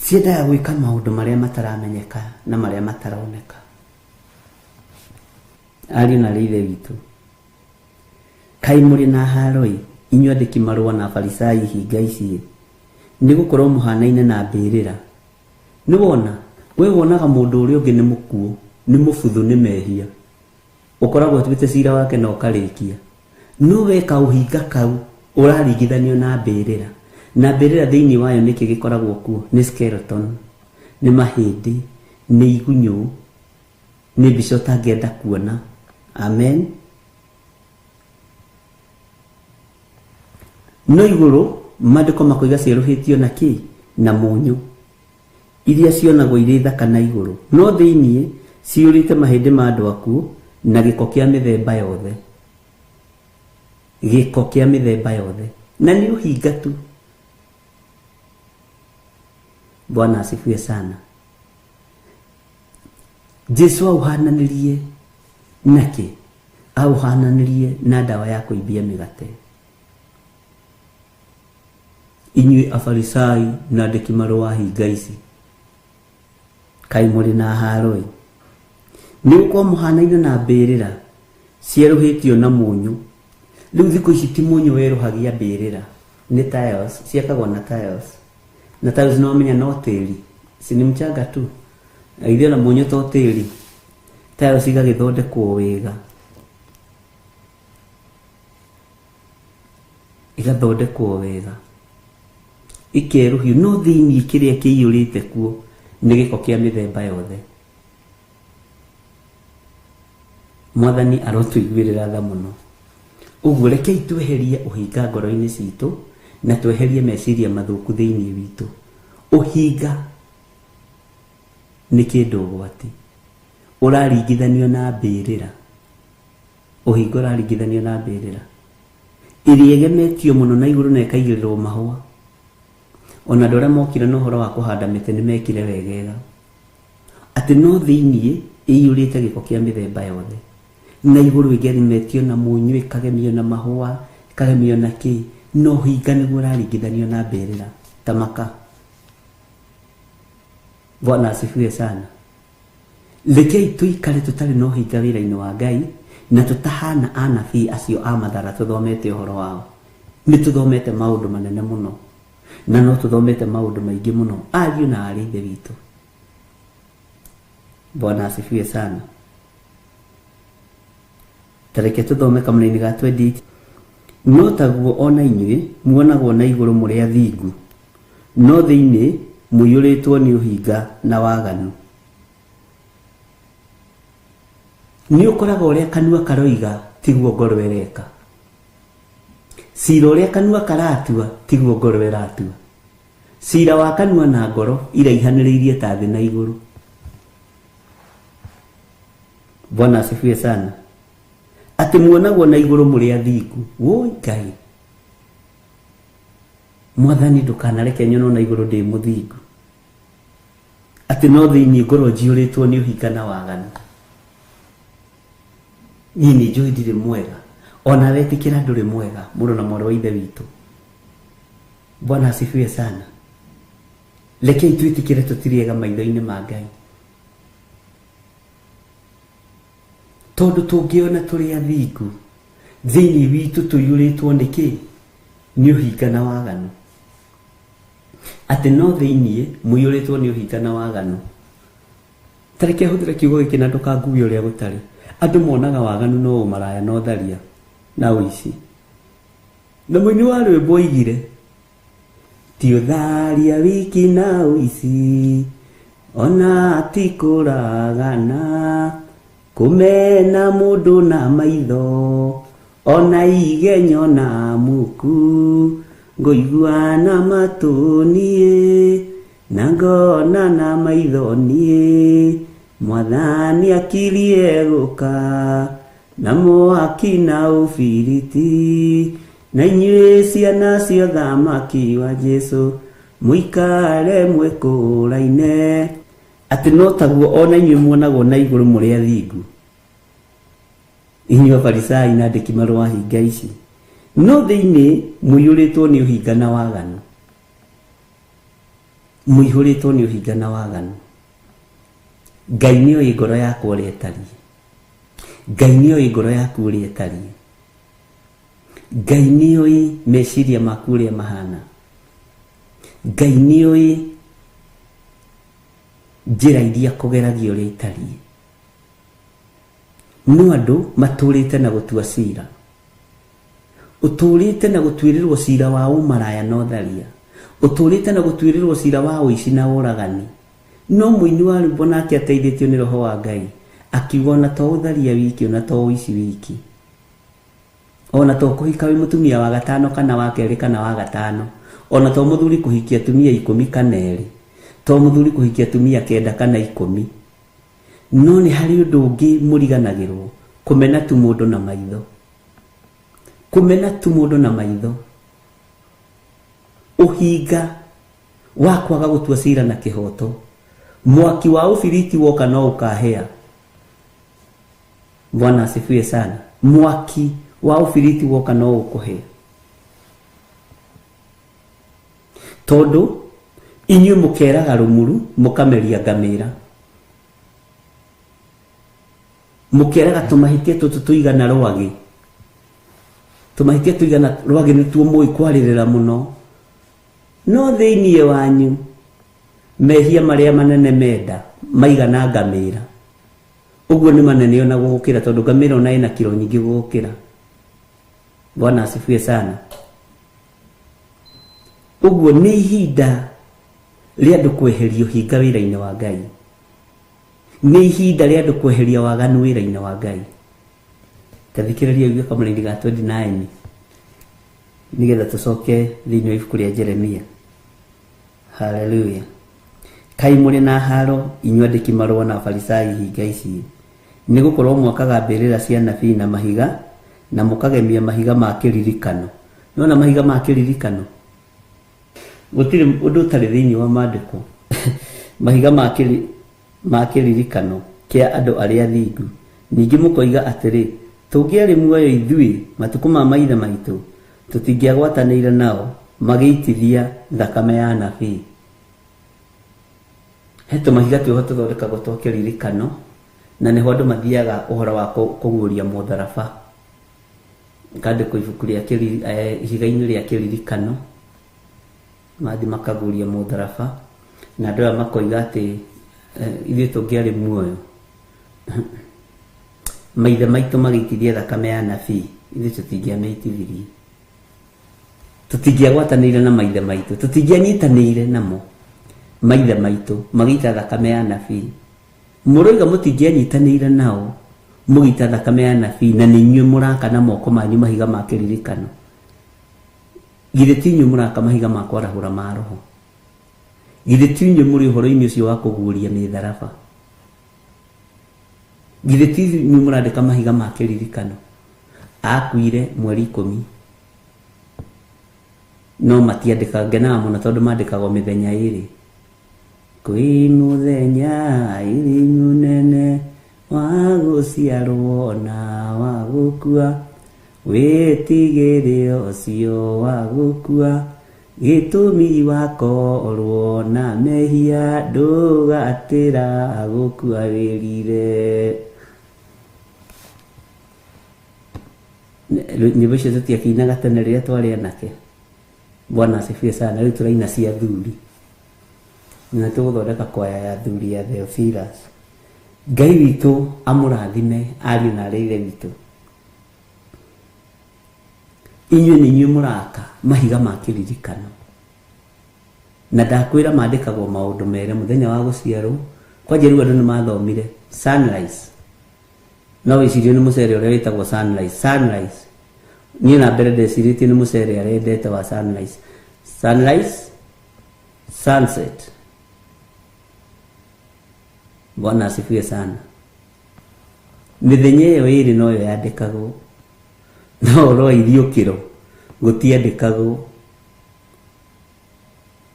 ciendaga gwĩka maũndũ marĩa mataramenyeka na marĩa mataroneka. Ariũ na aarĩ a Ithe witũ, kaĩ mũrĩ na haro-ĩ, inyuĩ andĩki marũa na Afarisai hinga ici-ĩ, nĩ gũkorwo mũhanaine na mbĩrĩra. Nĩ wona, we wonaga mũndũ ũrĩa ũngĩ nĩ mũkuũ, nĩ mũbuthu nĩ mehia, ũkoragwo ũtuĩte cira wake na ũkarĩkia. No weka ũhinga kau ũraringithanio na mbĩrĩra. Na mbĩrĩra thĩinĩ wayo nĩkĩ gĩkoragwo kuo? Nĩ skeleton, nĩ mahĩndĩ, nĩ igunyũ, nĩ mbica ũtangĩenda kuona. Amen. No igũrũ maandĩko makoiga cierũhĩtio na kĩ? Na mũnyũ, iria cionagwo irĩ thaka na igũrũ, no thĩinĩ ciyũrĩte mahĩndĩ ma andũ akuũ na gĩko kĩa mĩthemba yothe. Gĩko kĩa mĩthemba yothe. Na nĩ ũhinga tu. Bwana asifiwe sana. Jesu auhananirie nakĩ? Auhananirie na ndawa ya kũimbia mĩgate. Inyuĩ Afarisai na andĩki marũa hinga ici, kaĩ mũrĩ na haro-ĩ, nĩ gũkorwo mũhanaine na mbĩrĩra cierũhĩtio na mũnyũ. Rĩu thikũ ici ti mũnyũ werũhagia mbĩrĩra, nĩ tiles, ciakagwo na tiles. Na tiles no wamenya no tĩri, si ni mchanga tu, ithuĩ ona mũnyũ to tĩri. Tiles igagĩthondekwo wega, igathondekwo wega, ikerũhio, no thĩinĩ kĩrĩa kĩiyũrĩte kuo nĩ gĩko kĩa mĩthemba yothe. Mwathani arotũiguĩrĩra tha mũno. Ũguo rekei tweherie ũhinga ngoro-inĩ citũ na tweherie meciria mathũku thĩinĩ witũ. Ũhinga nĩ kĩndũ ũgwati, ũraringithanio na mbĩrĩra. Ũhinga ũraringithanio na mbĩrĩra ĩrĩa ĩgemetio mũno na igũrũ na ĩkaigĩrĩrwo mahũa. Ona andũ arĩa mokire na ũhoro wa kũhanda mĩtĩ nĩ mekire wegega, atĩ no thĩinĩ ĩiyũrĩte gĩko kĩa mĩthemba yothe, na igũrũ ĩgemetio na mũnyũ, ĩkagemio na mahũa, ĩkagemio na kĩ, no ũhinga nĩguo ũraringithanio na mbĩrĩra ta maka. Bwana asifiwe sana. Rekei tũikare tũtarĩ na ũhinga wĩra-inĩ wa Ngai, na tũtahana anabii acio a Mathara tũthomete ũhoro wao. Nĩ tũthomete maũndũ manene mũno, na no tũthomete maũndũ maingĩ mũno, ariũ na aarĩ a Ithe witũ. Bwana asifiwe sana. Tareke tũthome kamũra-inĩ ga 28. No taguo ona inyuĩ muonagwo na igũrũ mũrĩ athingu, no thĩinĩ mũiyũrĩtwo nĩ ũhinga na waganu. Nĩ ũkoraga ũrĩa kanua karoiga tiguo ngoro ĩreka. Cira ũrĩa kanua karatua tiguo ngoro ĩratua. Cira wa kanua na ngoro iraihanĩrĩirie ta thĩ na igũrũ. Bwana asifiwe sana. Atĩ muonagwo na igũrũ mũrĩ athingu. Woi Ngai, Mwathani ndũkanareke nyonwo na igũrũ ndĩ mũthingu, atĩ no thĩinĩ ngoro njiyũrĩtwo nĩ ũhinga na waganu. Niĩ nĩ njũĩ ndirĩ mwega, ona wetĩkĩra ndũrĩ mwega, mũrũ na mwarĩ wa Ithe witũ. Bwana asifiwe sana. Rekei twĩtĩkĩre tũtirĩ ega maitho-inĩ ma Ngai, tondũ tũngĩona tũrĩ athingu thĩinĩ witũ tũiyũrĩtwo nĩ kĩ? Nĩ ũhinga na waganu. Atĩ no thĩinĩ mũiyũrĩtwo nĩ ũhinga na waganu. Tareke hũthĩre kiugo gĩkĩ na ndũkangue ũrĩa gũtarĩ. Andũ monaga waganu no ũmaraya na ũtharia na ũici. Na mũini wa rwĩmbo oigire, ti ũtharia wiki na ũici, Ona ti kũragana, kũmena mũndũ na maitho, ona igenyo na muku, ngũigua na matũ niĩ, na ngona na maitho niĩ, Mwathani akirie gũka, na mwaki na ũbiriti, na inyuĩ ciana cia ũthamaki wa Jesũ, mũikare mwĩkũraine. Atĩ no taguo ona inyuĩ muonagwo na igũrũ mũrĩ athingu, inyuĩ Afarisai na andĩki marũa hinga ici, no thĩinĩ mũiyũrĩtwo nĩ ũhinga na waganu. Mũihũrĩtwo nĩ ũhinga na waganu. Ngai nĩoĩ ngoro yaku ũrĩa ĩtariĩ. Ngai nĩoĩ ngoro yaku ũrĩa ĩtariĩ. Ngai nĩoĩ meciria maku ũrĩa mahana. Ngai nĩoĩ njĩra iria kũgeragia ũrĩa itariĩ. No andũ matũrĩte na gũtua cira. Ũtũrĩte na gũtuĩrĩrwo cira wa ũmaraya na ũtharia. Ũtũrĩte na gũtuĩrĩrwo cira wa ũici na ũragani. No mũini wa rwĩmbo nake ateithĩtio nĩ roho wa Ngai akiuga ona to ũtharia wiki, ona to ũici wiki, ona to kũhika wĩ mũtumia wa gatano kana wa kerĩ kana wa gatano, ona to mũthuri kũhikia atumia 10 kana 2, to mũthuri kũhikia atumia 9 kana 10. No nĩ harĩ ũndũ ũngĩ mũriganagĩrwo, kũmena tu mũndũ na maitho. Kũmena tu mũndũ na maitho. Ũhinga wa kwaga gũtua cira na kĩhoto. Mwaki wa ũbiriti woka no ũkahĩa. Bwana asifiwe sana. Mwaki wa ũbiriti woka no ũkũhĩa. Tondũ inyuĩ mũkeraga rũmuru mũkameria ngamĩra. Mũkeraga tũmahĩtia tũtũ tũigana rwagĩ. Tũmahĩtia tũigana rwagĩ nĩtuo mũĩ kwarĩrĩra mũno. No thĩinĩ wanyu mehia marĩa manene menda maigana ngamĩra. Ũguo nĩ manene ona gũgũkĩra, tondũ ngamĩra ona ĩna kiro nyingĩ gũgũkĩra. Bwana asifiwe sana. Ũguo nĩ ihinda rĩa andũ kweheria ũhinga wĩra-inĩ wa Ngai. Nĩ ihinda rĩa andũ kweheria waganu wĩra-inĩ wa Ngai. Ta thikĩrĩria ũigue kamũraini ga 29 nĩgetha tũcoke thĩinĩ wa ibuku rĩa Jeremia. Hallelujah. Kai mũrĩ na haro inyuĩ andĩki marũa na Afarisai hinga ici, nĩgũkorwo mwakaga mbĩrĩra cia anabii na mahiga, na mũkagemia mahiga ma kĩririkano. Nĩwona mahiga ma kĩririkano? Gũtirĩ ũndũ ũtarĩ thĩinĩ wa maandĩko. Mahiga ma kĩririkano kĩa andũ arĩa athingu. Ningĩ mũkoiga atĩrĩ, tũngĩarĩ muoyo ithuĩ matukũ ma maithe maitũ, tũtingĩagwatanĩire nao magĩitithia thakame ya anabii. He tũmahiga twĩho tũthondekagwo twa kĩririkano, na nĩho andũ mathiaga ũhoro wa kũguũria mũtharaba. Kandĩkwo ibuku rĩa ihiga-inĩ rĩa kĩririkano, mathi makaguũria mũtharaba, na andũ aya makoiga atĩ ithuĩ tũngĩarĩ muoyo maithe maitũ magĩitithia thakame ya anabii, ithuĩ tũtingĩamĩitithirie. Tũtingĩagwatanĩire na maithe maitũ, tũtingĩanyitanĩire namo maithe maitũ magĩita thakame ya anabii. Mũroiga mũtingĩanyitanĩire nao mũgĩita thakame ya anabii, na nĩ inyuĩ mũraka na moko manyu mahiga ma kĩririkano. Githĩ ti inyuĩ mũraka mahiga ma kwarahũra ma roho? Githĩ ti inyuĩ mũrĩ ũhoro-inĩ ũcio wa kũguũria mĩtharaba? Githĩ ti inyuĩ mũrandĩka mahiga ma kĩririkano? Akuire mweri 10, no matiandĩkaga, ngenaga mũno tondũ mandĩkagwo mĩthenya 2. Kwĩ mũthenya ĩrĩ mũnene wa gũciarwo na wa gũkua, wĩtigĩre ũcio wa gũkua, gĩtũmi wakorwo na mehia ndũgatĩra gũkua wĩrire. Nyĩmbo icio tũtiakĩinaga tene rĩrĩa twarĩ anake. Bwana asifiwe sana. Rĩu tũraina cia athuri, na tũgũthondeka kwaya ya athuri ya Theophilus. Ngai witũ amũrathime ariũ na arĩ ithe witũ. Inyuĩ nĩ inyuĩ mũraka mahiga ma kĩririkano. Na ndakwĩra mandĩkagwo maũndũ mere mũthenya wa gũciarwo kwanja rĩu andũ nĩ mathomire sunrise. No wĩcirie nĩ mũcere ũrĩa wĩtagwo sunrise. Sunrise niĩ na mbere ndecirĩtie nĩ mũcere arendete wa sunrise. Sunrise, sunset. Bwana asifiwe sana. Mĩthenya ĩyo ĩrĩ noyo yandĩkagwo, no ũhoro wa iriũkĩro gũtiandĩkagwo,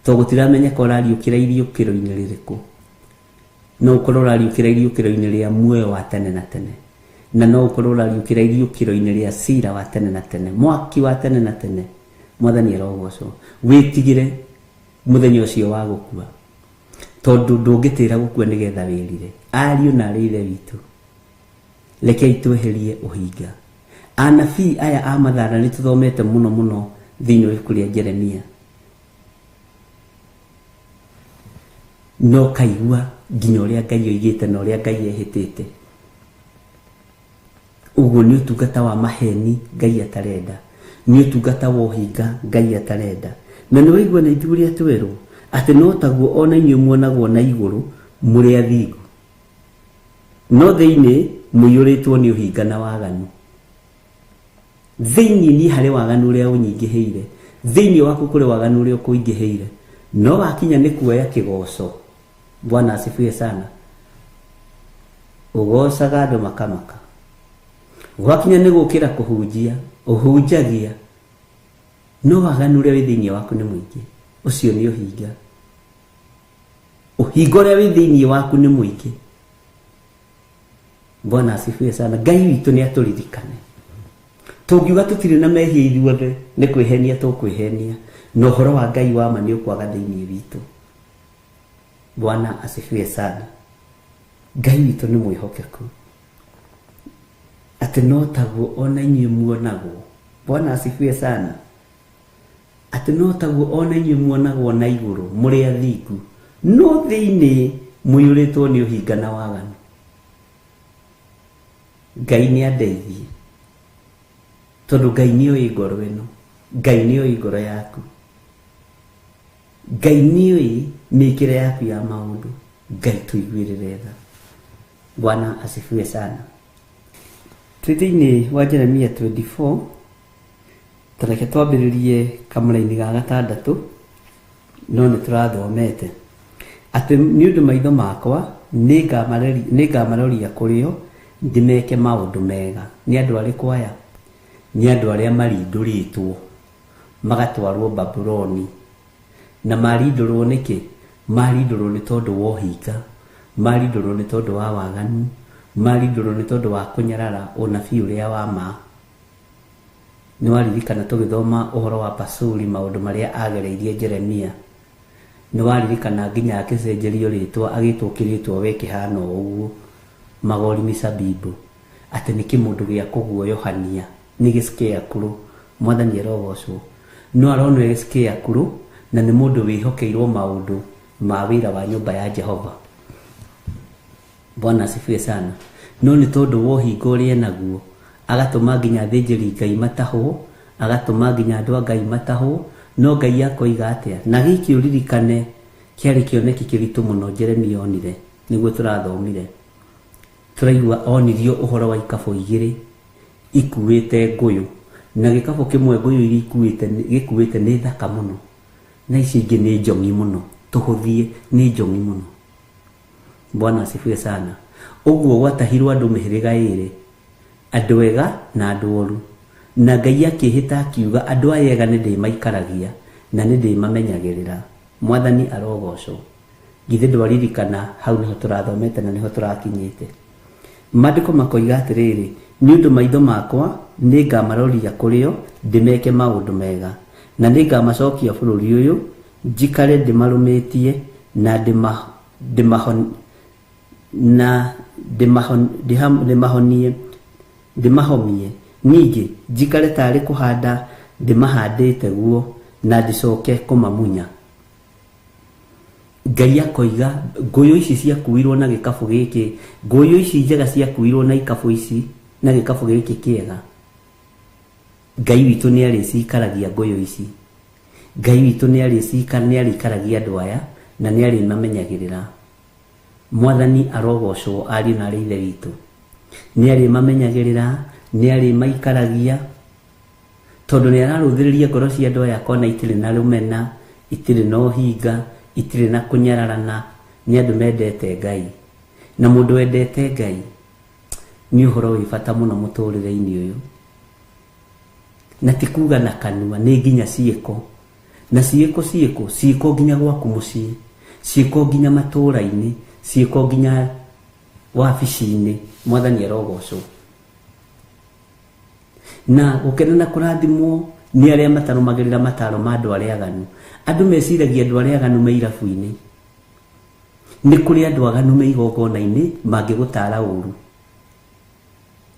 to gũtiramenyeka ũrariũkĩra iriũkĩro-inĩ rĩrĩkũ. No ũkorwo ũrariũkĩra iriũkĩro-inĩ rĩa muoyo wa tene na tene, na no ũkorwo ũrariũkĩra iriũkĩro-inĩ rĩa cira wa tene na tene, mwaki wa tene na tene. Mwathani arogocwo. Wĩtigĩre mũthenya ũcio wa gũkua, tondũ ndũngĩtĩra gũkua nĩgetha wĩrire. Ariũ na arĩ ithe witũ, rekei tweherie ũhinga. Anabii aya a mathara nĩ tũthomete mũno mũno thĩinĩ wa ibuku rĩa Jeremia, no kaigua nginya ũrĩa Ngai oigĩte na ũrĩa Ngai ehĩtĩte. Ũguo nĩ ũtungata wa maheni Ngai atarenda, nĩ ũtungata wa ũhinga Ngai atarenda. Na nĩ waigua na ithuĩ ũrĩa twerwo atĩ no taguo ona inyuĩ muonagwo na igũrũ mũrĩ athingu, no thĩinĩ mũiyũrĩtwo nĩ ũhinga na waganu. Thĩinĩ niĩ harĩ waganu ũrĩa ũnyingĩhĩire, thĩinĩ waku kũrĩ waganu ũrĩa ũkũingĩhĩire, no wakinya nĩ kuoya kĩgoco. Bwana asifiwe sana. Ũgocaga andũ makamaka. Gwakinya nĩ gũkĩra kũhunjia, ũhunjagia, no waganu ũrĩa wĩ thĩinĩ waku nĩ mũingĩ. Ũcio nĩ ũhinga. Ũhinga ũrĩa wĩ thĩinĩ waku nĩ mũingĩ. Bwana asifiwe sana. Ngai witũ nĩ atũririkane. Tũngiuga tũtirĩ na mehia ithuothe, nĩ kwĩhenia tũkwĩhenia, na ũhoro wa Ngai wa ma nĩ ũkwaga thĩinĩ witũ. Bwana asifiwe sana. Ngai witũ nĩ mwĩhokeku, atĩ no taguo ona inyuĩ muonagwo. Bwana asifiwe sana. Atĩ no taguo ona inyuĩ muonagwo na igũrũ mũrĩ athingu, no thĩinĩ mũiyũrĩtwo nĩ ũhinga na waganu. Ngai nĩ andeithie, tondũ Ngai nĩ oĩ ngoro ĩno, Ngai nĩ oĩ ngoro yaku, Ngai nĩ oĩ mĩkĩre yaku ya maũndũ. Ngai tũiguĩrĩre tha. Bwana asifiwe sana. Twĩ thĩinĩ wa Jeremia 24, tareke twambĩrĩrie kamũraini ga gatandatũ, no nĩ tũrathomete atĩ nĩ ũndũ maitho makwa nĩngamaroria kũrĩ o ndĩmeke maũndũ mega. Nĩ andũ arĩkũ aya? Nĩ andũ arĩa marindũrĩtwo magatwarwo Babuloni. Na marindũrwo nĩkĩ? Marindũrwo nĩ tondũ wa ũhinga, marindũrwo nĩ tondũ wa waganu, marindũrwo nĩ tondũ wa kũnyarara ũnabii ũrĩa wa ma. Nĩ waririkana tũgĩthoma ũhoro wa Pasuri, maũndũ marĩa agereirie Jeremia. Nĩ waririkana nginya akĩcenjerio rĩtwa, agĩtwo kĩrĩtwa we kĩhana o ũguo, Magori Misabibu, atĩ nĩ kĩmũndũ gĩa kũguoyohania, nĩ gĩscarecrow. Mwathani arogocwo. No aronwo e gĩscarecrow, na nĩ mũndũ wĩhokeirwo maũndũ ma wĩra wa nyũmba ya Jehova. Bwana asifiwe sana. No nĩ tondũ wa ũhinga ũrĩa enaguo, agatũma nginya athĩnjĩri Ngai matahwo, agatũma nginya andũ a Ngai matahwo. No Ngai akoiga atĩa? Na gĩkĩ ũririkane kĩarĩ kĩoneki kĩritũ mũno Jeremia onire, nĩguo tũrathomire. Tũraigua onirio ũhoro wa ikabũ igĩrĩ ikuĩte ngũyũ, na gĩkabũ kĩmwe ngũyũ iria gĩkuĩte nĩ thaka mũno, na ici ingĩ nĩ njong'i mũno, tũhũthie nĩ njong'i mũno. Bwana asifiwe sana. Ũguo gwatahirwo andũ mĩhĩrĩga ĩrĩ, andũ ega na andũ oru. Na Ngai akĩhĩta akiuga andũ aya ega nĩ ndĩmaikaragia na nĩ ndĩmamenyagĩrĩra. Mwathani arogocwo. Githĩ ndwaririkana hau nĩho tũrathomete na nĩho tũrakinyĩte. Maandĩko makoiga atĩrĩrĩ, nĩ ũndũ maitho makwa nĩngamaroria kũrĩ o ndĩmeke maũndũ mega, na nĩngamacokia bũrũri ũyũ njikare ndĩmarũmĩtie na ndĩmahomie, ningĩ njikare tarĩ kũhanda ndĩmahandĩte guo na ndicoke kũmamunya. Ngai akoiga ngũyũ ici ciakuirwo na gĩkabũ gĩkĩ, ngũyũ ici njega ciakuirwo na ikabũ ici na gĩkabũ gĩkĩ kĩega. Ngai witũ nĩ arĩcikaragia ngũyũ ici. Ngai witũ nĩ arĩcika nĩ arĩikaragia andũ aya na nĩ arĩmamenyagĩrĩra. Mwathani arogocwo ariũ na arĩ ithe witũ. Nĩ arĩmamenyagĩrĩra, nĩ arĩmaikaragia, tondũ nĩ ararũthĩrĩria ngoro cia andũ aya akona itirĩ na rũmena, itirĩ na ũhinga, itirĩ na kũnyararana, nĩ andũ mendete Ngai. Na mũndũ wendete Ngai nĩ ũhoro wĩ bata mũno mũtũrĩre-inĩ ũyũ. Na ti kuga na kanua, nĩ nginya ciĩko. Na ciĩko ciĩko, ciĩko nginya gwaku mũciĩ, ciĩko nginya matũũra-inĩ, ciĩko nginya wabici-inĩ. Mwathani arogocwo. Na gũkena na kũrathimwo nĩ arĩa matarũmagĩrĩra mataro ma andũ arĩa aganu. Andũ meciragia andũ arĩa aganu me irabu-inĩ. Nĩ kũrĩ andũ aganu me igongona-inĩ mangĩgũtara ũru.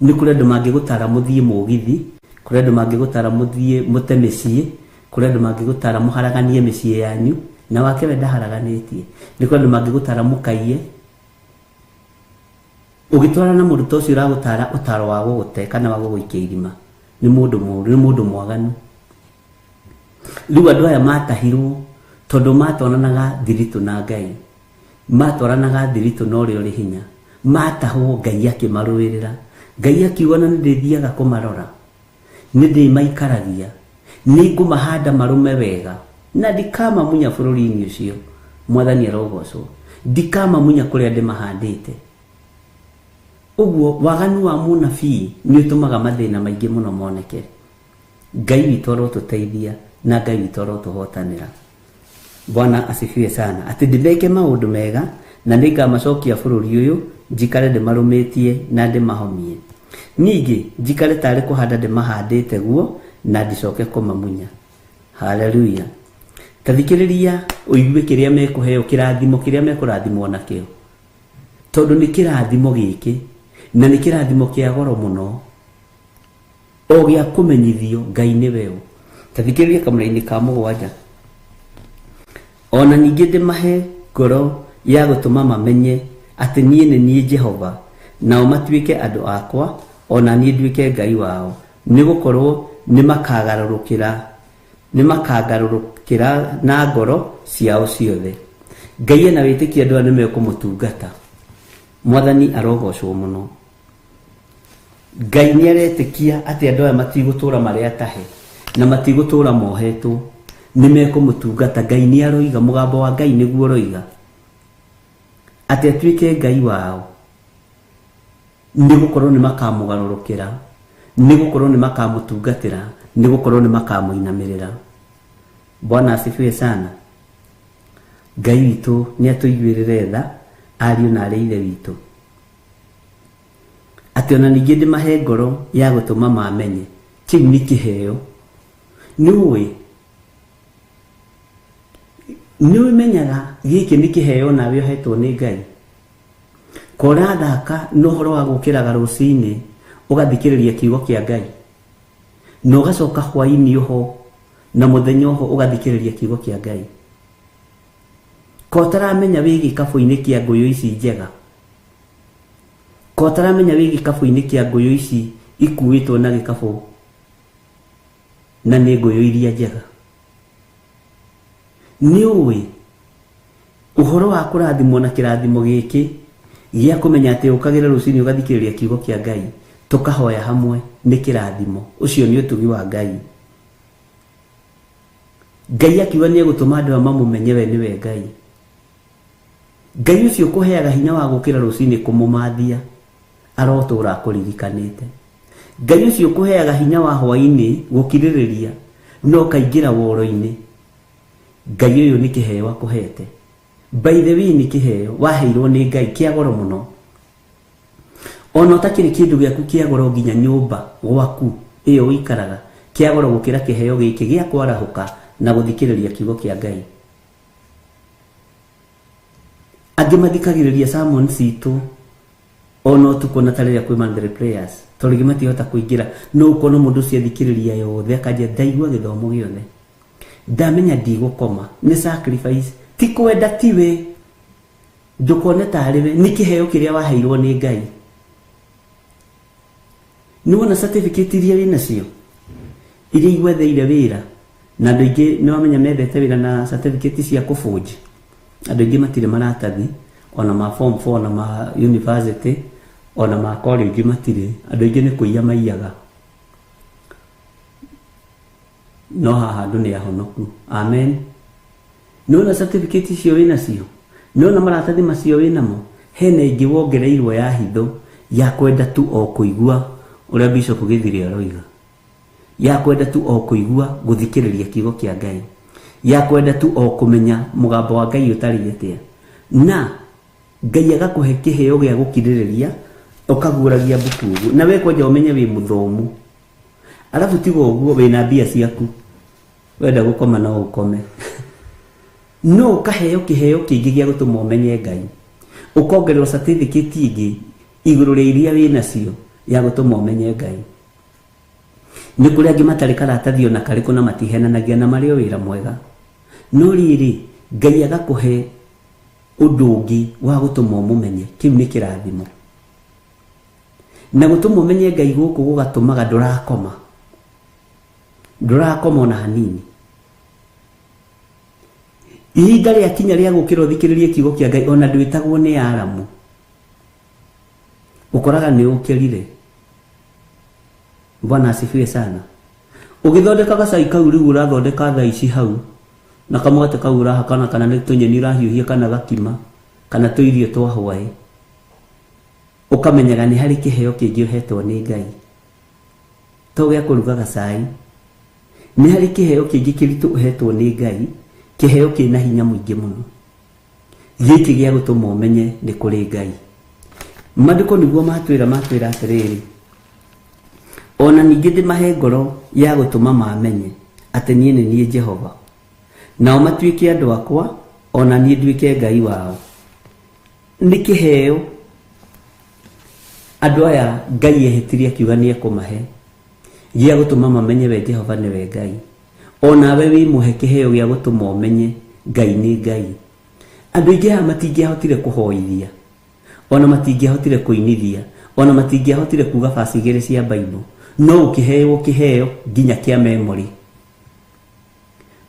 Nĩ kũrĩ andũ mangĩgũtara mũthiĩ mũgithi, kũrĩ andũ mangĩgũtara mũthiĩ mũte mĩciĩ, kũrĩ andũ mangĩgũtara mũharaganie mĩciĩ yanyu, na wake we ndaharaganĩtie. Nĩ kũrĩ andũ mangĩgũtara mũkaiye. Ũgĩtwarana na mũndũ ta ũcio ũragũtara ũtaro wa gũgũte kana wa gũgũikia irima, nĩ mũndũ mũũru, nĩ mũndũ mwaganu. Rĩu andũ aya matahirwo tondũ matwaranaga thiritũ na Ngai, matwaranaga thiritũ na ũrĩa ũrĩ hinya. Matahwo Ngai akĩmarũĩrĩra. Ngai akiuga na nĩndĩthiaga kũmarora, nĩndĩmaikaragia, nĩngũmahanda marũme wega, na ndikamamunya bũrũri-inĩ ũcio. Mwathani arogocwo. Ndikamamunya kũrĩa ndĩmahandĩte. Ũguo waganu wa mũnabii nĩ ũtũmaga mathĩna maingĩ mũno moneke. Ngai witũ arotũteithia na Ngai witũ arotũhotanĩra. Bwana asifiwe sana. Atĩ ndĩmeke maũndũ mega na nĩngamacokia bũrũri ũyũ, njikare ndĩmarũmĩtie na ndĩmahomie. Ningĩ njikare tarĩ kũhanda ndĩmahandĩte guo na ndicoke kũmamunya. Haleluya. Ta thikĩrĩria ũigue kĩrĩa mekũheo, kĩrathimo kĩrĩa mekũrathimwo nakĩo. Tondũ nĩ kĩrathimo gĩkĩ, na nĩ kĩrathimo kĩa goro mũno, o gĩa kũmenyithio Ngai nĩwe ũ. Ta thikĩrĩria kamũra-inĩ ka mũgwanja. Ona ningĩ ndĩmahe ngoro ya gũtũma mamenye atĩ niĩ nĩ niĩ Jehova, nao matuĩke andũ akwa, ona niĩ nduĩke Ngai wao, nĩ gũkorwo nĩmakangarũrũkĩra na ngoro ciao ciothe. Ngai ena wĩtĩkio andũ aya nĩmekũmũtungata. Mwathani arogocwo mũno. Ngai nĩ aretĩkia atĩ andũ aya matigũtũra marĩ atahe na matigũtũra mohetwo, nĩmekũmũtungata. Ngai nĩ aroiga, mũgambo wa Ngai nĩguo ũroiga atĩ atuĩke Ngai wao, nĩ gũkorwo nĩ makamũgarũrũkĩra, nĩ gũkorwo nĩ makamũtungatĩra, nĩ gũkorwo nĩ makamũinamĩrĩra. Bwana asifiwe sana. Ngai witũ nĩ atũiguĩrĩre tha, ariũ na arĩ ithe witũ, atĩ ona ningĩ ndĩmahe ngoro ya gũtũma mamenye kĩu nĩ kĩheo. Nĩ ũĩ nĩ ũmenyaga gĩkĩ nĩ kĩheo nawe ũhetwo nĩ Ngai. Ko ũrathaka na ũhoro wa gũkĩraga rũcinĩ ũgathikĩrĩria kiugo kĩa Ngai, na ũgacoka hwaĩ-inĩ oho na mũthenya oho ũgathikĩrĩria kiugo kĩa Ngai. Ko ũtaramenya wĩ gĩkabũ-inĩ kĩa ngũyũ ici njega, ko ũtaramenya wĩ gĩkabũ-inĩ kĩa ngũyũ ici ikuĩtwo na gĩkabũ na nĩ ngũyũ iria njega. Nĩ ũĩ ũhoro wa kũrathimwo na kĩrathimo gĩkĩ gĩa kũmenya atĩ ũkagĩra rũcinĩ ũgathikĩrĩria kiugo kĩa Ngai, tũkahoya hamwe, nĩ kĩrathimo. Ũcio nĩ ũtugi wa Ngai. Ngai akiuga nĩ egũtũma andũ aya mamũmenye we nĩwe Ngai. Ngai ũcio ũkũheaga hinya wa gũkĩra rũcinĩ kũmũmathia, arotũra akũririkanĩte. Ngai ũcio ũkũheaga hinya wa hwaĩ-inĩ gũkirĩrĩria na ũkaingĩra woro-inĩ, Ngai ũyũ nĩ kĩheo akũhete. By the way, nĩ kĩheo waheirwo nĩ Ngai kĩa goro mũno. Ona ũtakĩrĩ kĩndũ gĩaku kĩa goro nginya nyũmba gwaku ĩyo ũikaraga, kĩa goro gũkĩra kĩheo gĩkĩ gĩa kwarahũka na gũthikĩrĩria kiugo kĩa Ngai. Angĩ mathikagĩrĩria sermon citũ ona ũtukũ na ta rĩrĩa kwĩ monthly prayers, tondũ rĩngĩ matihota kũingĩra, no ũkona mũndũ ũcio athikĩrĩria yothe akanjia ndaigua gĩthomo gĩothe, ndamenya ndigũkoma, nĩ sacrifice, ti kwenda, tiwe, ndũkone tarĩ we, nĩ kĩheo kĩrĩa waheirwo nĩ Ngai. Nĩ wona certificate iria wĩ nacio, iria igwetheire wĩra, Na andũ aingĩ nĩ wamenya mendete wĩra na certificate cia kũbũnji. Andũ aingĩ matirĩ maratathi ona ma form 4, ona ma university, ona ma college matirĩ. Andũ aingĩ nĩ kũiya maiyaga. No haha andũ nĩ ahonoku. Amen. Nĩwona certificate icio wĩnacio, nĩwona maratathi macio wĩnamo, hena ĩngĩ wongereirwo ya hitho ya kwenda tu o kũigua ũrĩa Bishop Gĩthiri aroiga, ya kwenda tu o kũigua gũthikĩrĩria kiugo kĩa Ngai, ya kwenda tu o kũmenya mũgambo wa Ngai ũtariĩ atĩa. Na Ngai agakũhe kĩheo gĩa gũkirĩrĩria, ũkaguũragia mbuku ũguo, na we kwanja ũmenye wĩ mũthomu, arabu tiga ũguo wĩna mbia ciaku, wenda gũkoma no ũkome. No ũkaheo kĩheo kĩngĩ gĩa gũtũma ũmenye Ngai, ũkongererwo certificate ĩngĩ igũrũ rĩa iria wĩnacio ya gũtũma ũmenye Ngai. Nĩ kũrĩ angĩ matarĩ karatathi ona karĩkũ na matihenanagia na marĩ o wĩra mwega, no rĩrĩ Ngai agakũhe ũndũ ũngĩ wa gũtũma ũmũmenye. Kĩu nĩ kĩrathimo. Na gũtũma ũmenye Ngai gũkũ gũgatũmaga ndũrakoma, ndũrakoma ona hanini. Ihinda rĩa kinya rĩa gũkĩra ũthikĩrĩrie kiugo kĩa Ngai, ona ndwĩtagwo nĩ aramu, ũkoraga nĩ ũkĩrire. Bwana asifiwe sana. Ũgĩthondeka gacai kau rĩu ũrathondeka thaa ici hau, na kamũgate kau ũrahakana, kana nĩ tũnyeni ũrahiũhia, kana gakima, kana tũirio twa hwaĩ, ũkamenyaga nĩ harĩ kĩheo kĩngĩ ũhetwo nĩ Ngai, to gĩa kũruga gacai. Nĩ harĩ kĩheo kĩngĩ kĩritũ ũhetwo nĩ Ngai, kĩheo kĩna hinya mũingĩ mũno, gĩkĩ gĩa gũtũma ũmenye nĩ kũrĩ Ngai. Maandĩko nĩguo matwĩra atĩrĩrĩ, ona ningĩ ndĩmahe ngoro ya gũtũma mamenye atĩ niĩ nĩ niĩ Jehova, nao matuĩke andũ akwa, ona niĩ nduĩke Ngai wao. Nĩ kĩheo andũ aya Ngai ehĩtirie akiuga nĩ ekũmahe, gĩa gũtũma mamenye we Jehova nĩwe Ngai. Onawe wĩmũhe kĩheo gĩa gũtũma ũmenye Ngai nĩ Ngai. Andũ aingĩ haha matingĩahotire kũhoithia, ona matingĩahotire kũinithia, ona matingĩahotire kuga baci igĩrĩ cia Bible, no ũkĩheo kĩheo nginya kĩa memory.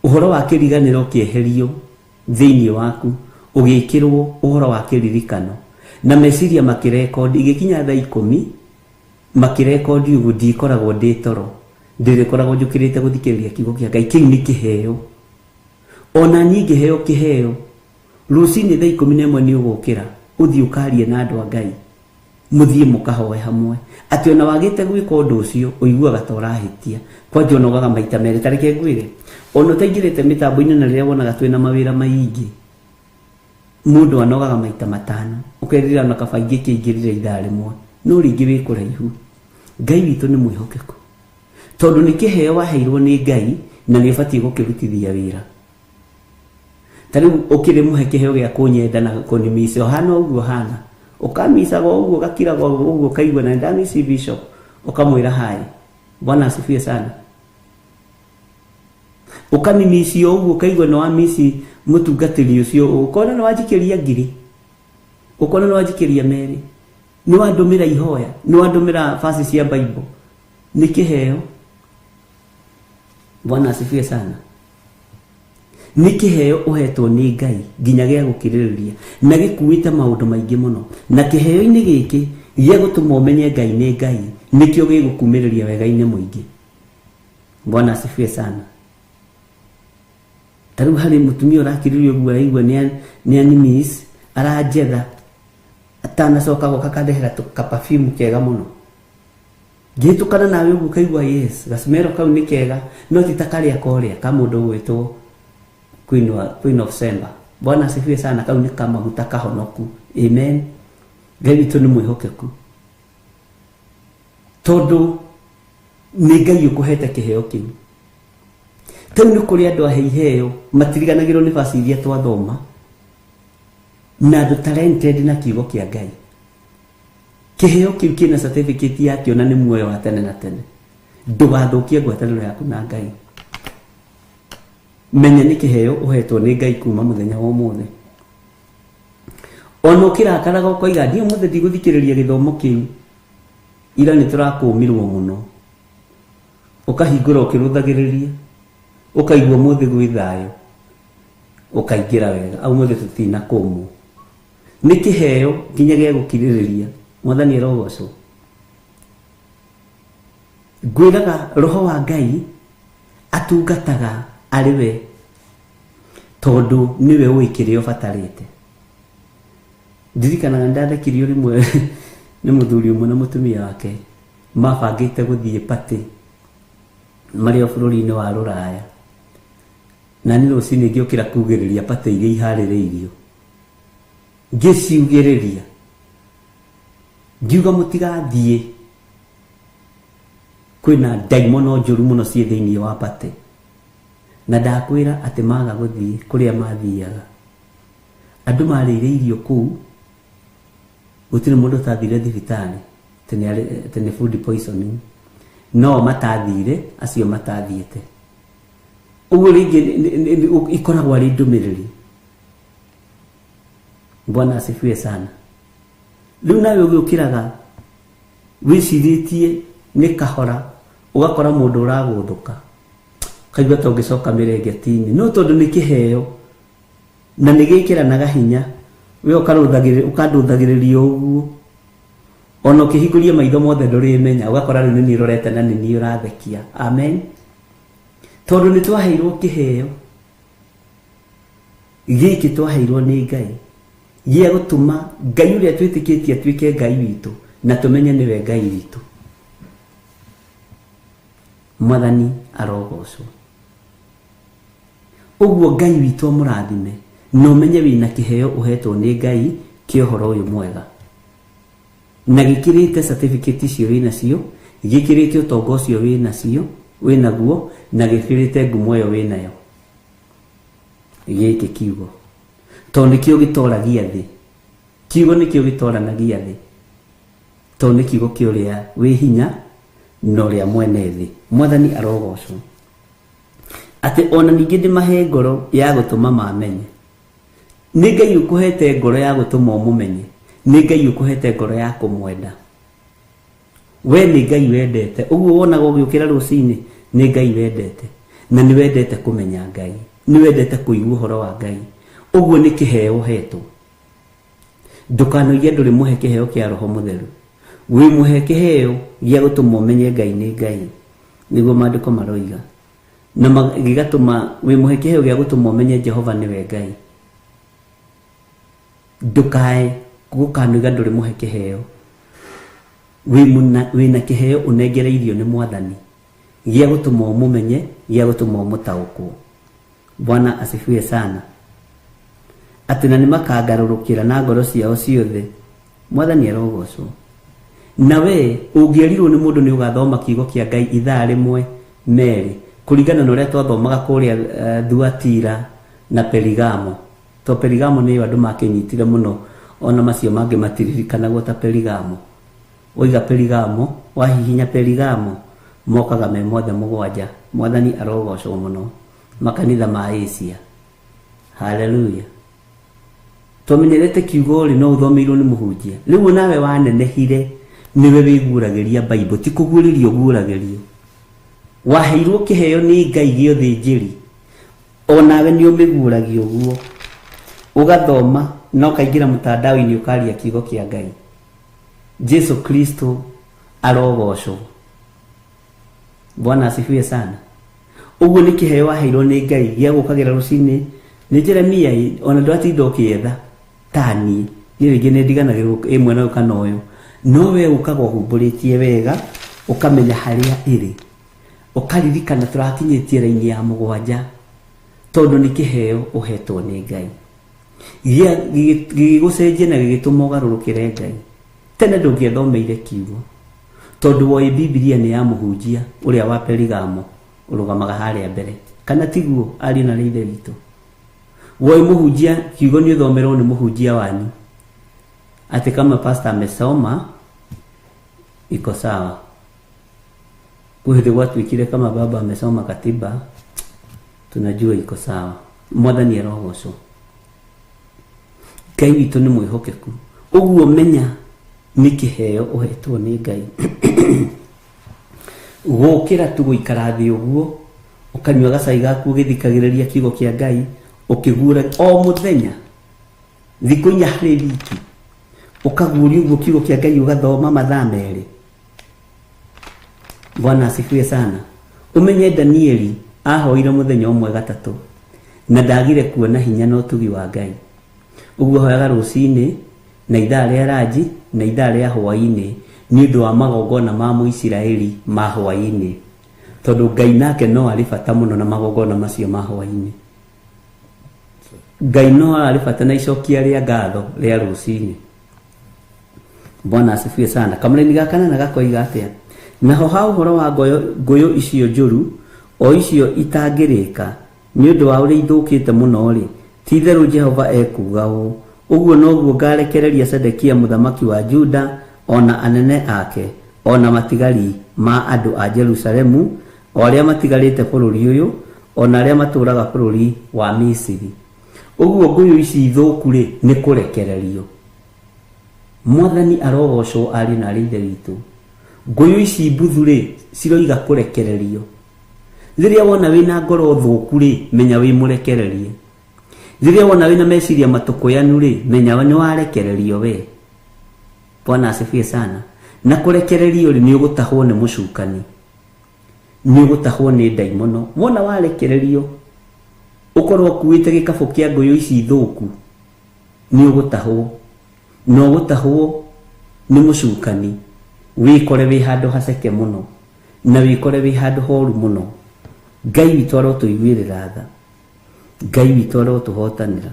Ũhoro wa kĩriganĩro ũkĩeherio thĩinĩ waku, ũgĩkĩrwo ũhoro wa kĩririkano, na meciria makĩrekondi. Igĩkinya thaa 10 makĩrekondi ũguo, ndikoragwo ndĩ toro, ndĩrĩkoragwo njũkĩrĩte gũthikĩrĩria kiugo kĩa Ngai. Kĩu nĩ kĩheo. Ona niĩ ngĩheo kĩheo, rũcinĩ thaa 11 nĩ ũgũkĩra ũthiĩ ũkarie na andũ a Ngai, mũthiĩ mũkahoe hamwe. Atĩ ona wagĩte gwĩka ũndũ ũcio ũiguaga ta ũrahĩtia, kwanja ũnogaga maita merĩ. Ta reke ngwĩre, ona ũtaingĩrĩte mĩtambo-inĩ na rĩrĩa wonaga twĩna mawĩra maingĩ, mũndũ anogaga maita 5, ũkerĩra ona kaba ingĩkĩingĩrire ithaa rĩmwe, no rĩngĩ wĩ kũraihu. Ngai witũ nĩ mwĩhokeku, tondũ nĩ kĩheo waheirwo nĩ Ngai na nĩ ũbatiĩ gũkĩrutithia wĩra. Ta rĩu ũkĩrĩ mũhe kĩheo gĩa kũnyenda na kũnimica, ũhana ũguo hana, ũkamicaga ũguo, ũgakiraga ũguo, ũkaigua na ndamici bishop, ũkamwĩra hai. Bwana asifiwe sana. Ũkanimicio ũguo, ũkaigua nĩ wamici mũtungatĩri ũcio, ũkona nĩ wanjikĩria 1000, ũkona nĩ wanjikĩria 2, nĩ wandũmĩra ihoya, nĩ wandũmĩra baci cia Bible. Nĩ kĩheo. Bwana asifiwe sana. Nĩ kĩheo ũhetwo nĩ Ngai nginya gĩa gũkirĩrĩria, na gĩkuĩte maũndũ maingĩ mũno. Na kĩheo-inĩ gĩkĩ gĩa gũtũma ũmenye Ngai nĩ Ngai, nĩkĩo gĩgũkumĩrĩria wega-inĩ mũingĩ. Bwana asifiwe sana. Ta rĩu harĩ mũtumia ũrakirĩrĩria ũguo, araigua nĩ animis, aranjetha, atanacoka goka kandehera kaperfume kega mũno. Ngĩhĩtũkana nawe ũguo ũkaigua yes, gacimero kau nĩ kega, no ti ta karĩa korĩa ka mũndũ ũgwĩtwo Queen of Sheba. Bwana asifiwe sana. Kau nĩ kamaguta kahonoku. Amen. Ngai witũ nĩ mwĩhokeku, tondũ nĩ Ngai ũkũhete kĩheo kĩu. Rĩu nĩ kũrĩ andũ ahe iheo matiriganagĩrwo nĩ baci iria twathoma, na andũ talented na kiugo kĩa Ngai. Kĩheo kĩu kĩna certificate yakĩo na nĩ muoyo wa tene na tene. Ndũgathũkie ngwatanĩro yaku na Ngai. Menya nĩ kĩheo ũhetwo nĩ Ngai kuma mũthenya wa ũmũthĩ. Ona ũkĩrakaraga ũkoiga ndiĩ ũmũthĩ ndigũthikĩrĩria gĩthomo kĩu, ira nĩ tũrakũmirwo mũno, ũkahingũra ũkĩrũthagĩrĩria, Ũkaigua ũmũthĩ gwĩ thayũ, ũkaingĩra wega, au ũmũthĩ tũtinakũmwo. Nĩ kĩheo nginya gĩa gũkirĩrĩria. Mwathani arogocwo. Ngwĩraga roho wa Ngai atungataga arĩ we, tondũ nĩwe ũĩ kĩrĩa ũbatarĩte. Ndirikanaga nĩndathekirio rĩmwe nĩ mũthuri ũmwe na mũtumia wake mabangĩte gũthiĩ party marĩ o bũrũri-inĩ wa Rũraya. Na niĩ rũcinĩ ngĩũkĩra kugĩrĩria party iria iharĩrĩirio, ngĩciugĩrĩria, ngiuga mũtigathiĩ, kwĩna ndaimono njũru mũno ciĩ thĩinĩ wa party. Na ndakwĩra atĩ maga gũthiĩ kũrĩa mathiaga, andũ marĩire irio kũu, gũtirĩ mũndũ ũtathire thibitarĩ atĩ nĩ food poisoning, no matathire acio matathiĩte. Ũguo rĩngĩ ikoragwo arĩ ndũmĩrĩri. Bwana asifiwe sana. Rĩu nawe ũgĩũkĩraga wĩcirĩtie nĩ kahora, ũgakora mũndũ ũragũthũka, ũkaigua ta ũngĩcoka mĩrengeti-inĩ, no tondũ nĩ kĩheo na nĩ gĩkĩranaga hinya, we ũkandũthagĩrĩria ũguo, ona ũkĩhingũria maitho mothe ndũrĩmenya, ũgakora rĩu nĩ niĩ ũrorete na nĩ niĩ ũrathekia. Amen. Tondũ nĩ twaheirwo kĩheo gĩkĩ, twaheirwo nĩ Ngai gĩa gũtũma Ngai ũrĩa twĩtĩkĩtie atuĩke Ngai witũ, na tũmenye nĩwe Ngai witũ. Mwathani arogocwo. Ũguo Ngai witũ amũrathime, na ũmenye wĩna kĩheo ũhetwo nĩ Ngai kĩa ũhoro ũyũ mwega, na gĩkĩrĩte certificate icio wĩnacio, gĩkĩrĩte ũtonga ũcio wĩnacio wĩnaguo, na gĩkĩrĩte ngumo ĩyo wĩnayo. Gĩkĩ kiugo tondũ nĩkĩo gĩtoragia thĩ. Kiugo nĩkĩo gĩtoranagia thĩ, tondũ nĩ kiugo kĩa ũrĩa wĩ hinya na ũrĩa mwene thĩ. Mwathani arogocwo. Atĩ ona ningĩ ndĩmahe ngoro ya gũtũma mamenye. Nĩ Ngai ũkũhete ngoro ya gũtũma ũmũmenye, nĩ Ngai ũkũhete ngoro ya kũmwenda. We nĩ Ngai wendete. Ũguo wonaga ũgĩũkĩra rũcinĩ, nĩ Ngai wendete, na nĩ wendete kũmenya Ngai, nĩ wendete kũigua ũhoro wa Ngai. Ũguo nĩ kĩheo ũhetwo. Ndũkanoige ndũrĩ mũhe kĩheo kĩa Roho Mũtheru. Wĩ mũhe kĩheo gĩa gũtũma ũmenye Ngai nĩ Ngai, nĩguo maandĩko maroiga. Na gĩgatũma wĩ mũhe kĩheo gĩa gũtũma ũmenye Jehova nĩwe Ngai. Ndũkae gũkanoiga ndũrĩ mũhe kĩheo. Wĩna kĩheo ũnengereirio nĩ Mwathani gĩa gũtũma ũmũmenye, gĩa gũtũma ũmũtaũkwo. Bwana asifiwe sana. Atĩ na nĩmakangarũrũkĩra na ngoro ciao ciothe. Mwathani arogocwo. Na we ũngĩerirwo nĩ mũndũ nĩ ũgathoma kiugo kĩa Ngai ithaa rĩmwe merĩ, kũringana na ũrĩa twathomaga kũrĩa Thuatira na Perigamo. To Perigamo nĩyo andũ makĩnyitire mũno, ona macio mangĩ matiririkanagwo ta Perigamo. Waiga Perigamo, wahihinya Perigamo, mokaga me mothe mũgwanja. Mwathani arogocwo mũno. Makanitha ma Asia. Haleluya. Twamenyerete kiugo rĩ, no ũthomeirwo nĩ mũhunjia. Rĩu nawe wanenehire, nĩwe wĩguũragĩria Bible, ti kũguũrĩrio ũguũragĩrio. Waheirwo kĩheo nĩ Ngai gĩa ũthĩnjĩri, onawe nĩ ũmĩguũragia ũguo. Ũgathoma na ũkaingĩra mtandao-inĩ ũkaria kiugo kĩa Ngai. Jesu Kristo arogocwo. Bwana asifiwe sana. Ũguo nĩ kĩheo waheirwo nĩ Ngai gĩa gũkagĩra rũcinĩ. Nĩ Jeremia ona ndwatinda ũkĩetha ta niĩ. Niĩ rĩngĩ nĩ ndiganagĩrwo ĩ mwena ũyũ kana ũyũ. No we ũkaga ũhumbũrĩtie wega, ũkamenya harĩa ĩrĩ. Ũkaririkana tũrakinyĩtie raini ya 7, tondũ nĩ kĩheo ũhetwo nĩ Ngai. Gĩgĩgũcenjia na gĩgĩtũma ũgarũrũkĩre Ngai. Tene ndũngĩethomeire kiugo, tondũ woĩ Bibilia nĩ ya mũhunjia ũrĩa wa Perigamo ũrũgamaga harĩa mbere, kana tiguo ariũ na ithe witũ? Woĩ mũhunjia kiugo nĩ ũthomerwo nĩ mũhunjia wanyu, atĩ kama pastor amesoma iko sawa. Kwĩ hĩndĩ gwatuĩkire kama baba amesoma katiba tunajua iko sawa. Mwathani arogocwo. Ngai witũ nĩ mwĩhokeku. Ũguo menya nĩ kĩheo ũhetwo nĩ Ngai. Gũkĩra tu gũikara thĩ ũguo Ũkanyua gacai gaku ũgĩthikagĩrĩria kiugo kĩa Ngai, ũkĩguũra o mũthenya thikũ 4 harĩ wiki, ũkaguũria ũguo kiugo kĩa Ngai ũgathoma mathaa 2. Bwana asifiwe sana. Ũmenye Danieli ahoire mũthenya ũmwe 3 na ndagire kuona hinya na ũtugi wa Ngai. Ũguo hoyaga rũcinĩ na ithaa rĩa ranji na ithaa rĩa hwaĩ-inĩ nĩ ũndũ wa magongona ma Mũisiraeli ma hwaĩ-inĩ, tondũ Ngai nake no arĩ bata mũno na magongona macio ma hwaĩ-inĩ. Ngai no arĩ bata na icokia rĩa ngatho rĩa rũcinĩ. Bwana asifiwe sana. Kamũraini ga 4 gakoiga atĩa? Naho ha ũhoro wa ngũyũ icio njũru, o icio itangĩrĩka nĩ ũndũ wa ũrĩa ithũkĩte mũno-rĩ, ti-itherũ Jehova ekuuga ũũ, ũguo noguo ngarekereria Sedekia mũthamaki wa Juda, ona anene ake, ona matigari ma andũ a Jerusalemu, o arĩa matigarĩte bũrũri ũyũ, ona arĩa matũũraga bũrũri wa Misiri. Ũguo ngũyũ ici ithũku-rĩ, nĩ kũrekererio. Mwathani arogocwo ariũ na arĩ Ithe witũ. Ngũyũ ici mbuthu-rĩ, ciroiga kũrekererio. Rĩrĩa wona wĩna ngoro thũku-rĩ, menya wĩ mũrekererie. Rĩrĩa wona wĩna meciria matũkũyanu-rĩ, menya nĩ warekererio we. Bwana asifiwe sana. Na kũrekererio rĩ, nĩ ũgũtahwo nĩ mũcukani, nĩ ũgũtahwo nĩ ndaimono. Wona warekererio ũkorwo ũkuĩte gĩkabũ kĩa ngũyũ ici thũku, nĩ ũgũtahwo, na ũgũtahwo nĩ mũcukani, wĩkore wĩ handũ haceke mũno, na wĩkore wĩ handũ horu mũno. Ngai witũ arotũiguĩrĩra tha, Ngai witũ arotũhotanĩra,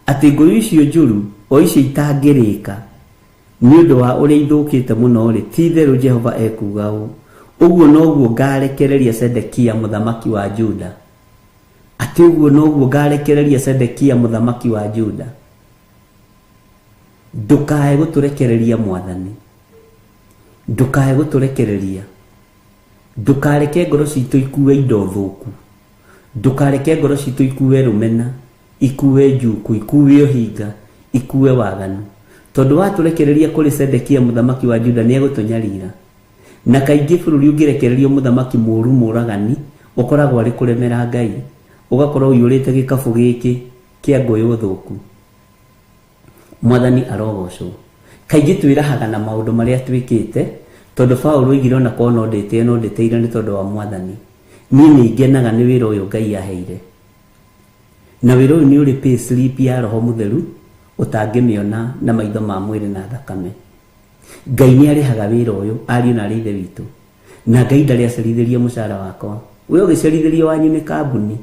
atĩ ngũyũ icio njũru o icio itangĩrĩka nĩ ũndũ wa ũrĩa ithũkĩte mũno-rĩ, ti-itherũ Jehova ekuuga ũũ, ũguo noguo ngarekereria Sedekia mũthamaki wa Juda. Atĩ ũguo noguo ngarekereria Sedekia mũthamaki wa Juda. Ndũkae gũtũrekereria Mwathani, ndũkae gũtũrekereria, ndũkareke ngoro citũ ikue indo thũku, ndũkareke ngoro citũ ikue rũmena, ikue njuku, ikue ũhinga, ikue waganu, tondũ watũrekereria kũrĩ Sedekia mũthamaki wa Juda nĩ egũtũnyarira. Na kaingĩ bũrũri ũngĩrekererio mũthamaki mũũru mũũragani, ũkoragwo arĩ kũremera Ngai, ũgakorwo ũiyũrĩte gĩkabũ gĩkĩ kĩa ngũyũ thũku. Mwathani arogocwo. Kaingĩ twĩrahaga na maũndũ marĩa twĩkĩte, tondũ Paũlũ oigire ona korwo no ndĩtĩe no ndĩtĩire nĩ tondũ wa Mwathani. Niĩ nĩ ngenaga nĩ wĩra ũyũ Ngai aheire, na wĩra ũyũ nĩ ũrĩ pay slip ya Roho Mũtheru ũtangĩmĩona na maitho ma mwĩrĩ na thakame. Ngai nĩ arĩhaga wĩra ũyũ ariũ na arĩ Ithe witũ, na Ngai ndarĩ acerithĩria mũcara wakwa. We ũgĩcerithĩrio wanyu nĩ kambuni,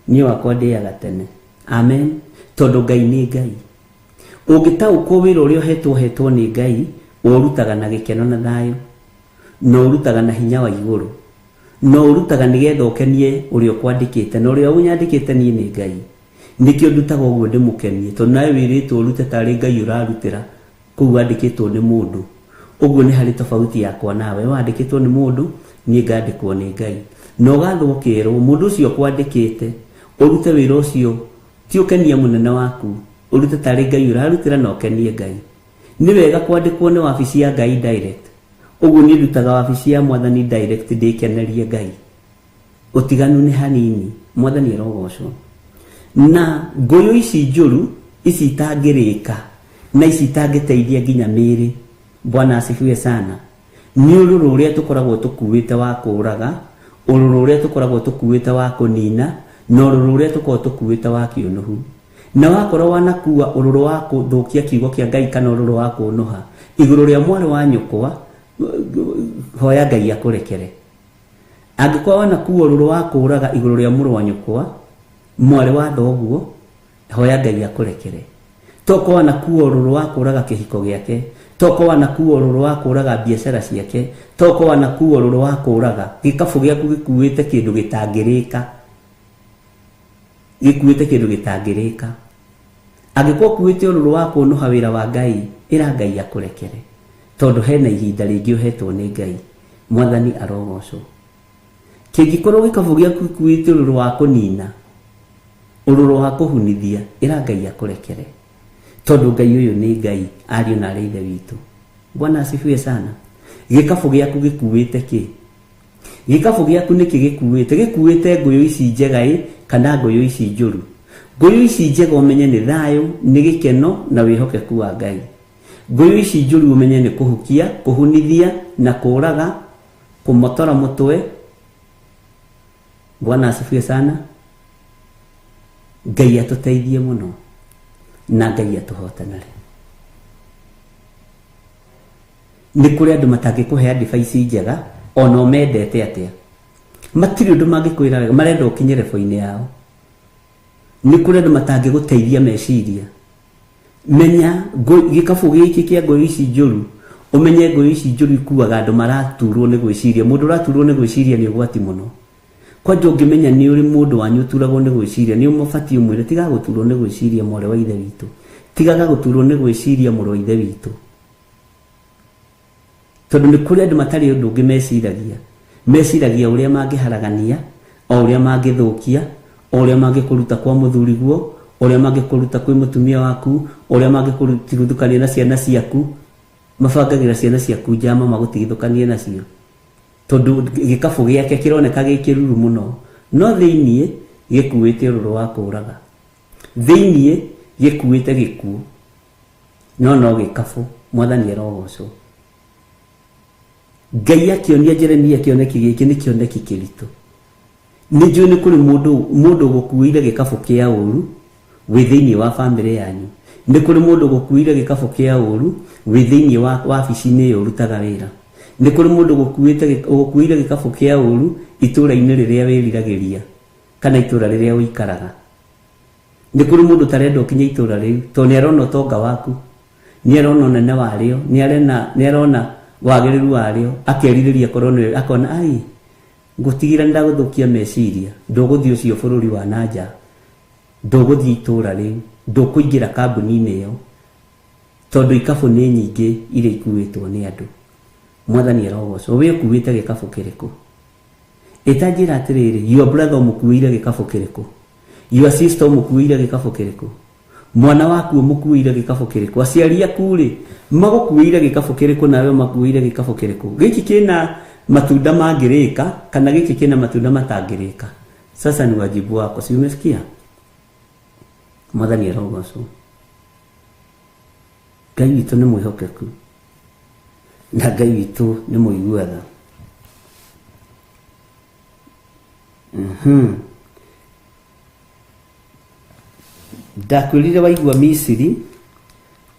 niĩ wakwa ndĩaga tene. Amen. Tondũ Ngai nĩ Ngai. Ũngĩtaũkwo wĩra ũrĩa ũhetwo ũhetwo nĩ Ngai, ũrutaga na gĩkeno na thayũ, na ũrutaga na hinya wa igũrũ, na ũrutaga nĩgetha ũkenie ũrĩa ũkwandĩkĩte, na ũrĩa ũnyandĩkĩte niĩ nĩ Ngai. Nĩkĩo ndutaga ũguo ndĩmũkenie, tondũ nawe wĩrĩtwo ũrute tarĩ Ngai ũrarutĩra, kũu wandĩkĩtwo nĩ mũndũ. Ũguo nĩ harĩ tofauti yakwa nawe, wandĩkĩtwo nĩ mũndũ, niĩ ngandĩkwo nĩ Ngai. Na ũgathwo ũkerwo mũndũ ũcio ũkwandĩkĩte ũrute wĩra ũcio, ti ũkenie mũnene waku, ũrute tarĩ Ngai ũrarutĩra na ũkenie Ngai. Nĩ wega kwandĩkwo nĩ wabici ya Ngai direct. Ũguo niĩ ndutaga wabici ya Mwathani direct ndĩkenerie Ngai. Ũtiganu nĩ hanini, Mwathani arogocwo. Na ngũyũ ici njũru, ici itangĩrĩka, na ici itangĩteithia nginya mĩĩrĩ, Bwana asifiwe sana, nĩ ũrũrũ ũrĩa tũkoragwo tũkuĩte wa kũũraga, ũrũrũ ũrĩa tũkoragwo tũkuĩte wa kũnina, na ũrũrũ ũrĩa tũkoragwo tũkuĩte wa kĩũnũhu. Na wakorwo wanakua ũrũrũ wa kũthũkia kiugo kĩa Ngai kana ũrũrũ wa kũũnũha igũrũ rĩa mwarĩ wa nyũkwa, hoya Ngai akũrekere. Angĩkorwo wanakua ũrũrũ wa kũũraga igũrũ rĩa mũrũ wa nyũkwa, mwarĩ wa thoguo, hoya Ngai akũrekere. Tokorwo wanakua ũrũrũ wa kũũraga kĩhiko gĩake, tokorwo wanakua ũrũrũ wa kũũraga biacara ciake, tokorwo wanakua ũrũrũ wa kũũraga gĩkabũ gĩaku gĩkuĩte kĩndũ gĩtangĩrĩka, gĩkuĩte kĩndũ gĩtangĩrĩka. Angĩkorwo ũkuĩte ũrũrũ wa kũũnũha wĩra wa Ngai, ĩra Ngai akũrekere, tondũ hena ihinda rĩngĩ ũhetwo nĩ Ngai. Mwathani arogocwo. Kĩngĩkorwo gĩkabũ gĩaku gĩkuĩte ũrũrũ wa kũnina, ũrũrũ wa kũhunithia, ĩra Ngai akũrekere, tondũ Ngai ũyũ nĩ Ngai ariũ na arĩ Ithe witũ. Bwana asifiwe sana. Gĩkabũ gĩaku gĩkuĩte kĩ? Gĩkabũ gĩaku nĩkĩ gĩkuĩte? Gĩkuĩte ngũyũ ici njega ĩ kana ngũyũ ici njũru? Ngũyũ ici njega ũmenye nĩ thayũ, nĩ gĩkeno na wĩhokeku wa Ngai. Ngũyũ ici njũru ũmenye nĩ kũhukia, kũhunithia na kũũraga, kũmotora mũtwe. Bwana asifiwe sana. Ngai atũteithie mũno na Ngai atũhotanĩre. Nĩ kũrĩ andũ matangĩkũhe advice njega ona ũmendete atĩa, matirĩ ũndũ mangĩkwĩra wega, marenda ũkinye level-inĩ yao. Nĩ kũrĩ andũ matangĩgũteithia meciria. Menya gĩkabũ gĩkĩ kĩa ngũyũ ici njũru, ũmenye ngũyũ ici njũru ikuaga andũ maraturwo nĩ gwĩciria. Mũndũ ũraturwo nĩ gwĩciria nĩ ũgwati mũno. Kwanja ũngĩmenya nĩ ũrĩ mũndũ wanyu ũturagwo nĩ gwĩciria, nĩ ũmũbatiĩ ũmwĩre tigaga gũturwo nĩ gwĩciria mwarĩ wa ithe witũ, tigaga gũturwo nĩ gwĩciria mũrũ wa ithe witũ. Tondũ nĩ kũrĩ andũ matarĩ ũndũ ũngĩ meciragia. Meciragia ũrĩa mangĩharagania, o ũrĩa mangĩthũkia, o ũrĩa mangĩkũruta kwa mũthuriguo, ũrĩa mangĩkũruta kwĩ mũtumia waku, ũrĩa mangĩkũtigithũkania na ciana ciaku. Mabangagĩra ciana ciaku njama magũtigithũkanie nacio, tondũ gĩkabũ gĩake kĩroneka gĩ kĩruru mũno, no thĩiniĩ gĩkuĩte ũrũrũ wa kũũraga, thĩiniĩ gĩkuĩte gĩkuũ, no no gĩkabũ. Mwathani arogocwo. Ngai akĩonia Jeremia kĩoneki gĩkĩ nĩ kĩoneki kĩritũ. Nĩ njũĩ nĩ kũrĩ mũndũ ũgũkuĩire gĩkabũ kĩa ũru wĩ thĩiniĩ wa bamĩrĩ yanyu. Nĩ kũrĩ mũndũ ũgũkuĩire gĩkabũ kĩa ũru wĩ thĩiniĩ wa wabici-inĩ ĩyo ũrutaga wĩra. Nĩ kũrĩ mũndũ ũgũkuĩire gĩkabũ kĩa ũru itũũra-inĩ rĩrĩa wĩriragĩria kana itũũra rĩrĩa ũikaraga. Nĩ kũrĩ mũndũ ũtarenda ũkinye itũũra rĩu tondũ nĩ arona ũtonga waku, nĩ arona ũnene warĩo, nĩ arona wagĩrĩru warĩo, akerirĩria korwo nĩwe, akona ai ngũtigĩra nĩndagũthũkia meciria, ndũgũthiĩ ũcio bũrũri wa na nja, ndũgũthiĩ itũũra rĩu, ndũkũingĩra kambuni-inĩ ĩyo, tondũ ikabũ nĩ nyingĩ iria ikuĩtwo nĩ andũ. Mwathani arogocwo. We ũkuĩte gĩkabũ kĩrĩkũ? Ĩtanjĩra atĩrĩrĩ, your brother ũmũkuĩire gĩkabũ kĩrĩkũ? Your sister ũmũkuĩire gĩkabũ kĩrĩkũ? Mwana waku ũmũkuĩire gĩkabũ kĩrĩkũ? Aciari aku rĩ, magũkuĩire gĩkabũ kĩrĩkũ nawe ũmakuĩire gĩkabũ kĩrĩkũ? Gĩkĩ kĩna matunda mangĩrĩka kana gĩkĩ kĩna matunda matangĩrĩka? Sasa ni wajibu wako, si umesikia? Mwathani arogocwo. Ngai witũ nĩ mwĩhokeku na Ngai witũ nĩ mũigua tha. Ndakwĩrire waigua Misiri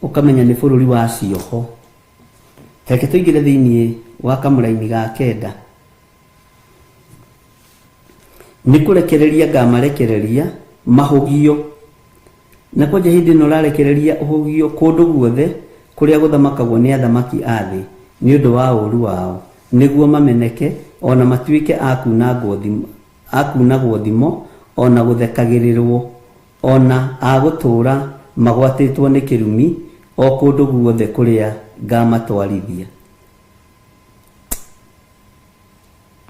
ũkamenya nĩ bũrũri wa cioho. Reke tũingĩre thĩiniĩ wa kamũraini ga kenda. Nĩ kũrekereria ngamarekereria mahũgio, na kwanja hĩndĩ ĩno ũrarekereria ũhũgio kũndũ guothe kũrĩa gũthamakagwo nĩ athamaki a thĩ nĩ ũndũ wa ũũru wao, nĩguo mameneke ona matuĩke a kunagwo thimo, ona gũthekagĩrĩrwo, ona a gũtũũra magwatĩtwo nĩ kĩrumi o kũndũ guothe kũrĩa ngamatwarithia.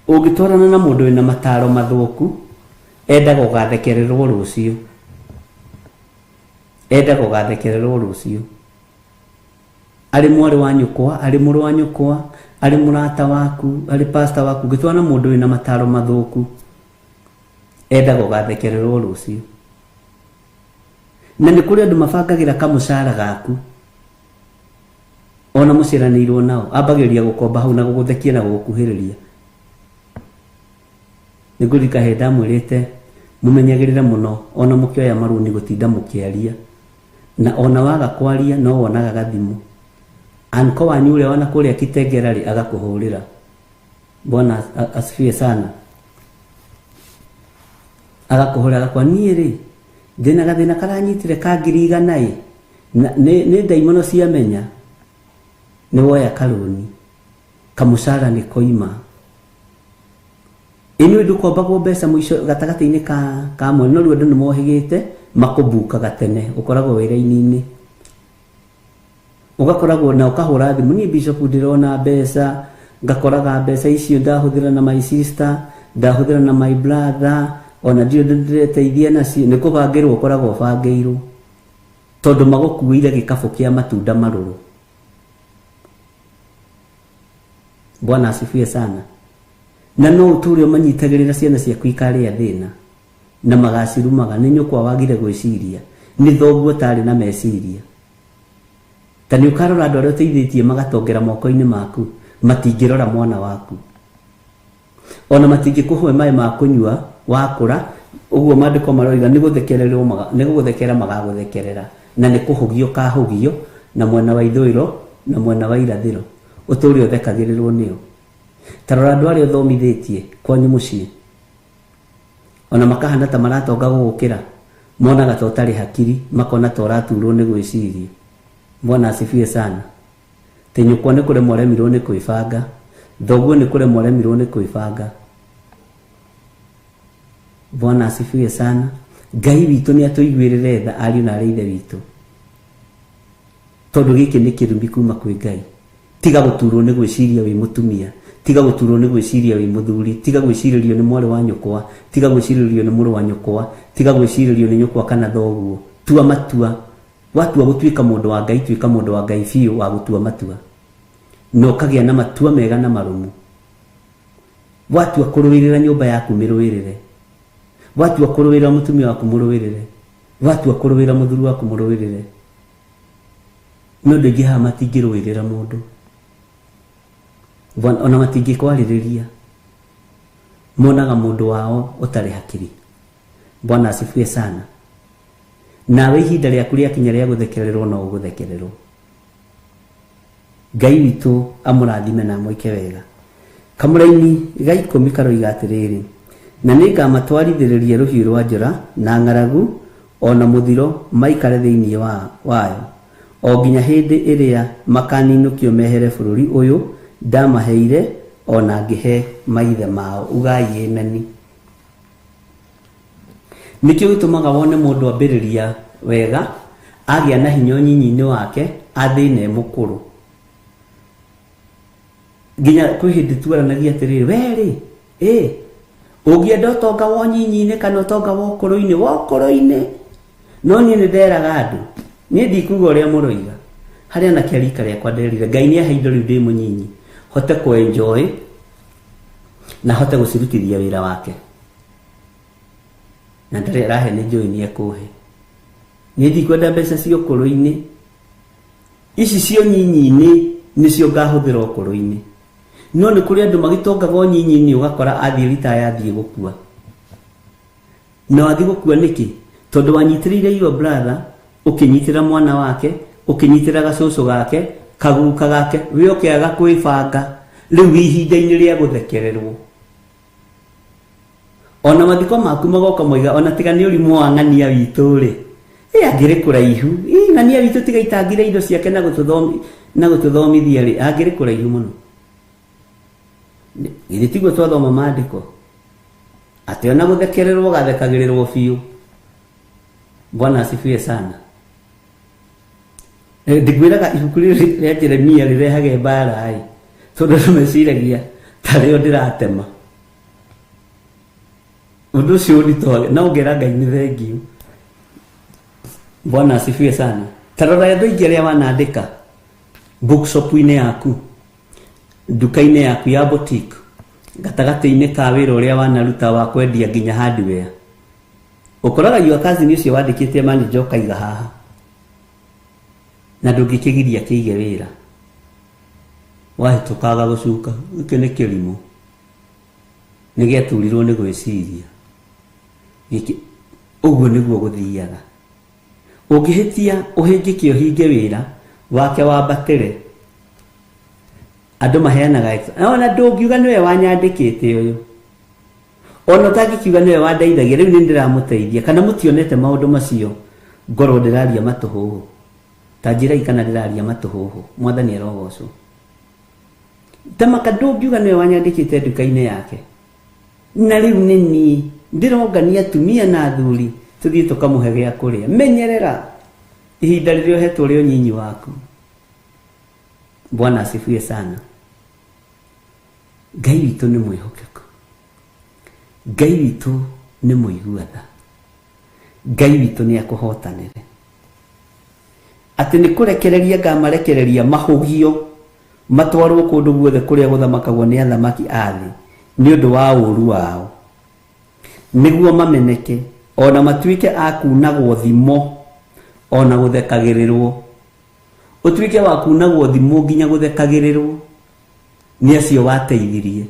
Ũngĩtwarana na mũndũ wĩna mataro mathũku, endaga ũgathekererwo rũciũ. Endaga ũgathekererwo rũciũ. Arĩ mwarĩ wa nyũkwa, arĩ mũrũ wa nyũkwa, arĩ mũrata waku, arĩ pastor waku, ũngĩtwarana na mũndũ wĩna mataro mathũku, endaga ũgathekererwo rũciũ. Na nĩ kũrĩ andũ mabangagĩra kamũcara gaku, ona mũciaranĩirwo nao, ambagĩrĩria gũkomba hau na gũgũthekia na gũgũkuhĩrĩria. Nĩ ngũririkana hĩndĩ ndamwĩrĩte mũmenyagĩrĩre mũno ona mũkĩoya marũni gũtinda mũkĩaria, na ona waga kwaria no wonaga gathimũ. Anko wanyu ũrĩa wana kũrĩa Kitengera rĩ agakũhũrĩra. Bwana asifiwe sana. Agakũhũrĩra agakwa niĩ rĩ ndĩna gathĩna karanyitire ka 100,000 ĩ, nĩ ndaimono ciamenya nĩ woya karũni, kamũcara nĩ koima. Ĩnĩ ndũkombagwo mbeca mũico gatagatĩ-inĩ ka mweri, no rĩu andũ nĩ mohĩgĩte makũbukaga tene, ũkoragwo wĩra-inĩ, ũgakoragwo na ũkahũra thimũ, niĩ bishop ndĩrona mbeca, ngakoraga mbeca icio ndahũthĩra na my sister, ndahũthĩra na my brother, ona ndirĩ ũndũ ndĩreteithia nacio, nĩ kũbangĩrwo ũkoragwo ũbangĩirwo, tondũ magũkuĩire gĩkabũ kĩa matunda marũrũ. Bwana asifiwe sana. Na no ũtũre ũmanyitagĩrĩra ciana ciaku ikarĩa thĩna na magacirumaga nĩ nyũkwa wagire gwĩciria, nĩ thoguo ũtarĩ na meciria. Ta nĩ ũkarora andũ arĩa ũteithĩtie magatongera moko-inĩ maku, matingĩrora mwana waku, ona matingĩkũhe maĩ ma kũnyua wakũra. Ũguo maandĩko maroiga nĩ gũthekererwo, nĩ gũgũthekera magagũthekerera, na nĩ kũhũgio kahũgio na mwena wa ithũĩro na mwena wa irathĩro, ũtũre ũthekagĩrĩrwo nĩo. Ta rora andũ arĩa ũthomithĩtie kwanyu mũciĩ, ona makahana ta maratonga gũgũkĩra, monaga ta ũtarĩ hakiri, makona ta ũraturwo nĩ gwĩciria. Bwana asifiwe sana. Te nyũkwa nĩ kũremwo aremirwo nĩ kwĩbanga, thoguo nĩ kũremwo aremirwo nĩ kwĩbanga. Bwana asifiwe sana. Ngai witũ nĩ atũiguĩrĩre tha ariũ na arĩ ithe witũ, tondũ gĩkĩ nĩ kĩrumi kuma kwĩ Ngai. Tiga gũturwo nĩ gwĩciria wĩ mũtumia, tiga gũturwo nĩ gwĩciria wĩ mũthuri, tiga gwĩcirĩrio nĩ mwarĩ wa nyũkwa, tiga gwĩcirĩrio nĩ mũrũ wa nyũkwa, tiga gwĩcirĩrio nĩ nyũkwa kana thoguo. Tua matua. Watua gũtuĩka mũndũ wa Ngai, tuĩka mũndũ wa Ngai biũ wa gũtua matua, na ũkagĩa na matua mega na marũmu. Watua kũrũĩrĩra nyũmba yaku, mĩrũĩrĩre. Watua kũrũĩrĩra mũtumia waku, mũrũĩrĩre. Watua kũrũĩrĩra mũthuri waku, mũrũĩrĩre. No andũ aingĩ haha matingĩrũĩrĩra mũndũ, ona matingĩkwarĩrĩria, monaga mũndũ wao ũtarĩ hakiri. Bwana asifiwe sana. Nawe ihinda rĩaku rĩakinya rĩa gũthekererwo, no ũgũthekererwo. Ngai witũ amũrathime na amwĩke wega. Kamũraini ga 10 karoiga atĩrĩrĩ, na nĩngamatwarithĩrĩria rũhiũ rwa njora na ng'aragu o na mũthiro maikare thĩinĩ wayo, o nginya hĩndĩ ĩrĩa makaninũkio mehere bũrũri ũyũ ndamaheire o na ngĩhe maithe mao. Ugai ameni. Nĩkĩo gĩtũmaga wone mũndũ ambĩrĩria wega, agĩa na hinya ũnyinyi-inĩ wake, athĩne mũkũrũ. Nginya kwĩ hĩndĩ tuaranagia atĩrĩrĩ, we rĩ, ũngĩenda ũtonga wa ũnyinyi-inĩ kana ũtonga wa ũkũrũ-inĩ, wa ũkũrũ-inĩ. No niĩ nĩ nderaga andũ, niĩ ndikuga ũrĩa mũroiga, harĩa anake a rika rĩakwa nderire Ngai nĩ ahe indo rĩu ndĩ mũnyinyi, hote kũ-enjoy na hote gũcirutithia wĩra wake. Na ndarĩ arahe nĩ njũĩ nĩ ekũhe. Niĩ ndikwenda mbeca cia ũkũrũ-inĩ, ici cia ũnyinyi-inĩ nĩcio ngahũthĩra ũkũrũ-inĩ. No nĩ kũrĩ andũ magĩtongaga ũnyinyi-inĩ, ũgakora athiĩ ritaya athiĩ gũkua. Na wathiĩ gũkua nĩkĩ? Tondũ wanyitĩrĩire your brother, ũkĩnyitĩra mwana wake, ũkĩnyitĩra gacũcũ gake, kaguka gake, we ũkĩaga kwĩbanga. Rĩu ihinda-inĩ rĩa gũthekererwo, ona mathiko maku magoka moiga, ona tiga nĩ ũrimũ wa ng'ania witũ rĩ, angĩrĩ kũraihu, ng'ania witũ tiga itangire indo ciake na gũtũthomithia rĩ, angĩrĩ kũraihu mũno. Githĩ tiguo twathoma maandĩko atĩ ona gũthekererwo gathekagĩrĩrwo biũ. Bwana asifiwe sana. Ndĩkwĩraga ibuku rĩrĩ rĩa Jeremia rĩrehage mbara ĩ, tondũ andũ meciragia tarĩo ndĩratema. Ũndũ ũcio ũnditũhage, no ngera Ngai nĩ thengiũ. Bwana asifiwe sana. Ta rora andũ aingĩ arĩa wanandĩka bookshop-inĩ yaku, nduka-inĩ yaku ya boutique, gatagatĩ-inĩ ka wĩra ũrĩa wanaruta wa kwendia nginya hardware. Ũkoraga your cousin ũcio wandĩkĩte manager ũkaiga haha, na ndũngĩkĩgiria kĩige wĩra. Wahĩtũkaga gũcuka, gĩkĩ nĩ kĩrimũ, nĩ gĩaturirwo nĩ gwĩciria. Gĩkĩ ũguo nĩguo gũthiaga. Ũngĩhĩtia ũhĩngĩke ũhinge wĩra wake wambatĩre, andũ maheanaga ona ndũngiuga nĩwe wanyandĩkĩte ũyũ, ona ũtangĩkiuga nĩwe wandeithagia, rĩu nĩ ndĩramũteithia. Kana mũtionete maũndũ macio, ngorwo ndĩraria matũhũhũ. Ta njĩrai kana ndĩraria matũhũhũ. Mwathani arogocwo. Tamaka ndũngiuga nĩwe wanyandĩkĩte nduka-inĩ yake, na rĩu nĩ niĩ ndĩrongania atumia na athuri tũthiĩ tũkamũhe gĩa kũrĩa. Menyerera ihinda rĩrĩa ũhetwo rĩa ũnyinyi waku. Bwana asifiwe sana. Ngai witũ nĩ mwĩhokeku, Ngai witũ nĩ mũigua tha, Ngai witũ nĩ akũhotanĩre. Atĩ nĩ kũrekereria ngamarekereria mahũgio matwarwo kũndũ guothe kũrĩa gũthamakagwo nĩ athamaki a thĩ, Nĩ ũndũ wa ũũru wao, nĩguo mameneke, o na matuĩke a kuunagwo thimo, o na gũthekagĩrĩrwo. Ũtuĩke wa kuunagwo thimo nginya gũthekagĩrĩrwo nĩ acio wateithirie,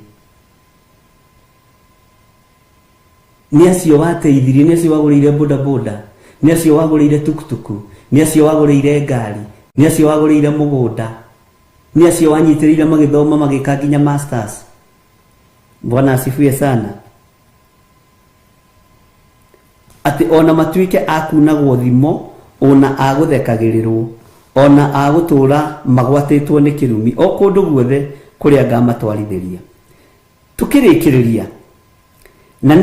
nĩ acio wateithirie, nĩ acio wagũrĩire bodaboda, nĩ acio wagũrĩire tukutuku, nĩ acio wagũrĩire ngari, nĩ acio wagũrĩire mũgũnda, nĩ acio wanyitĩrĩire magĩthoma magĩka nginya masters. Bwana asifiwe sana. Atĩ ona matuĩke a kunagwo thimo, ona a gũthekagĩrĩrwo, ona a gũtũũra magwatĩtwo nĩ kĩrumi o kũndũ guothe kũrĩa ngamatwarithĩria. Tũkĩrĩkĩrĩria, na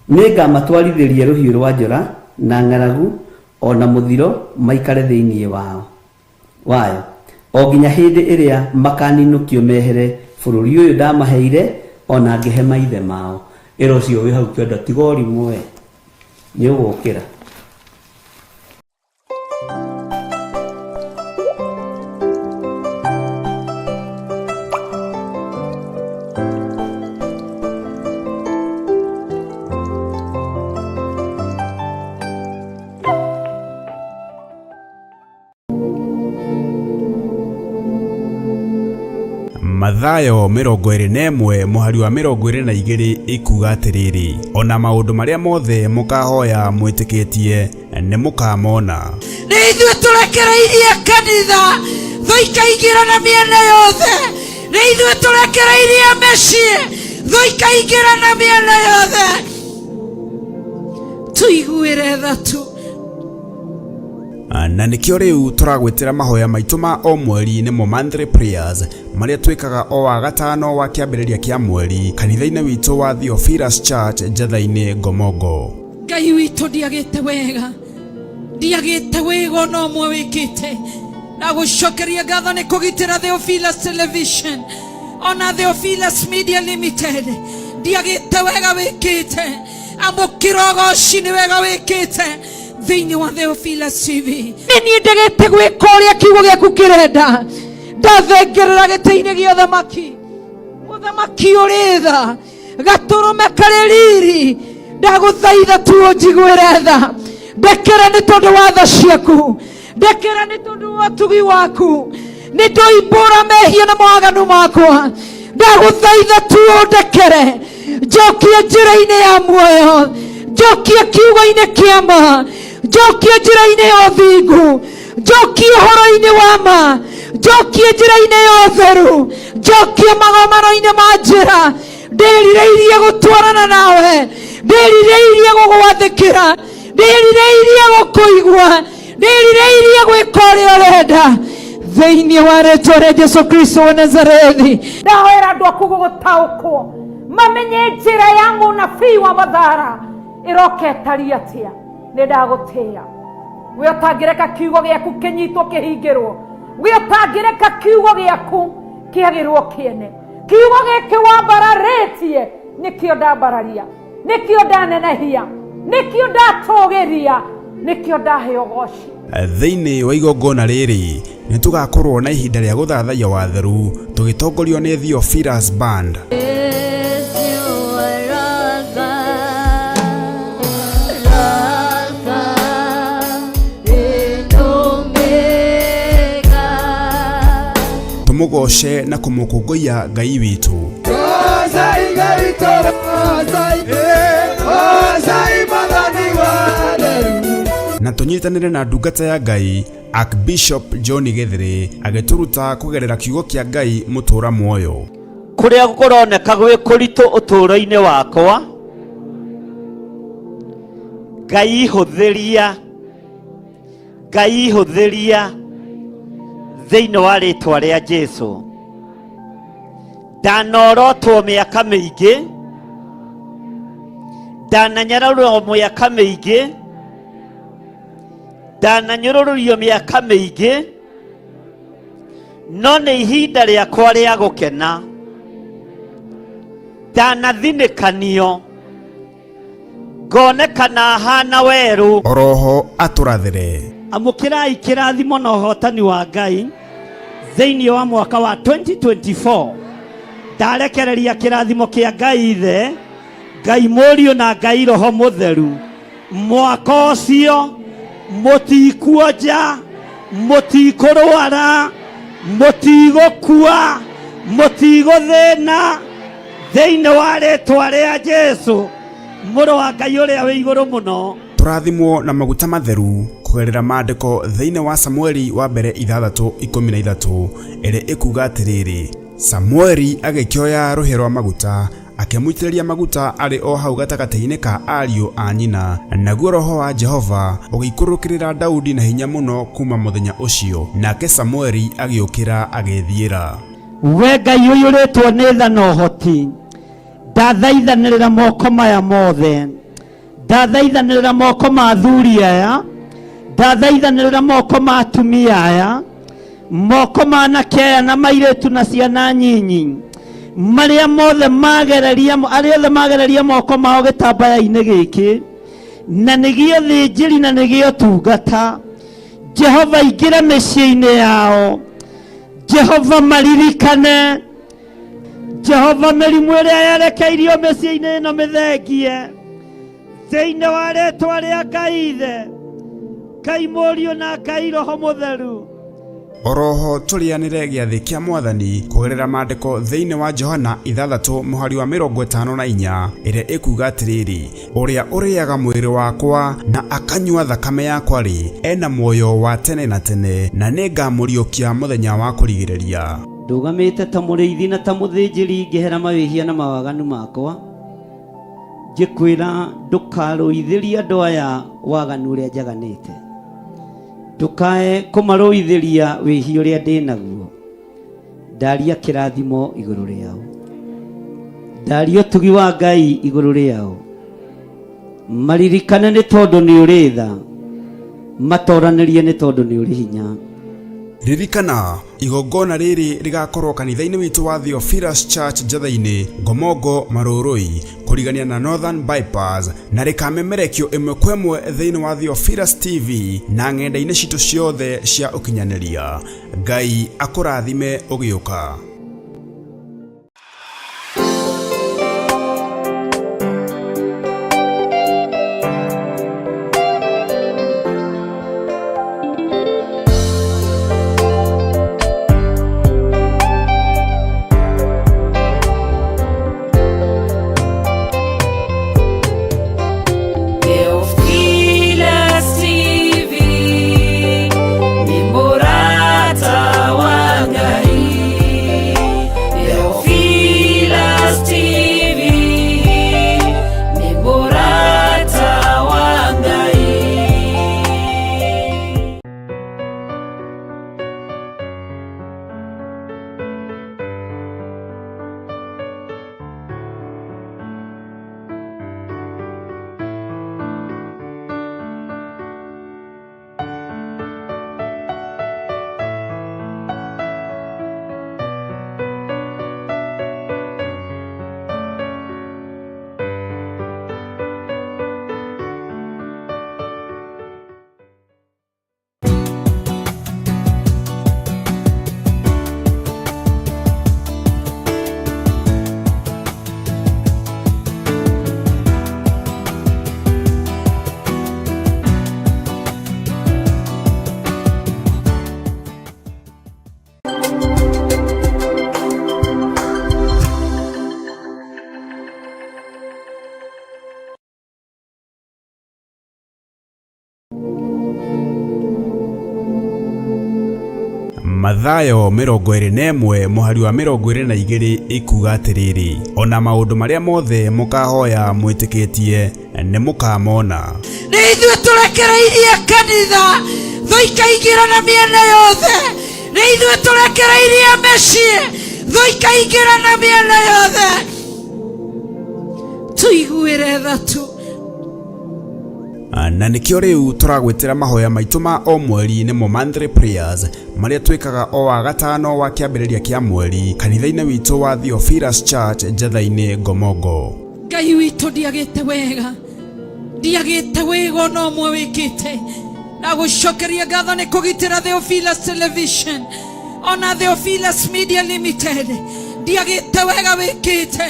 nĩngamatwarithĩria rũhiũ rwa njora na ng'aragu o na mũthiro maikare thĩinĩ wao wayo, o nginya hĩndĩ ĩrĩa makaninũkio mehere bũrũri ũyũ ndamaheire, ona ngĩhe maithe mao. Ĩra ũcio wĩ hau kĩondo, tiga ũrimũ we, nĩ ũgũkĩra. Mathayo 21 mũhari wa 22 ikuga atĩrĩrĩ, ona maũndũ marĩa mothe mũkahoya mwĩtĩkĩtie nĩ mũkamona. Nĩ ithuĩ tũrekereirie kanitha thũ ikaingĩra na mĩena yothe, nĩ ithuĩ tũrekereirie mĩciĩ thũ ikaingĩra na mĩena yothe. Tũiguĩre tha tu. Na nĩkĩo rĩu tũragwĩtĩra mahoya maitũ ma o mweri, nĩmo monthly prayers, marĩa twĩkaga o wa gatano wa kĩambĩrĩria kĩa mweri kanitha-inĩ witũ wa Theophilus Church, Njatha-inĩ, Ngomongo. Ngai witũ, ndiagĩte wega, ndiagĩte wega ona ũmwe wĩkĩte. Na gũcokeria ngatho nĩ kũgitĩra Theophilus Television ona Theophilus Media Limited. Ndiagĩte wega wĩkĩte, amũkĩra ũgoci nĩ wega wĩkĩte thĩinĩ wa Theophilus TV. Nĩ niĩ ndegete gwĩka ũrĩa kiugo gĩaku kĩrenda, ndathengerera gĩtĩ-inĩ gĩa ũthamaki, mũthamaki ũrĩ tha, gatũrũme karĩ riri, ndagũthaitha tu ũnjiguĩre tha, ndekera nĩ tondũ wa tha ciaku, ndekera nĩ tondũ wa ũtugi waku, nĩ ndoimbũra mehia na mawaganu makwa, ndagũthaitha tu ũndekere, njokie njĩra-inĩ ya muoyo, njokie kiugo-inĩ kĩa ma, njokie njĩra-inĩ ya ũthingu, njokie ũhoro-inĩ wa ma, njokie njĩra-inĩ ya ũtheru, njokie magomano-inĩ ma njĩra. Ndĩrirĩirie gũtwarana nawe, ndĩrirĩirie gũgwathĩkĩra, ndĩrirĩirie gũkũigua, ndĩrirĩirie gwĩka ũrĩa ũrenda thĩinĩ wa rĩtwa rĩa Jesu Kristo wa Nazarethi. Ndahoera andũ aku gũgũtaũkwo, mamenye njĩra ya mũnabii wa Mathara ĩroka ĩtariĩ atĩa. Nĩ ndagũtĩĩa we ũtangĩreka kiugo gĩaku kĩnyitwo kĩhingĩrwo, we ũtangĩreka kiugo gĩaku kĩagĩrwo kĩene. Kiugo gĩkĩ wambararĩtie nĩkĩo ndambararia, nĩkĩo ndanenehia, nĩkĩo ndatũgĩria, nĩkĩo ndahe ũgoci. Thĩinĩ wa igongona rĩrĩ nĩ tũgakorwo na ihinda rĩa gũthathaiya watheru tũgĩtongorio nĩ Theophilus Band. Tũmũgoce na kũmũkũngũiya Ngai witũ. Na tũnyitanĩre na ndungata ya Ngai Archbishop John Gĩthĩrĩ agĩtũruta kũgerera kiugo kĩa Ngai mũtũra muoyo. Kũrĩa kũroneka gwĩ kũritũ ũtũũro-inĩ wakwa, Ngai hũthĩria, Ngai hũthĩria thĩinĩ wa rĩtwa rĩa Jesu. Ndanorotwo mĩaka mĩingĩ, ndananyararwo mĩaka mĩingĩ, ndananyũrũrũrio mĩaka mĩingĩ, no nĩ ihinda rĩakwa rĩa gũkena. Ndanathinĩkanio ngonekana hana werũ. Oroho atũrathĩre. Amũkĩrai kĩrathimo na ũhotani wa Ngai thĩinĩ wa mwaka wa 2024. Ndarekereria kĩrathimo kĩa Ngai Ithe, Ngai Mũriũ na Ngai Roho Mũtheru. Mwaka ũcio mũtikuonja, mũtikũrwara, mũtigũkua, mũtigũthĩna, thĩinĩ wa rĩtwa rĩa Jesu mũrũ wa Ngai ũrĩa wĩ igũrũ mũno. Tũrathimwo na maguta matheru kũgerera maandĩko thĩinĩ wa Samueli wa mbere 6:13 ĩrĩa ĩkuga atĩrĩrĩ, Samueli agĩkĩoya rũhĩa rwa maguta akĩmũitĩrĩria maguta arĩ o hau gatagatĩ-inĩ ka ariũ a nyina, naguo roho wa Jehova ũgĩikũrũkĩrĩra Daudi na hinya mũno kuma mũthenya ũcio, nake Samueli agĩũkĩra agĩĩthiĩra. We Ngai ũiyũrĩtwo nĩ tha na ũhoti, ndathaithanĩrĩra moko maya mothe, ndathaithanĩrĩra moko ma athuri aya, ndathaithanĩrĩra moko ma atumia aya, moko ma anake aya na mairĩtu na ciana nyinyi, marĩa mothe magereria, arĩa othe magereria moko mao gĩtambaya-inĩ gĩkĩ, na nĩgĩo thĩnjĩri na nĩgĩo tungata. Jehova ingĩra mĩciĩ-inĩ yao, Jehova maririkane, Jehova mĩrimũ ĩrĩa yerekeirio mĩciĩ-inĩ ĩno mĩthengie, thĩinĩ wa rĩtwa rĩa Ngai Ithe, Ngai Mũriũ na Ngai Roho Mũtheru. Oroho tũrĩanĩre gĩathĩ kĩa Mwathani kũgerera maandĩko thĩinĩ wa Johana 6 mũhari wa 54 ĩrĩa ĩkuga atĩrĩrĩ, ũrĩa ũrĩaga mwĩrĩ wakwa na akanyua thakame yakwa-rĩ, ena muoyo wa tene na tene, na nĩngamũriũkia mũthenya wa kũrigĩrĩria. Ndũgamĩte ta mũrĩithi na ta mũthĩnjĩri ngĩhera mawĩhia na mawaganu makwa, ngĩkwĩra ndũkarũithĩrie andũ aya waganu ũrĩa njaganĩte, ndũkae kũmarũithĩria wĩhia ũrĩa ndĩ naguo. Ndaria kĩrathimo igũrũ rĩao, ndaria ũtugi wa Ngai igũrũ rĩao, maririkane nĩ tondũ nĩ ũrĩ tha, matoranĩrie nĩ tondũ nĩ ũrĩ hinya. Ririkana, igongona rĩrĩ rĩgakorwo kanitha-inĩ witũ wa Theophilus Church Njatha-inĩ, Ngomongo, Marũrũi, kũrigania na Northern Bypass, na rĩkamemerekio ĩmwe kwa ĩmwe thĩinĩ wa Theophilus TV na ng'enda-inĩ citũ ciothe cia ũkinyanĩria. Ngai akũrathime ũgĩũka. Theophilus TV ni murata wa Ngai. Theophilus TV ni murata wa Ngai. Mathayo 21 mũhari wa 22 ikuga atĩrĩrĩ, ona maũndũ marĩa mothe mũkahoya mwĩtĩkĩtie nĩ mũkamona. Nĩ ithuĩ tũrekereirie kanitha thũ ikaingĩra na mĩena yothe, nĩ ithuĩ tũrekereirie mĩciĩ thũ ikaingĩra na mĩena yothe, tũiguĩre tha tu. Na nĩkĩo rĩu tũragwĩtĩra mahoya maitũ ma o mweri nĩmo monthly prayers marĩa twĩkaga o wa gatano wa kĩambĩrĩria kĩa mweri kanitha-inĩ witũ wa Theophilus Church Njatha-inĩ, Ngomongo. Ngai witũ ndiagĩte wega, ndiagĩte wega ona ũmwe wĩkĩte. Ndagũcokeria ngatho nĩ kũgitĩra Theophilus Television ona Theophilus Media Limited. Ndiagĩte wega wĩkĩte,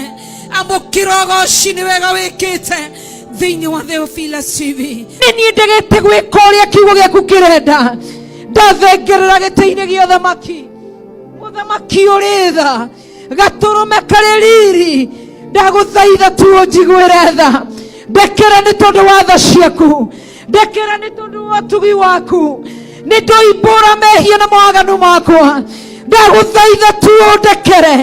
amũkĩra ũgoci nĩ wega wĩkĩte thĩinĩ wa Theophilus TV. Nĩ niĩ ndegete gwĩka ũrĩa kiugo gĩaku kĩrenda, ndathengerera gĩtĩ-inĩ gĩa ũthamaki, mũthamaki ũrĩ tha, gatũrũme karĩ riri, ndagũthaitha tu ũnjiguĩre tha, ndekera nĩ tondũ wa tha ciaku, ndekera nĩ tondũ wa ũtugi waku, nĩ ndoimbũra mehia na mawaganu makwa, ndagũthaitha tu ũndekere,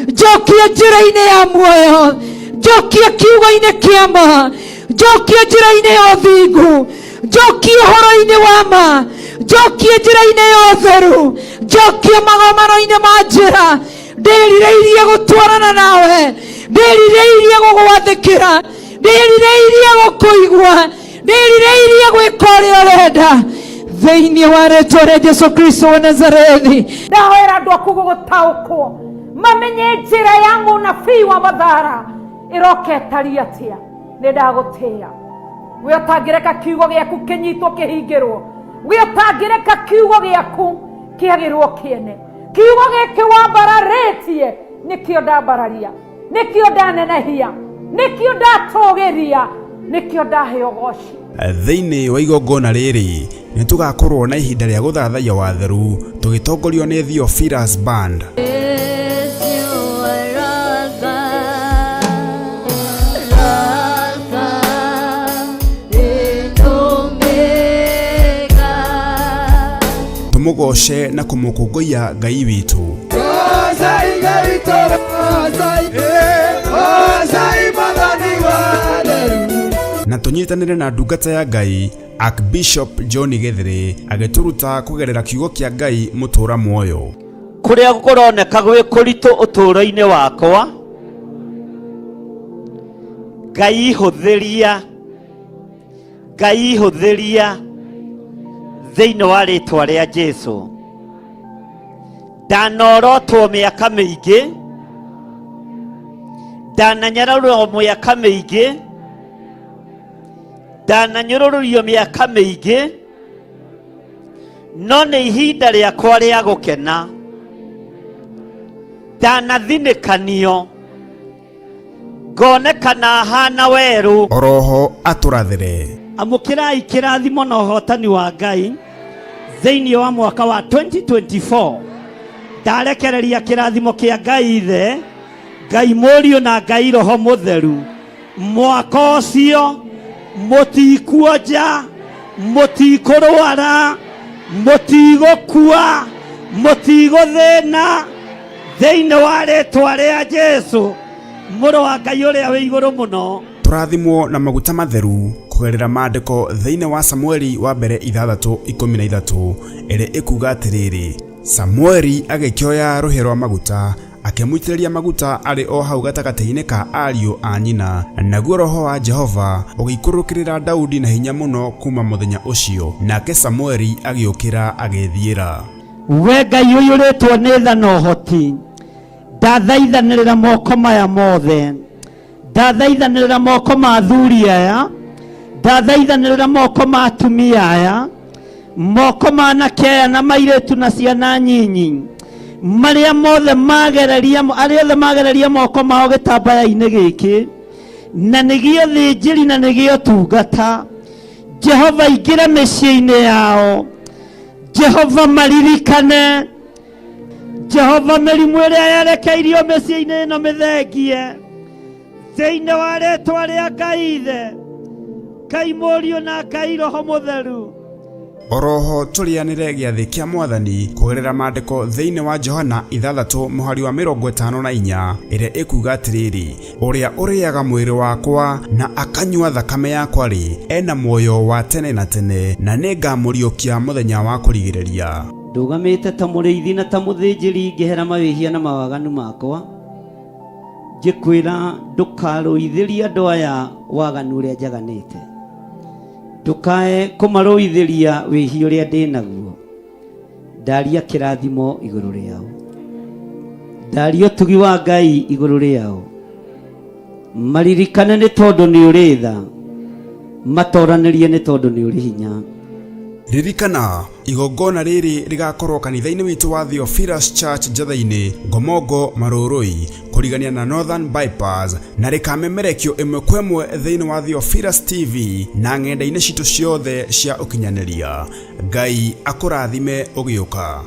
njokie njĩra-inĩ ya muoyo, njokie kiugo-inĩ kĩa ma, njokie njĩra-inĩ ya ũthingu, njokie ũhoro-inĩ wa ma, njokie njĩra-inĩ ya ũtheru, njokie magomano-inĩ ma njĩra. Ndĩrirĩirie gũtwarana nawe, ndĩrirĩirie gũgwathĩkĩra, ndĩrirĩirie gũkũigua, ndĩrirĩirie gwĩka ũrĩa ũrenda, thĩinĩ wa rĩtwa rĩa Jesu Kristo wa Nazarethi. Ndahoera andũ aku gũgũtaũkwo, mamenye njĩra ya mũnabii wa Mathara ĩroka ĩtariĩ atĩa. Nĩ ndagũtĩĩa we ũtangĩreka kiugo gĩaku kĩnyitwo kĩhingĩrwo, we ũtangĩreka kiugo gĩaku kĩagĩrwo kĩene. Kiugo gĩkĩ wambararĩtie nĩkĩo ndambararia, nĩkĩo ndanenehia, nĩkĩo ndatũgĩria, nĩkĩo ndahe ũgoci. Thĩinĩ wa igongona rĩrĩ nĩ tũgakorwo na ihinda rĩa gũthathaiya watheru tũgĩtongorio nĩ Theophilus Band. Tũmũgoce na kũmũkũngũiya Ngai witũ. Na tũnyitanĩre na ndungata ya Ngai Archbishop John Gĩthĩrĩ agĩtũruta kũgerera kiugo kĩa Ngai mũtũra muoyo. Kũrĩa kũroneka gwĩ kũritũ ũtũũro-inĩ wakwa, Ngai hũthĩria, Ngai hũthĩria thĩinĩ wa rĩtwa rĩa Jesu. Ndanorotwo mĩaka mĩingĩ, ndananyararwo mĩaka mĩingĩ, ndananyũrũrũrio mĩaka mĩingĩ, no nĩ ihinda rĩakwa rĩa gũkena. Ndanathinĩkanio ngonekana hana werũ. Oroho atũrathĩre. Amũkĩrai kĩrathimo na ũhotani wa Ngai thĩinĩ wa mwaka wa 2024. Ndarekereria kĩrathimo kĩa Ngai Ithe, Ngai Mũriũ na Ngai Roho Mũtheru. Mwaka ũcio mũtikuonja, mũtikũrwara, mũtigũkua, mũtigũthĩna thĩinĩ wa rĩtwa rĩa Jesu mũrũ wa Ngai ũrĩa wĩ igũrũ mũno. Tũrathimwo na maguta matheru kũgerera maandĩko thĩinĩ wa Samueli wa mbere 6:13 ĩrĩa ĩkuga atĩrĩrĩ, Samueli agĩkĩoya rũhĩa rwa maguta akĩmũitĩrĩria maguta arĩ o hau gatagatĩ-inĩ ka ariũ a nyina, naguo roho wa Jehova ũgĩikũrũkĩrĩra Daudi na hinya mũno kuma mũthenya ũcio, nake Samueli agĩũkĩra agĩĩthiĩra. We Ngai ũiyũrĩtwo nĩ tha na ũhoti, ndathaithanĩrĩra moko maya mothe, ndathaithanĩrĩra moko ma athuri aya, ndathaithanĩrĩra moko ma atumia aya, moko ma anake aya na mairĩtu na ciana nyinyi, marĩa mothe magereria, arĩa othe magereria moko mao gĩtambaya-inĩ gĩkĩ, na nĩgĩo thĩnjĩri na nĩgĩo tungata. Jehova ingĩra mĩciĩ-inĩ yao, Jehova maririkane, Jehova mĩrimũ ĩrĩa yerekeirio mĩciĩ-inĩ ĩno mĩthengie thĩinĩ wa rĩtwa rĩa Ngai Ithe, Ngai Mũriũ na Ngai Roho Mũtheru. Oroho tũrĩanĩre gĩathĩ kĩa Mwathani kũgerera maandĩko thĩinĩ wa Johana 6 mũhari wa 54 ĩrĩa ĩkuga atĩrĩrĩ, ũrĩa ũrĩaga mwĩrĩ wakwa na akanyua thakame yakwa-rĩ, ena muoyo wa tene na tene, na nĩngamũriũkia mũthenya wa kũrigĩrĩria. Ndũgamĩte ta mũrĩithi na ta mũthĩnjĩri ngĩhera mawĩhia na mawaganu makwa, ngĩkwĩra ndũkarũithĩrie andũ aya waganu ũrĩa njaganĩte, ndũkae kũmarũithĩria wĩhia ũrĩa ndĩ naguo. Ndaria kĩrathimo igũrũ rĩao, ndaria ũtugi wa Ngai igũrũ rĩao, maririkane nĩ tondũ nĩ ũrĩ tha, matoranĩrie nĩ tondũ nĩ ũrĩ hinya. Ririkana, igongona rĩrĩ rĩgakorwo kanitha-inĩ witũ wa Theophilus Church Njatha-inĩ, Ngomongo, Marũrũi, kũrigania na Northern Bypass, na rĩkamemerekio ĩmwe kwa ĩmwe thĩinĩ wa Theophilus TV na ng'enda-inĩ citũ ciothe cia ũkinyanĩria. Ngai akũrathime ũgĩũka.